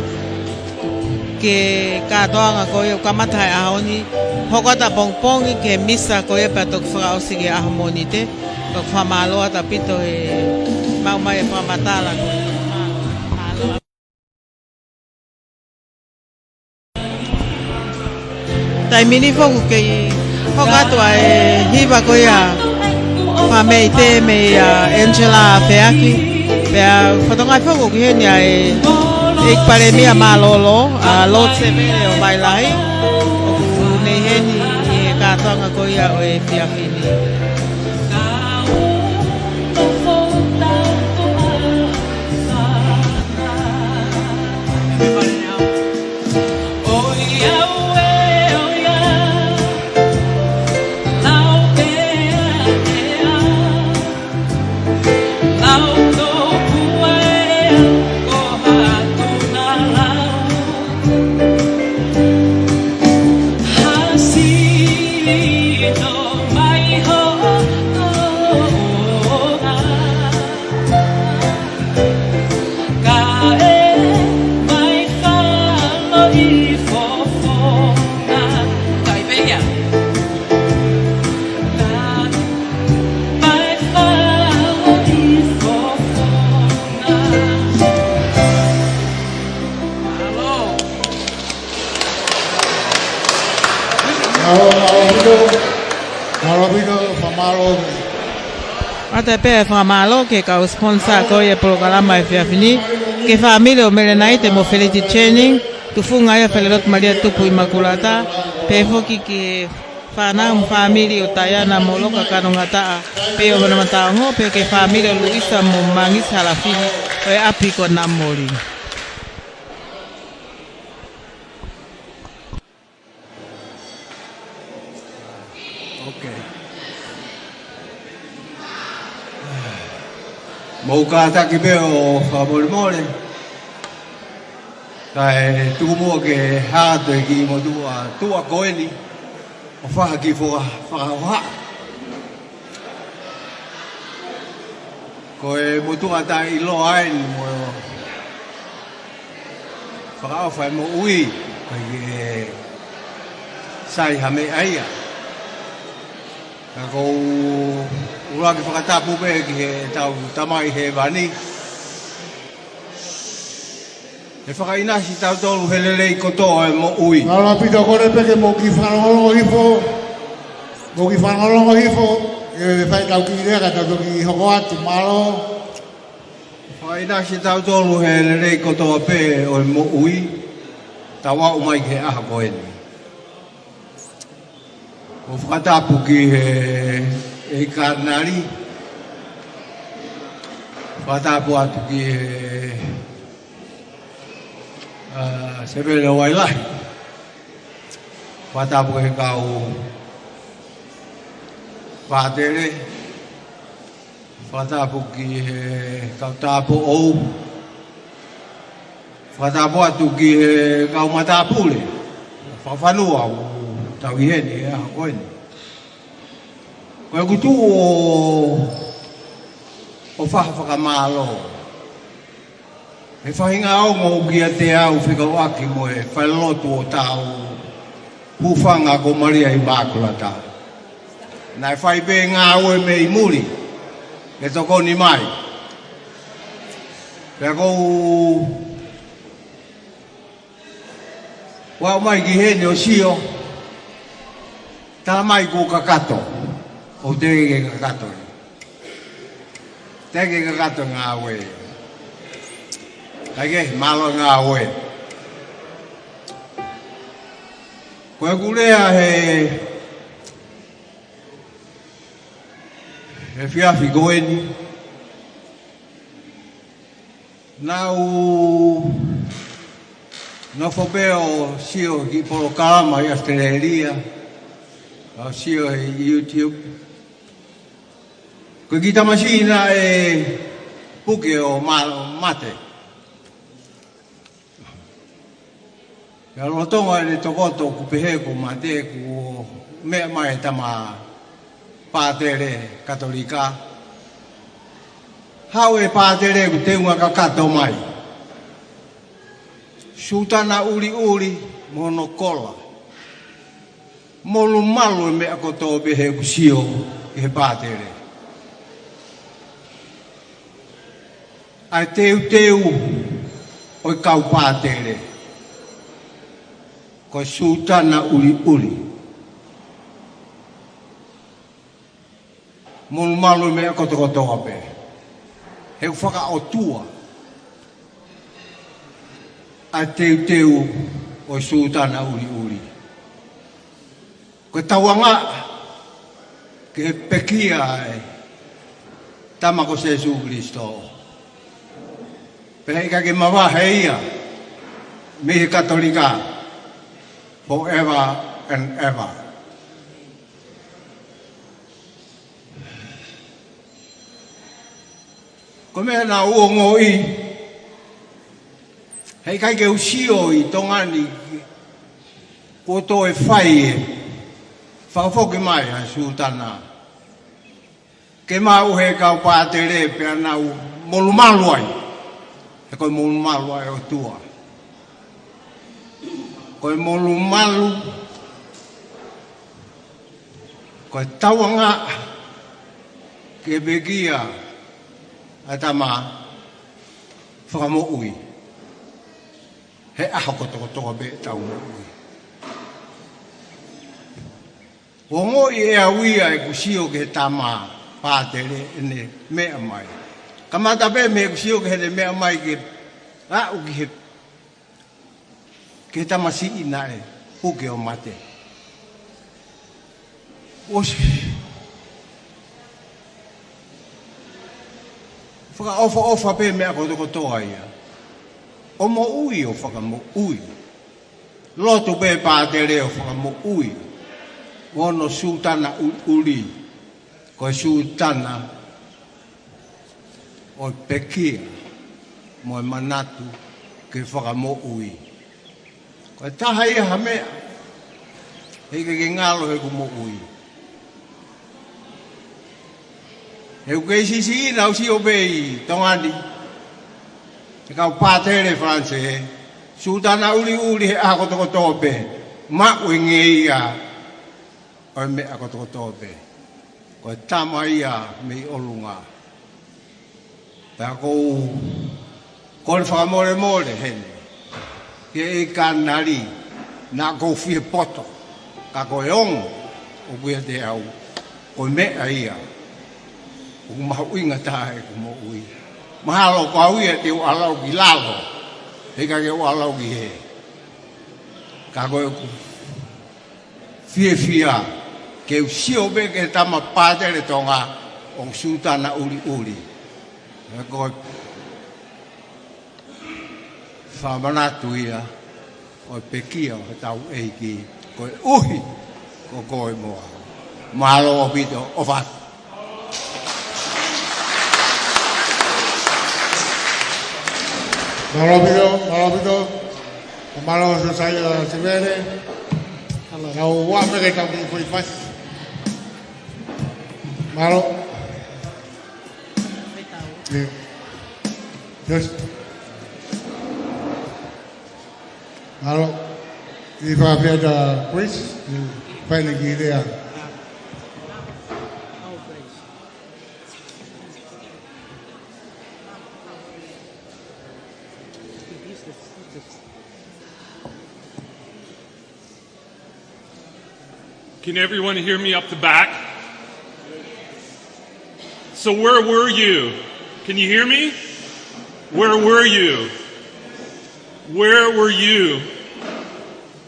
ki he kātoanga ko ia ʻoku kamata he ʻaho ni, hoko atu ʻapongipongi ki he misa ko ia pea toki fakaʻosi ki he ʻaho Mōnite. Ko e fakamālō atu ʻaupito he maʻu mai e fakamatala ko ia. Mālō. Taimi ni foki ʻoku kei hoko atu ʻa e hiva ko ia fakameʻite mei a Angela Feaki. Pea fakatokangaʻi foki ʻoku ʻi heni ʻa e ʻEiki Palēmia mālōlō, ʻa Lord Sevele ʻo Vailahi. ʻOku ne ʻi heni ʻi he kātoanga ko ia ʻo e efiafi ni. Mālō, mālō ʻaupito, mālō ʻaupito, fakamālō. ʻOatu pē ʻa e fakamālō ki he kau sponsor ko ia e polokalama he efiafi ni, ki he fāmili ʻo Melenaite mo Feleti Channing, tufunga ia Falelotu Malia Tupu ʻImakulata, pehē foki ki he fānau mo e fāmili ʻo Taiana mo Loka Kanongataʻa, pea mo Namataongo, pea ki he fāmili ʻo Luisa mo Mangisi Halafili, ʻo e ʻapi ko Namoli. Ok. Mou kātaki pē ʻo fakamolemole. Kae tuku muʻa ke hā atu e kiʻi motuʻa tuʻa ko eni ʻo fai ha kiʻi faka-, fakahoha. Ko e motuʻa taʻeʻiloa eni mo fakaʻofa e moʻui, ʻikai ke sai ha meʻa ia. Ka ʻoku ou ʻuluaki fakatapu pē ki heʻetau Tamai Hēvani. ʻE fakaʻinasi tautolu he lelei kotoa e moʻui. Mālō ʻaupito, kole pē ke mou kiʻi fakalongolongo hifo. Mou kiʻi fakalongolongo hifo. ʻE fai ʻetau kiʻi lea ka tau toki hoko atu. Mālō. Fakaʻinasi tautolu he lelei kotoa pē ʻo e moʻui. Tau aʻu mai ki he ʻaho ko eni. ʻOku ou fakatapu ki he, he Katinali. Fakatapu atu ki he, ʻa, Sevele ʻo Wailahi. Fakatapu ki he kau pātele. Fakatapu ki he kau tāupoʻou. Fakatapu atu ki he kau matāpule fakafanua ʻoku tau ʻi heni he ʻaho ko eni. Ko ʻeku tuʻu ʻo, ʻo fai ha fakamālō he faʻahinga ongo ʻoku ʻiate au fekauʻaki mo e falelotu ʻo tau hūfanga ko Malia ʻImakulata. Naʻe fai pē ngāue mei muli ke tokoni mai. Pea ʻoku ou aʻu mai ki heni ʻo sio, tala mai kuo kakato. ʻOku teʻeki ke kakato. Teʻeki ke kakato e ngāue. ʻIkai ke mālō e ngāue. Ko ʻeku lea he, he efiafi ko eni. Naʻá ku nofo pē ʻo sio ki he polokalama ʻi ʻAositelēlia, ʻo sio ʻi YouTube. Ko e kiʻi tamasiʻi naʻe puke ʻo ma-, mate. Pea lolotonga ʻene tokoto kuo pehē kuo mate, kuo meʻa mai e tama pātele Katolika. Haʻu e pātele kuo teunga kakato mai. Sutana ʻuliʻuli mo hono kola. Molumalu e meʻa kotoa pē he ʻeku sio ki he pātele. ʻA e teuteu ʻo e kau pātele. Ko e sutana ʻuliʻuli. Molumalu e meʻa kotokotoa pē. He ʻoku fakaʻotua ʻa e teuteu ʻo e sutana ʻuliʻuli. Ko e tauangaʻa ke pekia e Tama ko Sēsū Kilisitō. Pea heʻikai ke mavahe ia mei he Katolika forever and ever. Ko e meʻa naʻá ku ongoʻi, heʻikai ke u sio ʻi Tonga ni kuo toe fai e fakafoki mai ʻa e sutana ke maʻu ʻe he kau pātele pea nau molumalu ai. He ko e molumalu ʻa e ʻOtua. Ko e molumalu, ko e tauangaʻa ke pekia ʻa e Tama Fakamoʻui he ʻaho kotokotoa pē ʻetau moʻui. Ongoʻi ʻe au ia ʻeku sio ki he tama pātele ʻene meʻa mai. Kamata pē mei heʻeku sio ki heʻene meʻa mai ke aʻu ki he, ki he tamasiʻi naʻe puke ʻo mate. ʻOsi fakaʻofoʻofa pē meʻa kotokotoa ia. ʻO moʻui ʻo fakamoʻui. Lotu pē pātele ʻo fakamoʻui. Ko hono sūtana ʻuliʻuli, ko e sūtana ʻo e pekia mo e manatu ke fakamoʻui. Ko e taha ia ha meʻa heʻikai ke ngalo heʻeku moʻui. He ʻoku kei siʻisiʻi naʻa ku sio pē ʻi Tonga ni, he kau pātele Falanisē, sūtana ʻuliʻuli he ʻaho kotokotoa pē, maʻu e ngeia ʻo e meʻa kotokotoa pē. Ko e tama ia mei ʻolunga. Pea ʻoku ou kole fakamolemole heni ki he ʻEiki Katinali, naʻa ku fie poto, ka ko e ongo ʻoku ʻiate au, ko e meʻa ia ʻoku mahuʻinga taha ʻeku moʻui. Mahalo ko au ia te u ʻalu ki lalo, heʻikai ke u ʻalu ki hē. Ka ko ʻeku fiefia ke u sio pē ki he tama pātele Tonga ʻoku sūtana ʻuliʻuli. He ko e fakamanatu ia ʻo e pekia ʻo hotau ʻEiki, koeʻuhi ko koe mo au. Mālō ʻaupito, ʻofa atu. Mālō ʻaupito, mālō ʻaupito. Mālō Sōsaia Sivele. Kau ua meke tau ki foʻi fasi. Mālō. Yes. Mālō. ʻI fakapea ta Chris, ʻi faini ki lea. Can everyone hear me up the back? So where were you? Can you hear me? Where were you? Where were you?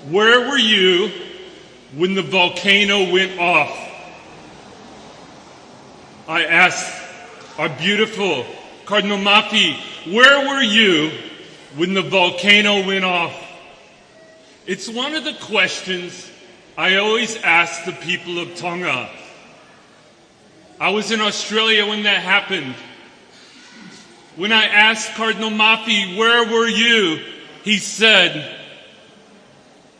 Where were you when the volcano went off? I asked our beautiful Cardinal Mafi, where were you when the volcano went off? It's one of the questions I always ask the people of Tonga. I was in Australia when that happened. When I asked Cardinal Mafi, "Where were you?" he said,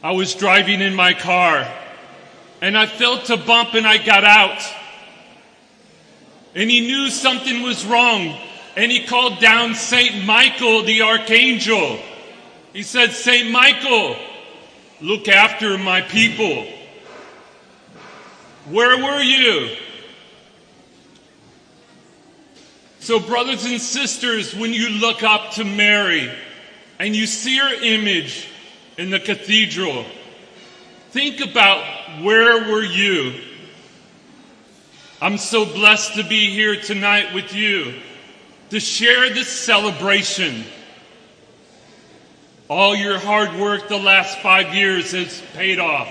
"I was driving in my car, and I felt a bump and I got out." And he knew something was wrong, and he called down Saint Michael the Archangel. He said, "Saint Michael, look after my people." Where were you? So, brothers and sisters, when you look up to Mary and you see her image in the cathedral, think about, where were you? I'm so blessed to be here tonight with you to share this celebration. All your hard work the last five years has paid off.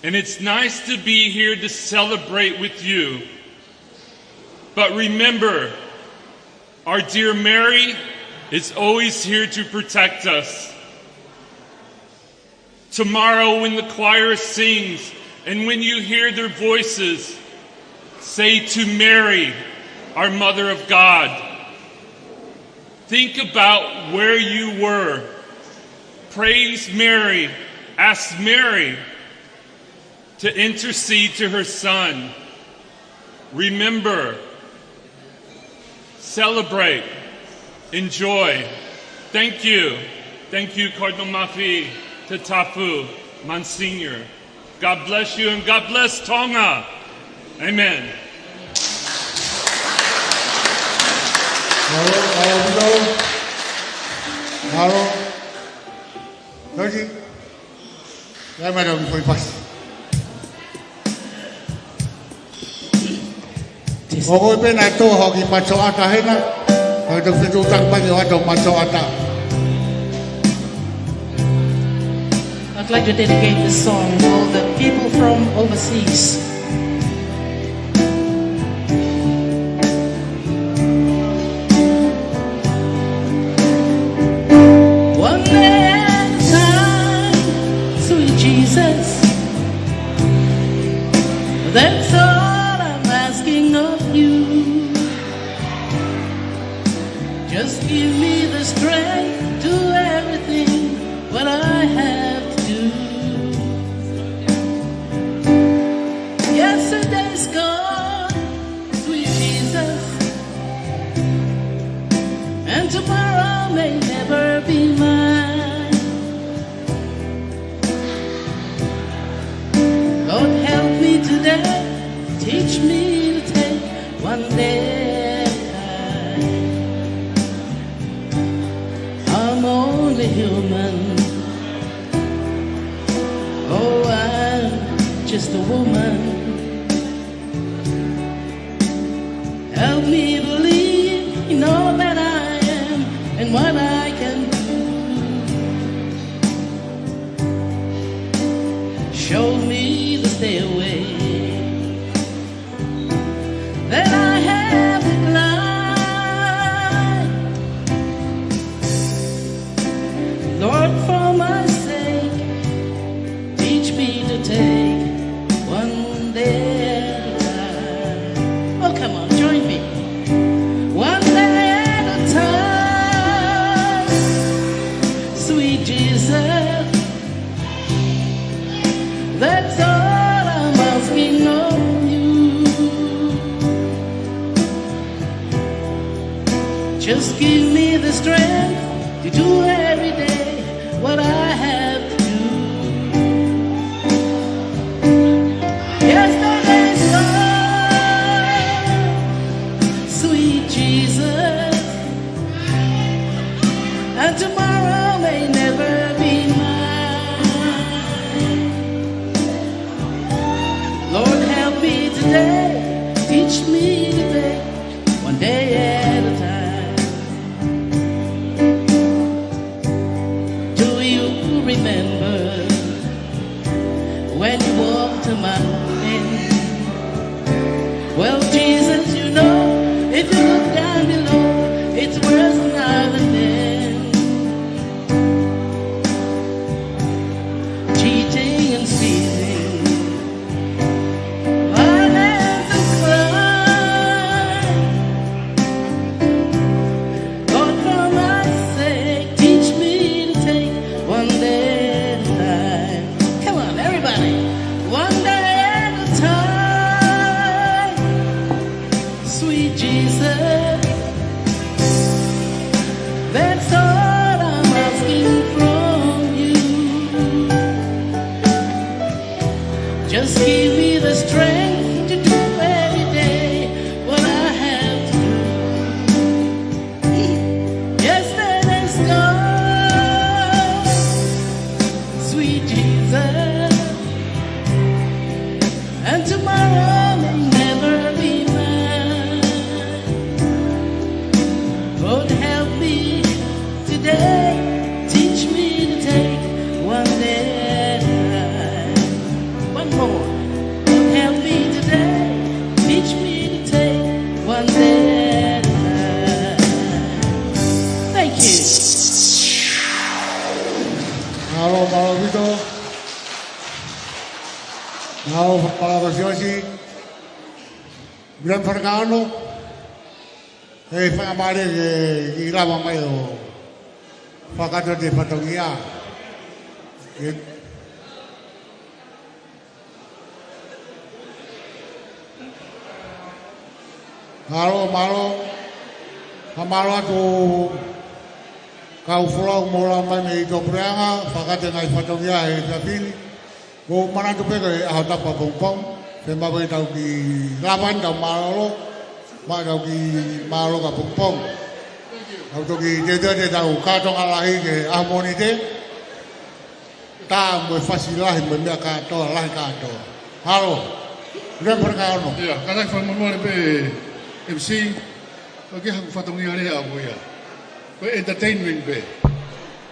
And it's nice to be here to celebrate with you. But remember, our dear Mary is always here to protect us. Tomorrow, when the choir sings and when you hear their voices, say to Mary, our Mother of God, think about where you were. Praise Mary. Ask Mary to intercede to her son. Remember, celebrate, enjoy. Thank you. Thank you, Cardinal Mafi Tatafu Monsignor. God bless you and God bless Tonga. Amen. Mālō, mālō, mālō. Mālō. Thank you. Ia, madam, foʻi fasi. Ko koe pē naʻe tō hoʻo kiʻi masoʻata hena, ka ke toki fetuʻutaki mai ke ʻoatu hoʻo masoʻata. I'd like to dedicate this song to all the people from overseas. One day at a time, sweet Jesus, that's all I'm asking of you. Just give me the strength to do everything what I have to do. Yesterday's gone, sweet Jesus, and tomorrow may never be mine. Lord, help me today. Teach me to take one day at a time. I'm only human. Oh, I'm just a woman. Help me believe in all that I am and what I can do. Show me the stairway that I have to climb. Lord, for my sake, teach me to take one day at a time. Oh, come on, join me. One day at a time, sweet Jesus. That's all I'm asking of you. Just give me the strength to do every day what I have to do. Yesterday's gone, sweet Jesus, and tomorrow may never be mine. Lord, help me today. Teach me to take one day at a time. Do you remember when you walked a mile? Well, Jesus, you know, if you look down below, it's worse than I've been. Cheating and stealing, violence and crime. Lord, for my sake, teach me to take one day at a time. Come on, everybody. One day at a time. Sweet Jesus, that's all I'm asking from you. Just give me the strength to do every day what I have to do. Yesterday's gone, sweet Jesus, and tomorrow may never be mine. Lord, help me today. Teach me to take one day at a time. One more. Lord, help me today. Teach me to take one day at a time. Thank you. Mālō, mālō ʻaupito. Mālō, mālō ʻaupito. Viliami Falekaono, ʻe fakamālō ke ke lava mai ʻo fakakakato e fatongia. ʻE, mālō, mālō, fakamālō atu kau folau mou lava mai mei tuʻapuleʻanga, fakakakato e ngaahi fatongia he efiafi ni. Mou manatu pē ko e ʻaho tapu ʻapongipongi, pea maʻu pē ʻetau kiʻi lava ʻetau mālōlō, maʻu ʻetau kiʻi mālōlō ʻapongipongi. Tau toki teuteu atu ʻetau kātoanga lahi ki he ʻaho Mōnite, tā mo e fasi lahi mo e meʻa kātoa, lahi kātoa. Mālō. Viliami Falekaono. ʻIa, kātaki fakamolemole pē M C, ʻoku ʻikai haku fatongia lea ʻaʻaku ia. Ko e entertainment pē.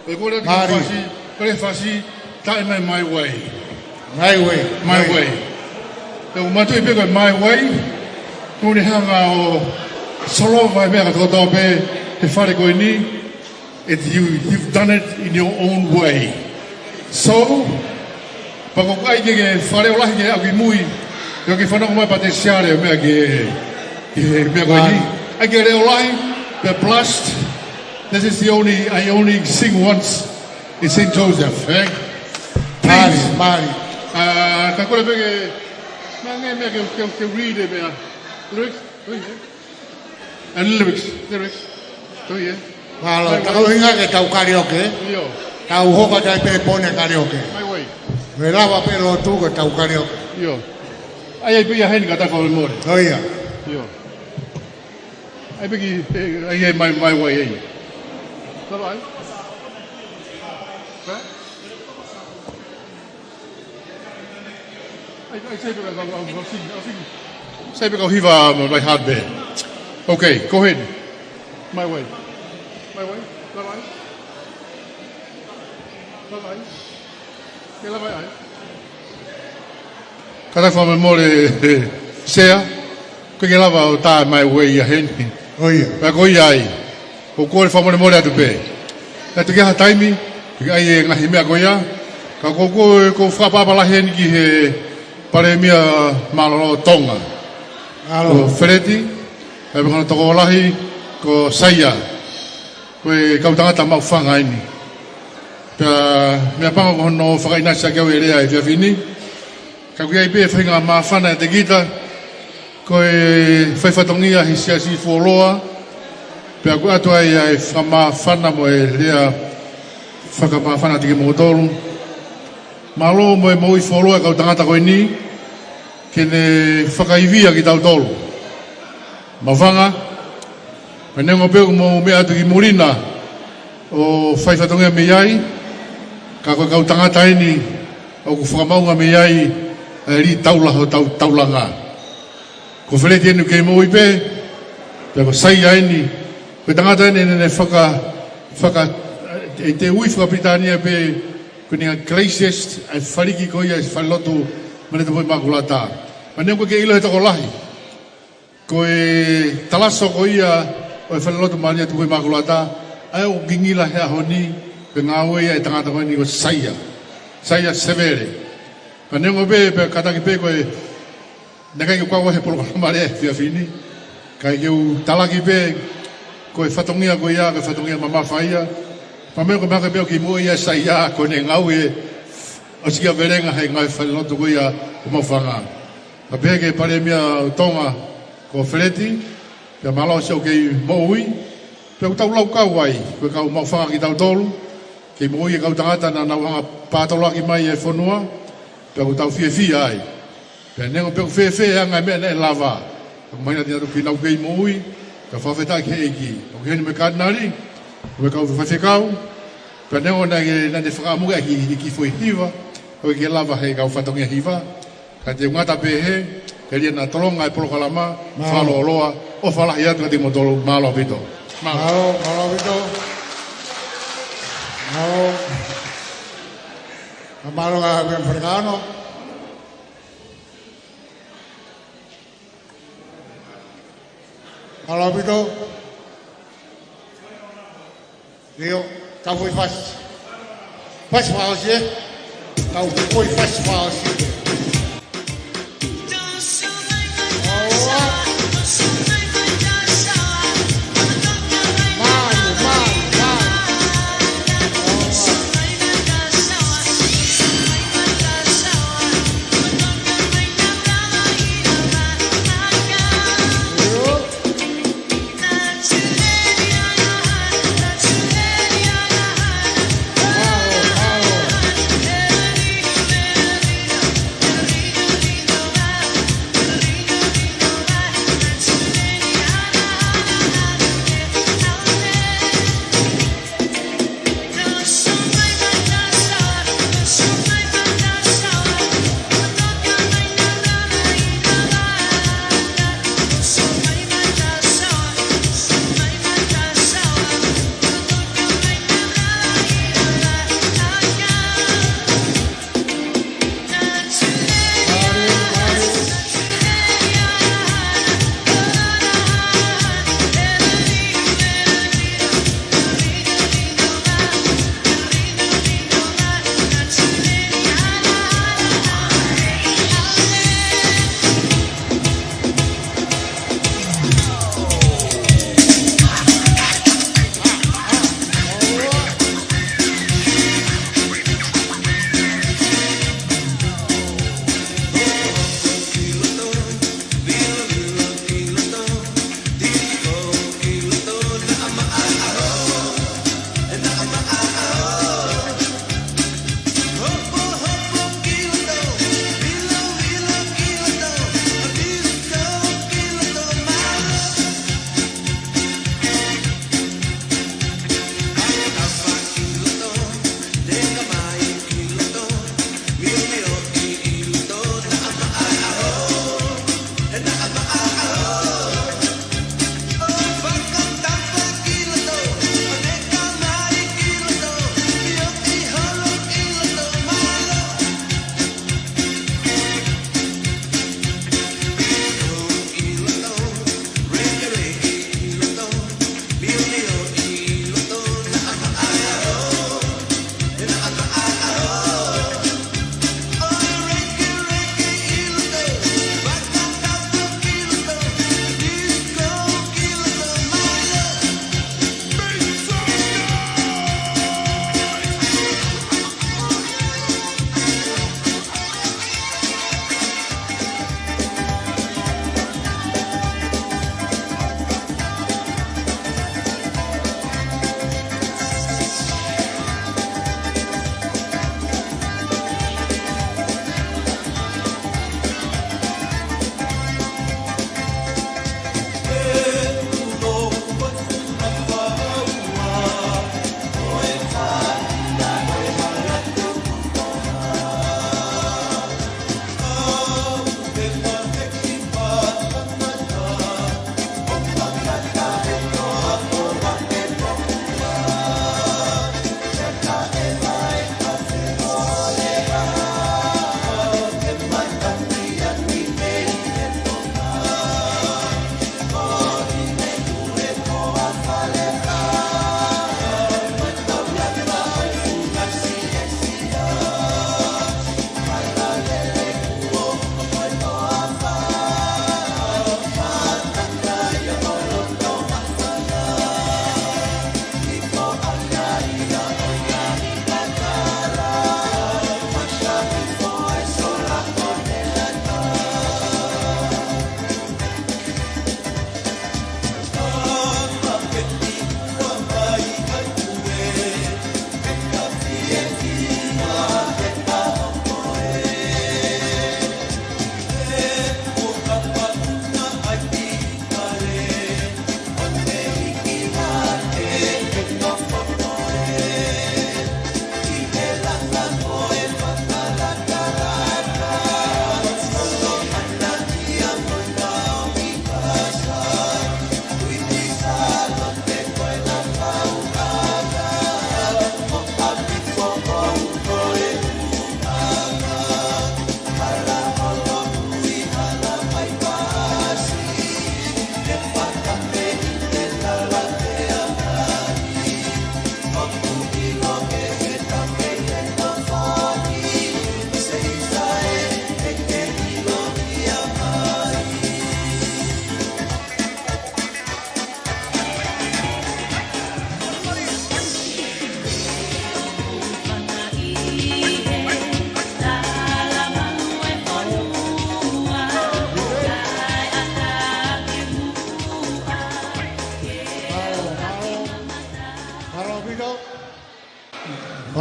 Ko e kole ki he Mālie. Fasi, kole fasi, taʻe mai my way. My way. My way. Te u mātuʻaki pē ko e my way, ʻoku ne hanga ʻo solova e meʻa kātoa pē he fale ko eni, it, you, you've done it in your own way. So, pea ko e ʻai ke ke fale ʻo lahi ke aʻu ki mui, ke ke fanongo mai Pātesiale meʻa ke, ke meʻa ko eni. Mālie. ʻAi ke leʻo lahi, the blast. This is the only, I only sing once in Saint Joseph, eh? Mālie, please. Mālie. Ah, ka kole pē ke, meʻa nge, meʻa ke, ke, ke read e meʻa. Lyrics? Ko ia. And lyrics, lyrics. Ko ia. Mālō, tau hinga ke tau karaoke. ʻIo. Tau hoko atu ai pē pone karaoke. My way. Mo e lava pē lotu ko e tau karaoke. ʻIo. ʻAi ai pē ia heni ka tau fakamolemole. Ko ia. ʻIo. ʻAi pē ki, eh, ʻai ai my, my way ai. Lava ai. Hā? ʻAi, ʻai, sai pē kau, kau, kau, kau sing, kau sing. Sai pē kau hiva, um, like hard bear. Okay, go ahead. My way. My way. Lava ai. Lava ai. Ke lava ai. Ka tau fakamolemole, Sea. ʻOku ʻikai ke lava ʻo tā my way ia heni. Ko ia. Pea ko ia ai. ʻOku ou kole fakamolemole atu pē. Naʻe tuku ha taimi, ke ʻai e ngaahi meʻa ko ia. Ka ko, ko, ko e fakaʻapaʻapa lahi eni ki he Palēmia mālōlō Tonga. Mālō. Ko Feleti, pea mo hono tokolahi, ko Saia. Ko e kau tangata maʻufanga eni. Pea meʻapango ko hono fakaʻinasi ʻaki au e lea he efiafi ni. Ka ʻoku ʻi ai pē faʻahinga māfana ʻiate kita, ko e fai fatongia he siasi fuoloa, pea ʻoku ʻoatu ai ʻa e fakamāfana mo e lea fakamāfana ʻiate kimoutolu. Mālō mo e moʻui fuoloa e kau tangata ko eni, ke ne fakaivia kitautolu. Maʻufanga, pea neongo pē ʻoku mou meʻa atu ki muli na ʻo fai fatongia mei ai, ka ko e kau tangata eni ʻoku fakamaʻunga mei ai ʻa e lī taula hotau taulanga. Ko Feleti eni ʻoku kei moʻui pē, pea ko Saia eni, ko e tangata eni naʻa ne faka, faka, ʻe te ui fakapilitānia pē, ko e ʻuhinga greatest, ʻa e faliki ko ia e falelotu Mālia Tupu ʻImākulata. Pea neongo ʻoku ʻikai ke ʻilo he tokolahi. Ko e talaso ko ia ʻo e falelotu Mālia Tupu ʻImākulata, ʻa ia ʻoku ngingila he ʻaho ni, ko e ngāue ia ʻa e tangata ko eni ko Saia. Saia Sevele. Pea neongo pē, pea kātaki pē ko e, naʻe ʻikai ke u kau he polokalama lea he efiafi ni. Kae ke u talaki pē, ko e fatongia ko ia, ko e fatongia mamafa ia. Pea meʻa ko e meʻa ko e meʻa ʻoku kei moʻui ai ʻa Saia, ko ʻene ngāue ʻo siʻi velenga he ngāue falelotu ko ia ʻo Maʻufanga. Pea pehē ki he Palēmia ʻo Tonga ko Feleti, pea mālō Sea ʻoku kei moʻui, pea ʻoku tau laukau ai, ko e kau maʻufanga kitautolu, kei moʻui e kau tangata naʻa nau hanga pātoloaki mai e fonua, pea ʻoku tau fiefia ai. Pea neongo pe ʻoku fēfē ʻa e ngaahi meʻa naʻe lava, ka mahino atu ki heʻenau kei moʻui, ka fakafetaʻi ki he ʻEiki. ʻOku ʻi heni mo e Katinali, mo e kau faifekau, pea neongo naʻe, naʻa ne fakaʻamu ke ʻai e kiʻi foʻi hiva, ʻoku ʻikai ke lava he kau fatongia hiva, ka te u ngata pē he, ke lia naʻa tolonga e polokalama, mālō. Fakalōloa, ʻofa lahi atu kiate kimoutolu, mālō ʻaupito. Mālō. Mālō, mālō ʻaupito. Mālō. Mālō ʻa e meʻa fale kano. Mālō ʻaupito. ʻIo, tau foʻi fasi. Fasi fakaʻosi, ē? Tau foʻi fasi fakaʻosi.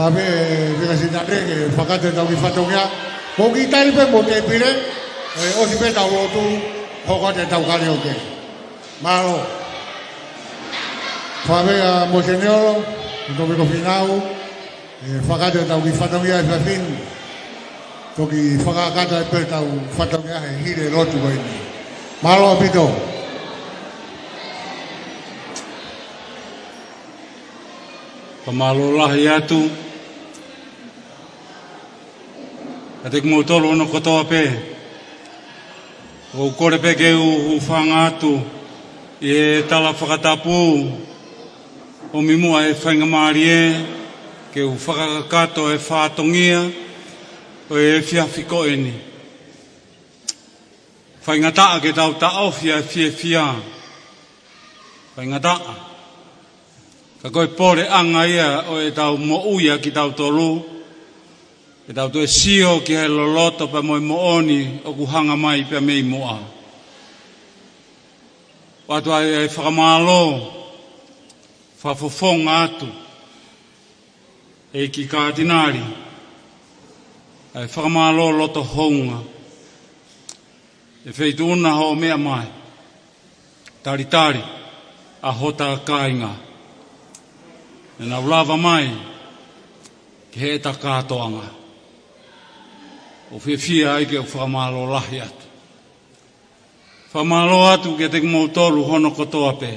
Pea pē, pē ka sina te ke fakakakato ʻetau kiʻi fatongia. Ko e kiʻi tali pē mo e tēpile, ʻe ʻosi pē ʻetau lotu, hoko atu ʻetau karaoke. Mālō. Pea pē ʻa Moseniolo, ko Tōmiko Fīnau, ʻe fakakakato ʻetau kiʻi fatongia he efiafi ni. Toki fakakakato ai pē ʻetau fatongia he hili e lotu ko eni. Mālō ʻaupito. Fakamālō lahi atu kiate kimoutolu hono kotoa pē. ʻOku ou kole pē ke u hūfanga atu ʻi he tala fakatapu, ʻomi muʻa e faingamālie ke u fakakakato e fatongia ʻo e efiafi ko eni. Faingataʻa ke tau taʻofi ʻa e fiefia. Faingataʻa. Ka ko e puleʻanga ia ʻo ʻetau moʻui ʻa kitautolu, ke tau toe sio ki he loloto pea mo e moʻoni ʻoku hanga mai pea mei muʻa. ʻOatu ai e fakamālō, fakafofonga atu, ʻEiki Kātinale, ʻa e fakamālō loto hounga. ʻI he feituʻu na hoʻo meʻa mai, talitali ʻa hota kāinga, ʻenau lava mai ki heʻeta kātoanga. ʻOku fiefia ai ke u fakamālō lahi atu. Fakamālō atu kiate kimoutolu hono kotoa pē.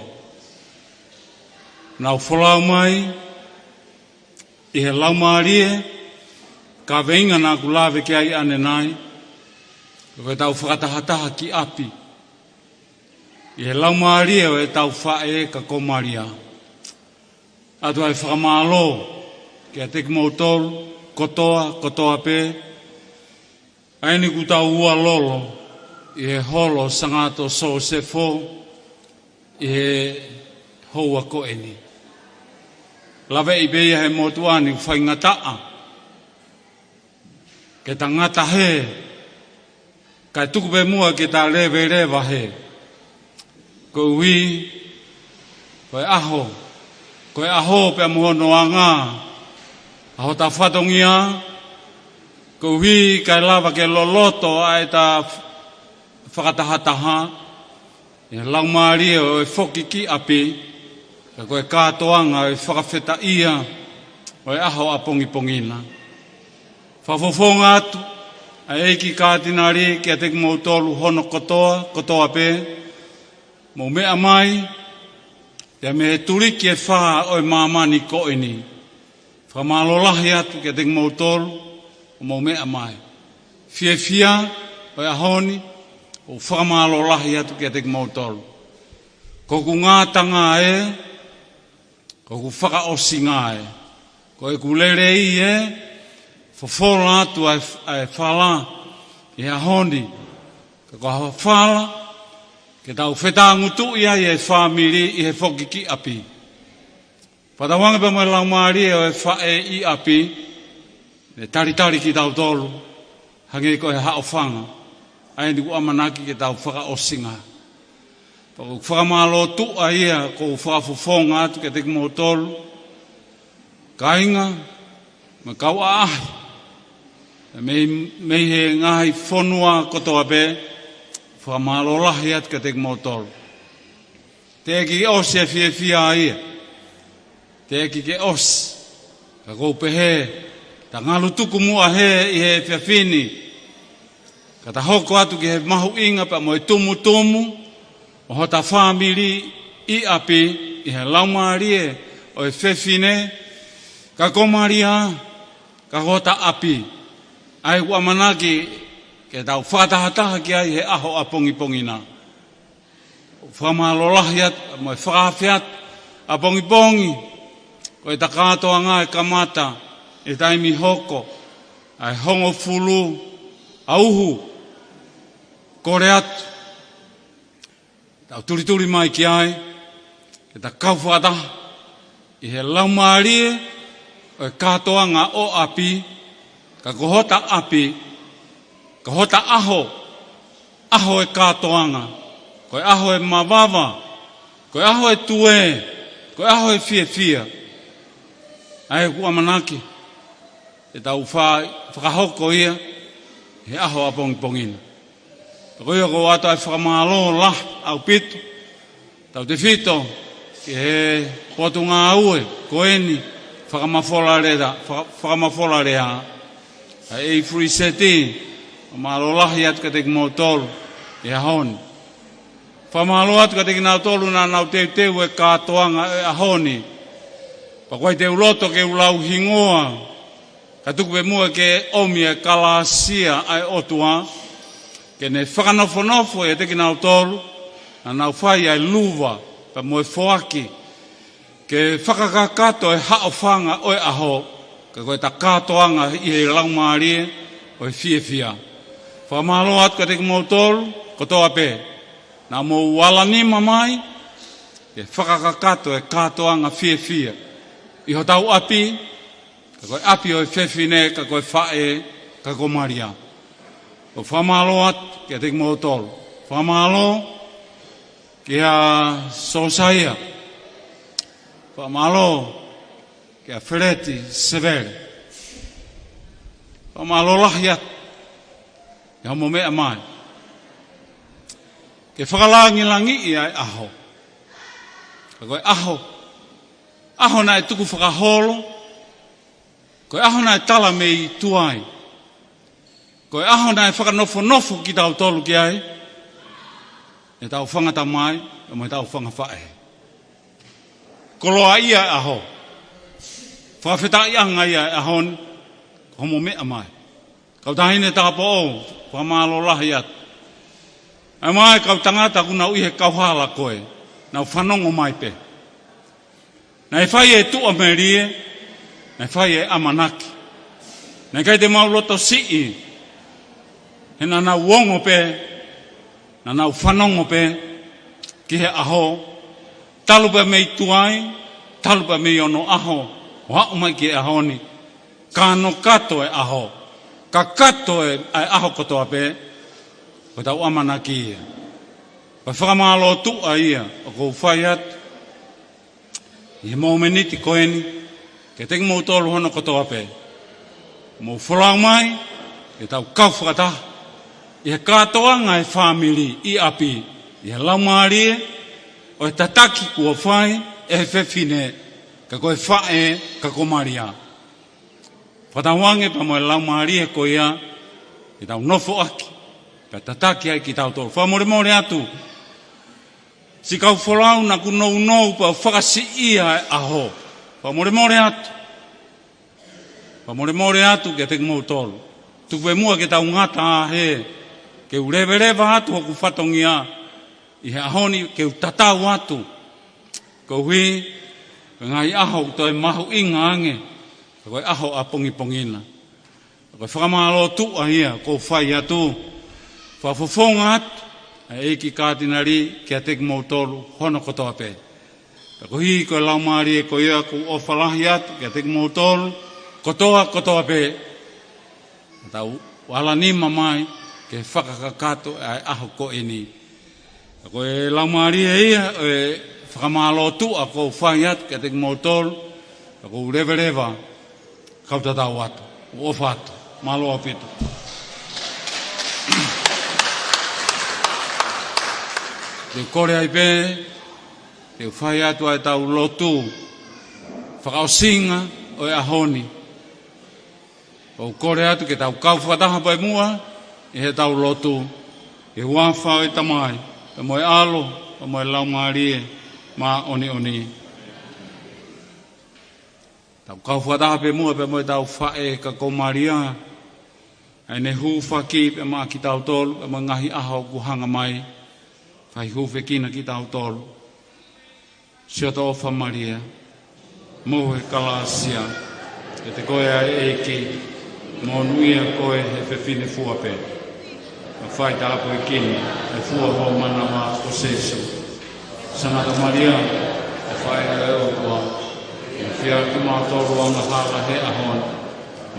Naʻa nau folau mai ʻi he laumālie, kaveinga naʻa ku lave ki ai ʻanenai, ko ʻetau fakatahataha ki ʻapi ʻi he laumālie ʻo ʻetau faʻē ka ko Malia. ʻOatu ai e fakamālō kiate kimoutolu kotoa, kotoa pē, ʻa eni kuo tau ua lolo ʻi he holo Sangata Sosefo ʻi he houa ko eni. Laveʻi pē ia he motuʻa ni, faingataʻa ke ta ngata hē, kae tuku pē muʻa ke ta leveleva hē. Koeʻuhi ko e ʻaho, ko e ʻaho pea mo hono anga ʻa hota fatongia, koeʻuhi kae lava ke loloto ʻa ʻeta fakatahataha ʻi he laumālie ʻo e foki ki ʻapi, ka ko e kātoanga ʻo e fakafetaʻia ʻo e ʻaho ʻapongipongi na. Fakafofonga atu ʻa e ʻEiki Kātinale kiate kimoutolu hono kotoa, kotoa pē, mou meʻa mai, pea mei he tuliki ʻe fā ʻo e māmani ko eni. Fakamālō lahi atu kiate kimoutolu ʻoku mou meʻa mai. Fiefia ʻo e ʻaho ni, ʻoku fakamālō lahi atu kiate kimoutolu. Ko hoku ngātanga ē, ko hoku fakaʻosinga ē, ko ʻeku lelei ē, fofola atu ʻa e, ʻa e fala ʻi he ʻaho ni. Ka ko ha fala ke tau fetāngutuʻi ai e fāmili ʻi he foki ki ʻapi. Fakatauange pea mo e laumālie ʻo e faʻē ʻi ʻapi, ʻe talitali kitautolu, hangē ko e haʻofanga, ʻa eni kuo ʻamanaki ke tau fakaʻosinga. Pea ʻoku ou fakamālō tuʻa ia, ʻoku ou fakafofonga atu kiate kimoutolu, kāinga, mo e kau ʻaʻahi, mei, mei he ngaahi fonua kotoa pē, fakamālō lahi atu kiate kimoutolu. Teʻeki ke ʻosi e fiefia ia. Teʻeki ke ʻosi. Ka ʻoku ou pehē, ta ngalu tuku muʻa hē ʻi he efiafi ni, ka ta hoko atu ki he mahuʻinga pea mo e tumutumu ʻo hota fāmili ʻi ʻapi ʻi he laumālie ʻo e fefine, ka ko Malia, ka ko hota ʻapi. ʻA ia ʻoku ʻamanaki ke tau fakatahataha ki ai he ʻaho ʻapongipongi na. Fakamālō lahi atu, mo e fakaafe atu, ʻapongipongi, ko ʻeta kātoanga ʻe kamata ʻi he taimi hoko ʻa e hongofulu ʻa uhu, kole atu, tau tulituli mai ki ai, ke ta kau fakataha ʻi he laumālie ʻo e kātoanga ʻo ʻapi, ka ko hota ʻapi, ka hota ʻaho, ʻaho e kātoanga, ko e ʻaho e mavava, ko e ʻaho e tuē, ko e ʻaho e fiefia. ʻA ia ʻoku ʻamanaki ʻetau fa-, fakahoko ia he ʻaho ʻapongipongi ni. Ko ia ʻoku ou ʻoatu ai e fakamālō lahi ʻaupito, tautefito ki he potungāue ko eni, fakamafola lea, faka-, fakamafola lea, ʻa e Free City, fakamālō lahi atu kiate kimoutolu he ʻaho ni. Fakamālō atu kiate kinautolu naʻa nau teuteu e kātoanga e ʻaho ni. Pea ʻoku ʻikai te u loto ke u lau hingoa, ka tuku pē muʻa ke ʻomi e kalāsia ʻa e ʻOtua, ke ne fakanofonofo ʻiate kinautolu naʻa nau fai ʻa e luva pea mo e foaki, ke fakakakato e haʻofanga ʻo e ʻaho, ka ko ʻeta kātoanga ʻi he laumālie ʻo e fiefia. Fakamālō atu kiate kimoutolu kotoa pē naʻa mou ala nima mai ke fakakakato e kātoanga fiefia ʻi hotau ʻapi, ka ko e ʻapi ʻo e fefine, ka ko e faʻē, ka ko Malia. ʻOku ou fakamālō atu kiate kimoutolu. Fakamālō kia Sosaia. Fakamālō kia Feleti Sevele. Fakamālō lahi atu he hoʻomo meʻa mai ke fakalāngilangiʻi ʻa e ʻaho. Ka ko e ʻaho, ʻaho naʻe tukufakaholo, ko e ʻaho naʻe tala mei tuai, ko e ʻaho naʻe fakanofonofo kitautolu ki ai ʻetau fanga tamai, mo ʻetau fanga faʻē. Koloaʻia e ʻaho. Fakafetaʻiʻanga ia e ʻaho ni, ko hoʻomo meʻa mai. Kau taʻahine tāupoʻou, fakamālō lahi atu. ʻA e mai kau tangata ʻoku nau ʻi he kauhala ko ē, nau fanongo mai pē. Naʻe fai e tuʻamelie, naʻe fai e ʻamanaki. Naʻe ʻikai te mau loto siʻi, he naʻa nau ongo pē, naʻa nau fanongo pē ki he ʻaho, talu pē mei tuai, talu pē mei onoʻaho, ʻo aʻu mai ki he ʻaho ni. Ka nau kakato e ʻaho, kakato e, ʻa e ʻaho kotoa pē, ko ʻetau ʻamanaki ia. Ko e fakamālō tuʻa ia ʻoku ou fai atu ʻi he momeniti ko eni, kiate kimoutolu hono kotoa pē. Mou folau mai, ke tau kau fakataha ʻi he kātoanga e fāmili ʻi ʻapi, ʻi he laumālie ʻo e tataki kuo fai ʻe he fefine, ka ko e faʻē, ka ko Malia. Fakatauange pea mo e laumālie ko ia, ke tau nofoʻaki, pea tataki ai kitautolu. Fakamolemole atu siʻi kau folau naʻa ku nounou pea u fakasiʻia e ʻaho. Fakamolemole atu. Fakamolemole atu kiate kimoutolu. Tuku pē muʻa ke tau ngata ā hē, ke u leveleva atu hoku fatongia ʻi he ʻaho ni, ke u tatau atu koeʻuhi ko e ngaahi ʻaho ʻoku toe mahuʻinga ange, ka ko e ʻaho ʻapongipongi na. Ko e fakamālō tuʻa ia ʻoku ou fai atu. Fakafofonga atu ʻa e ʻEiki Kātinali kiate kimoutolu hono kotoa pē. Pea koeʻuhi ko e laumālie ko ia, ʻoku ou ʻofa lahi atu kiate kimoutolu kotoa, kotoa pē. Tau ala nima mai ke fakakakato ʻa e ʻaho ko eni. Ko e laumālie ia ʻo e fakamālō tuʻa ʻoku ou fai atu kiate kimoutolu, ʻoku ou leveleva, kau tatau atu, ʻoku ou ʻofa atu. Mālō ʻaupito. Te u kole ai pē, te u fai atu ʻa ʻetau lotu fakaʻosinga ʻo e ʻaho ni. ʻOku ou kole atu ke tau kau fakataha pē muʻa ʻi heʻetau lotu, ʻi he huafa ʻo e Tamai, pea mo e ʻAlo, pea mo e Laumālie Māʻoniʻoni. Tau kau fakataha pē muʻa pea mo ʻetau faʻē ka ko Malia, ʻa ʻene hūfaki pea maʻa kitautolu, pea mo e ngaahi ʻaho ʻoku hanga mai, fai hūfekina kitautolu. Siʻoto ʻofa Malia, mohu he kalāsia, ʻiate koe ʻa e ʻEiki, monūʻia koe he fefine fua pē. Pea fai tāpuekina ʻa e fua ho manava ko Sēsū. Sangata Malia, ʻofa ʻa e ʻOtua, ʻofa kiate kimautolu angahala he ʻaho ni,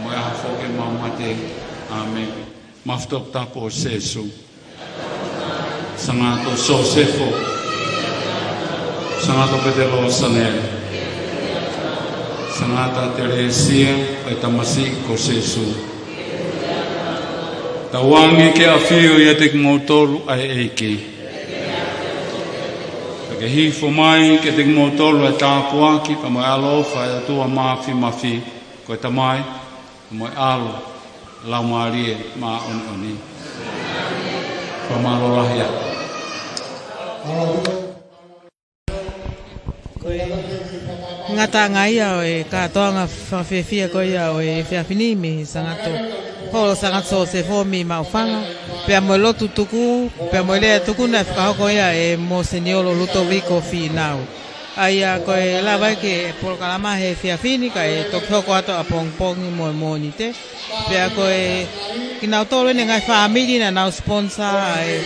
mo e ʻaho foki ʻemau mate. ʻĀmeni. Mafu toputapu ʻo Sēsū. Sangata Sosefo. Sangata Petelo Sanele. Sangata Telesia. ʻa e tamasiʻi ko Sēsū. Tauange ke ʻafio ʻiate kimoutolu ʻa e ʻEiki. Pea ke hifo mai kiate kimoutolu ʻa e tāpuaki pea mo e ʻaloʻofa ʻa e ʻOtua Māfimafi, ko e Tamai, mo e ʻAlo, Laumālie Māʻoniʻoni. Fakamālō lahi atu. Ko e ngataʻanga ia ʻo e kātoanga fakafiefia ko ia ʻo e efiafi ni mei Sangato, Holo Sangato Sosefo mei Maʻufanga, pea mo e lotu tuku, pea mo e lea tuku naʻe fakahoko ia ʻe Moseniolo Lutoviko Fīnau. ʻA ia ko e lava ia ke polokalama he efiafi ni kae toki hoko atu ʻapongipongi mo e Mōnite. Pea ko e kinautolu ʻeni ngaahi fāmili naʻa nau sponsor ʻa e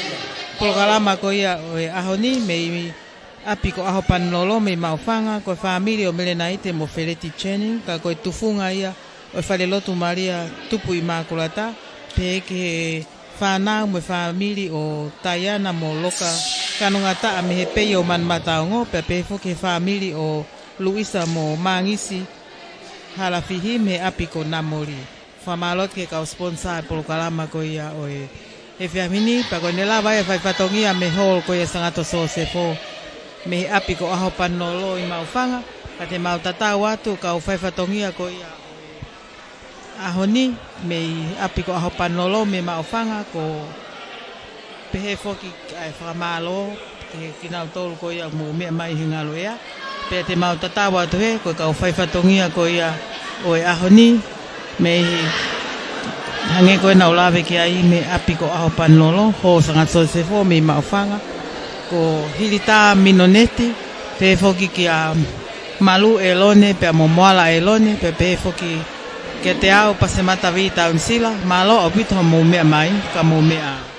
polokalama ko ia ʻo e ʻaho ni mei ʻapi ko ʻAhopanilolo mei Maʻufanga, ko e fāmili ʻo Melenaite mo Feleti Channing, ka ko e tufunga ia ʻo e falelotu Malia Tupu ʻImakulata, pehē ki he fānau mo e fāmili ʻo Taiana mo Loka Kanongataʻa mei he Pei ʻo Manumataongo, pea pehē foki he fāmili ʻo Luisa mo Mangisi Halafihi mei he ʻapi ko Namoli. Fakamālō atu ki he kau sponsor e polokalama ko ia ʻo e efiafi ni, pea ko ʻene lava ia e fai fatongia mei he holo ko ia Sangato Sosefo mei he ʻapi ko ʻAhopanilolo ʻi Maʻufanga, ka te mau tatau atu kau fai fatongia ko ia ʻaho ni mei ʻapi ko ʻAhopanilolo mei Maʻufanga, ko pehē foki ʻa e fakamālō ki he kinautolu ko ia mou meʻa mai he ngalo ea. Pea te mau tatau atu he, ko e kau fai fatongia ko ia ʻo e ʻaho ni, mei hangē ko ʻenau lave ki ai mei ʻapi ko ʻAhopanilolo, Holo Sangato Sosefo mei Maʻufanga, ko Hilitā Minoneti, pehē foki kia Malu ʻElone, pea mo Moala ʻElone, pea pehē foki kiate au Pasemata Vī Taunisila, mālō ʻaupito hoʻomou meʻa mai, ka mou meʻa.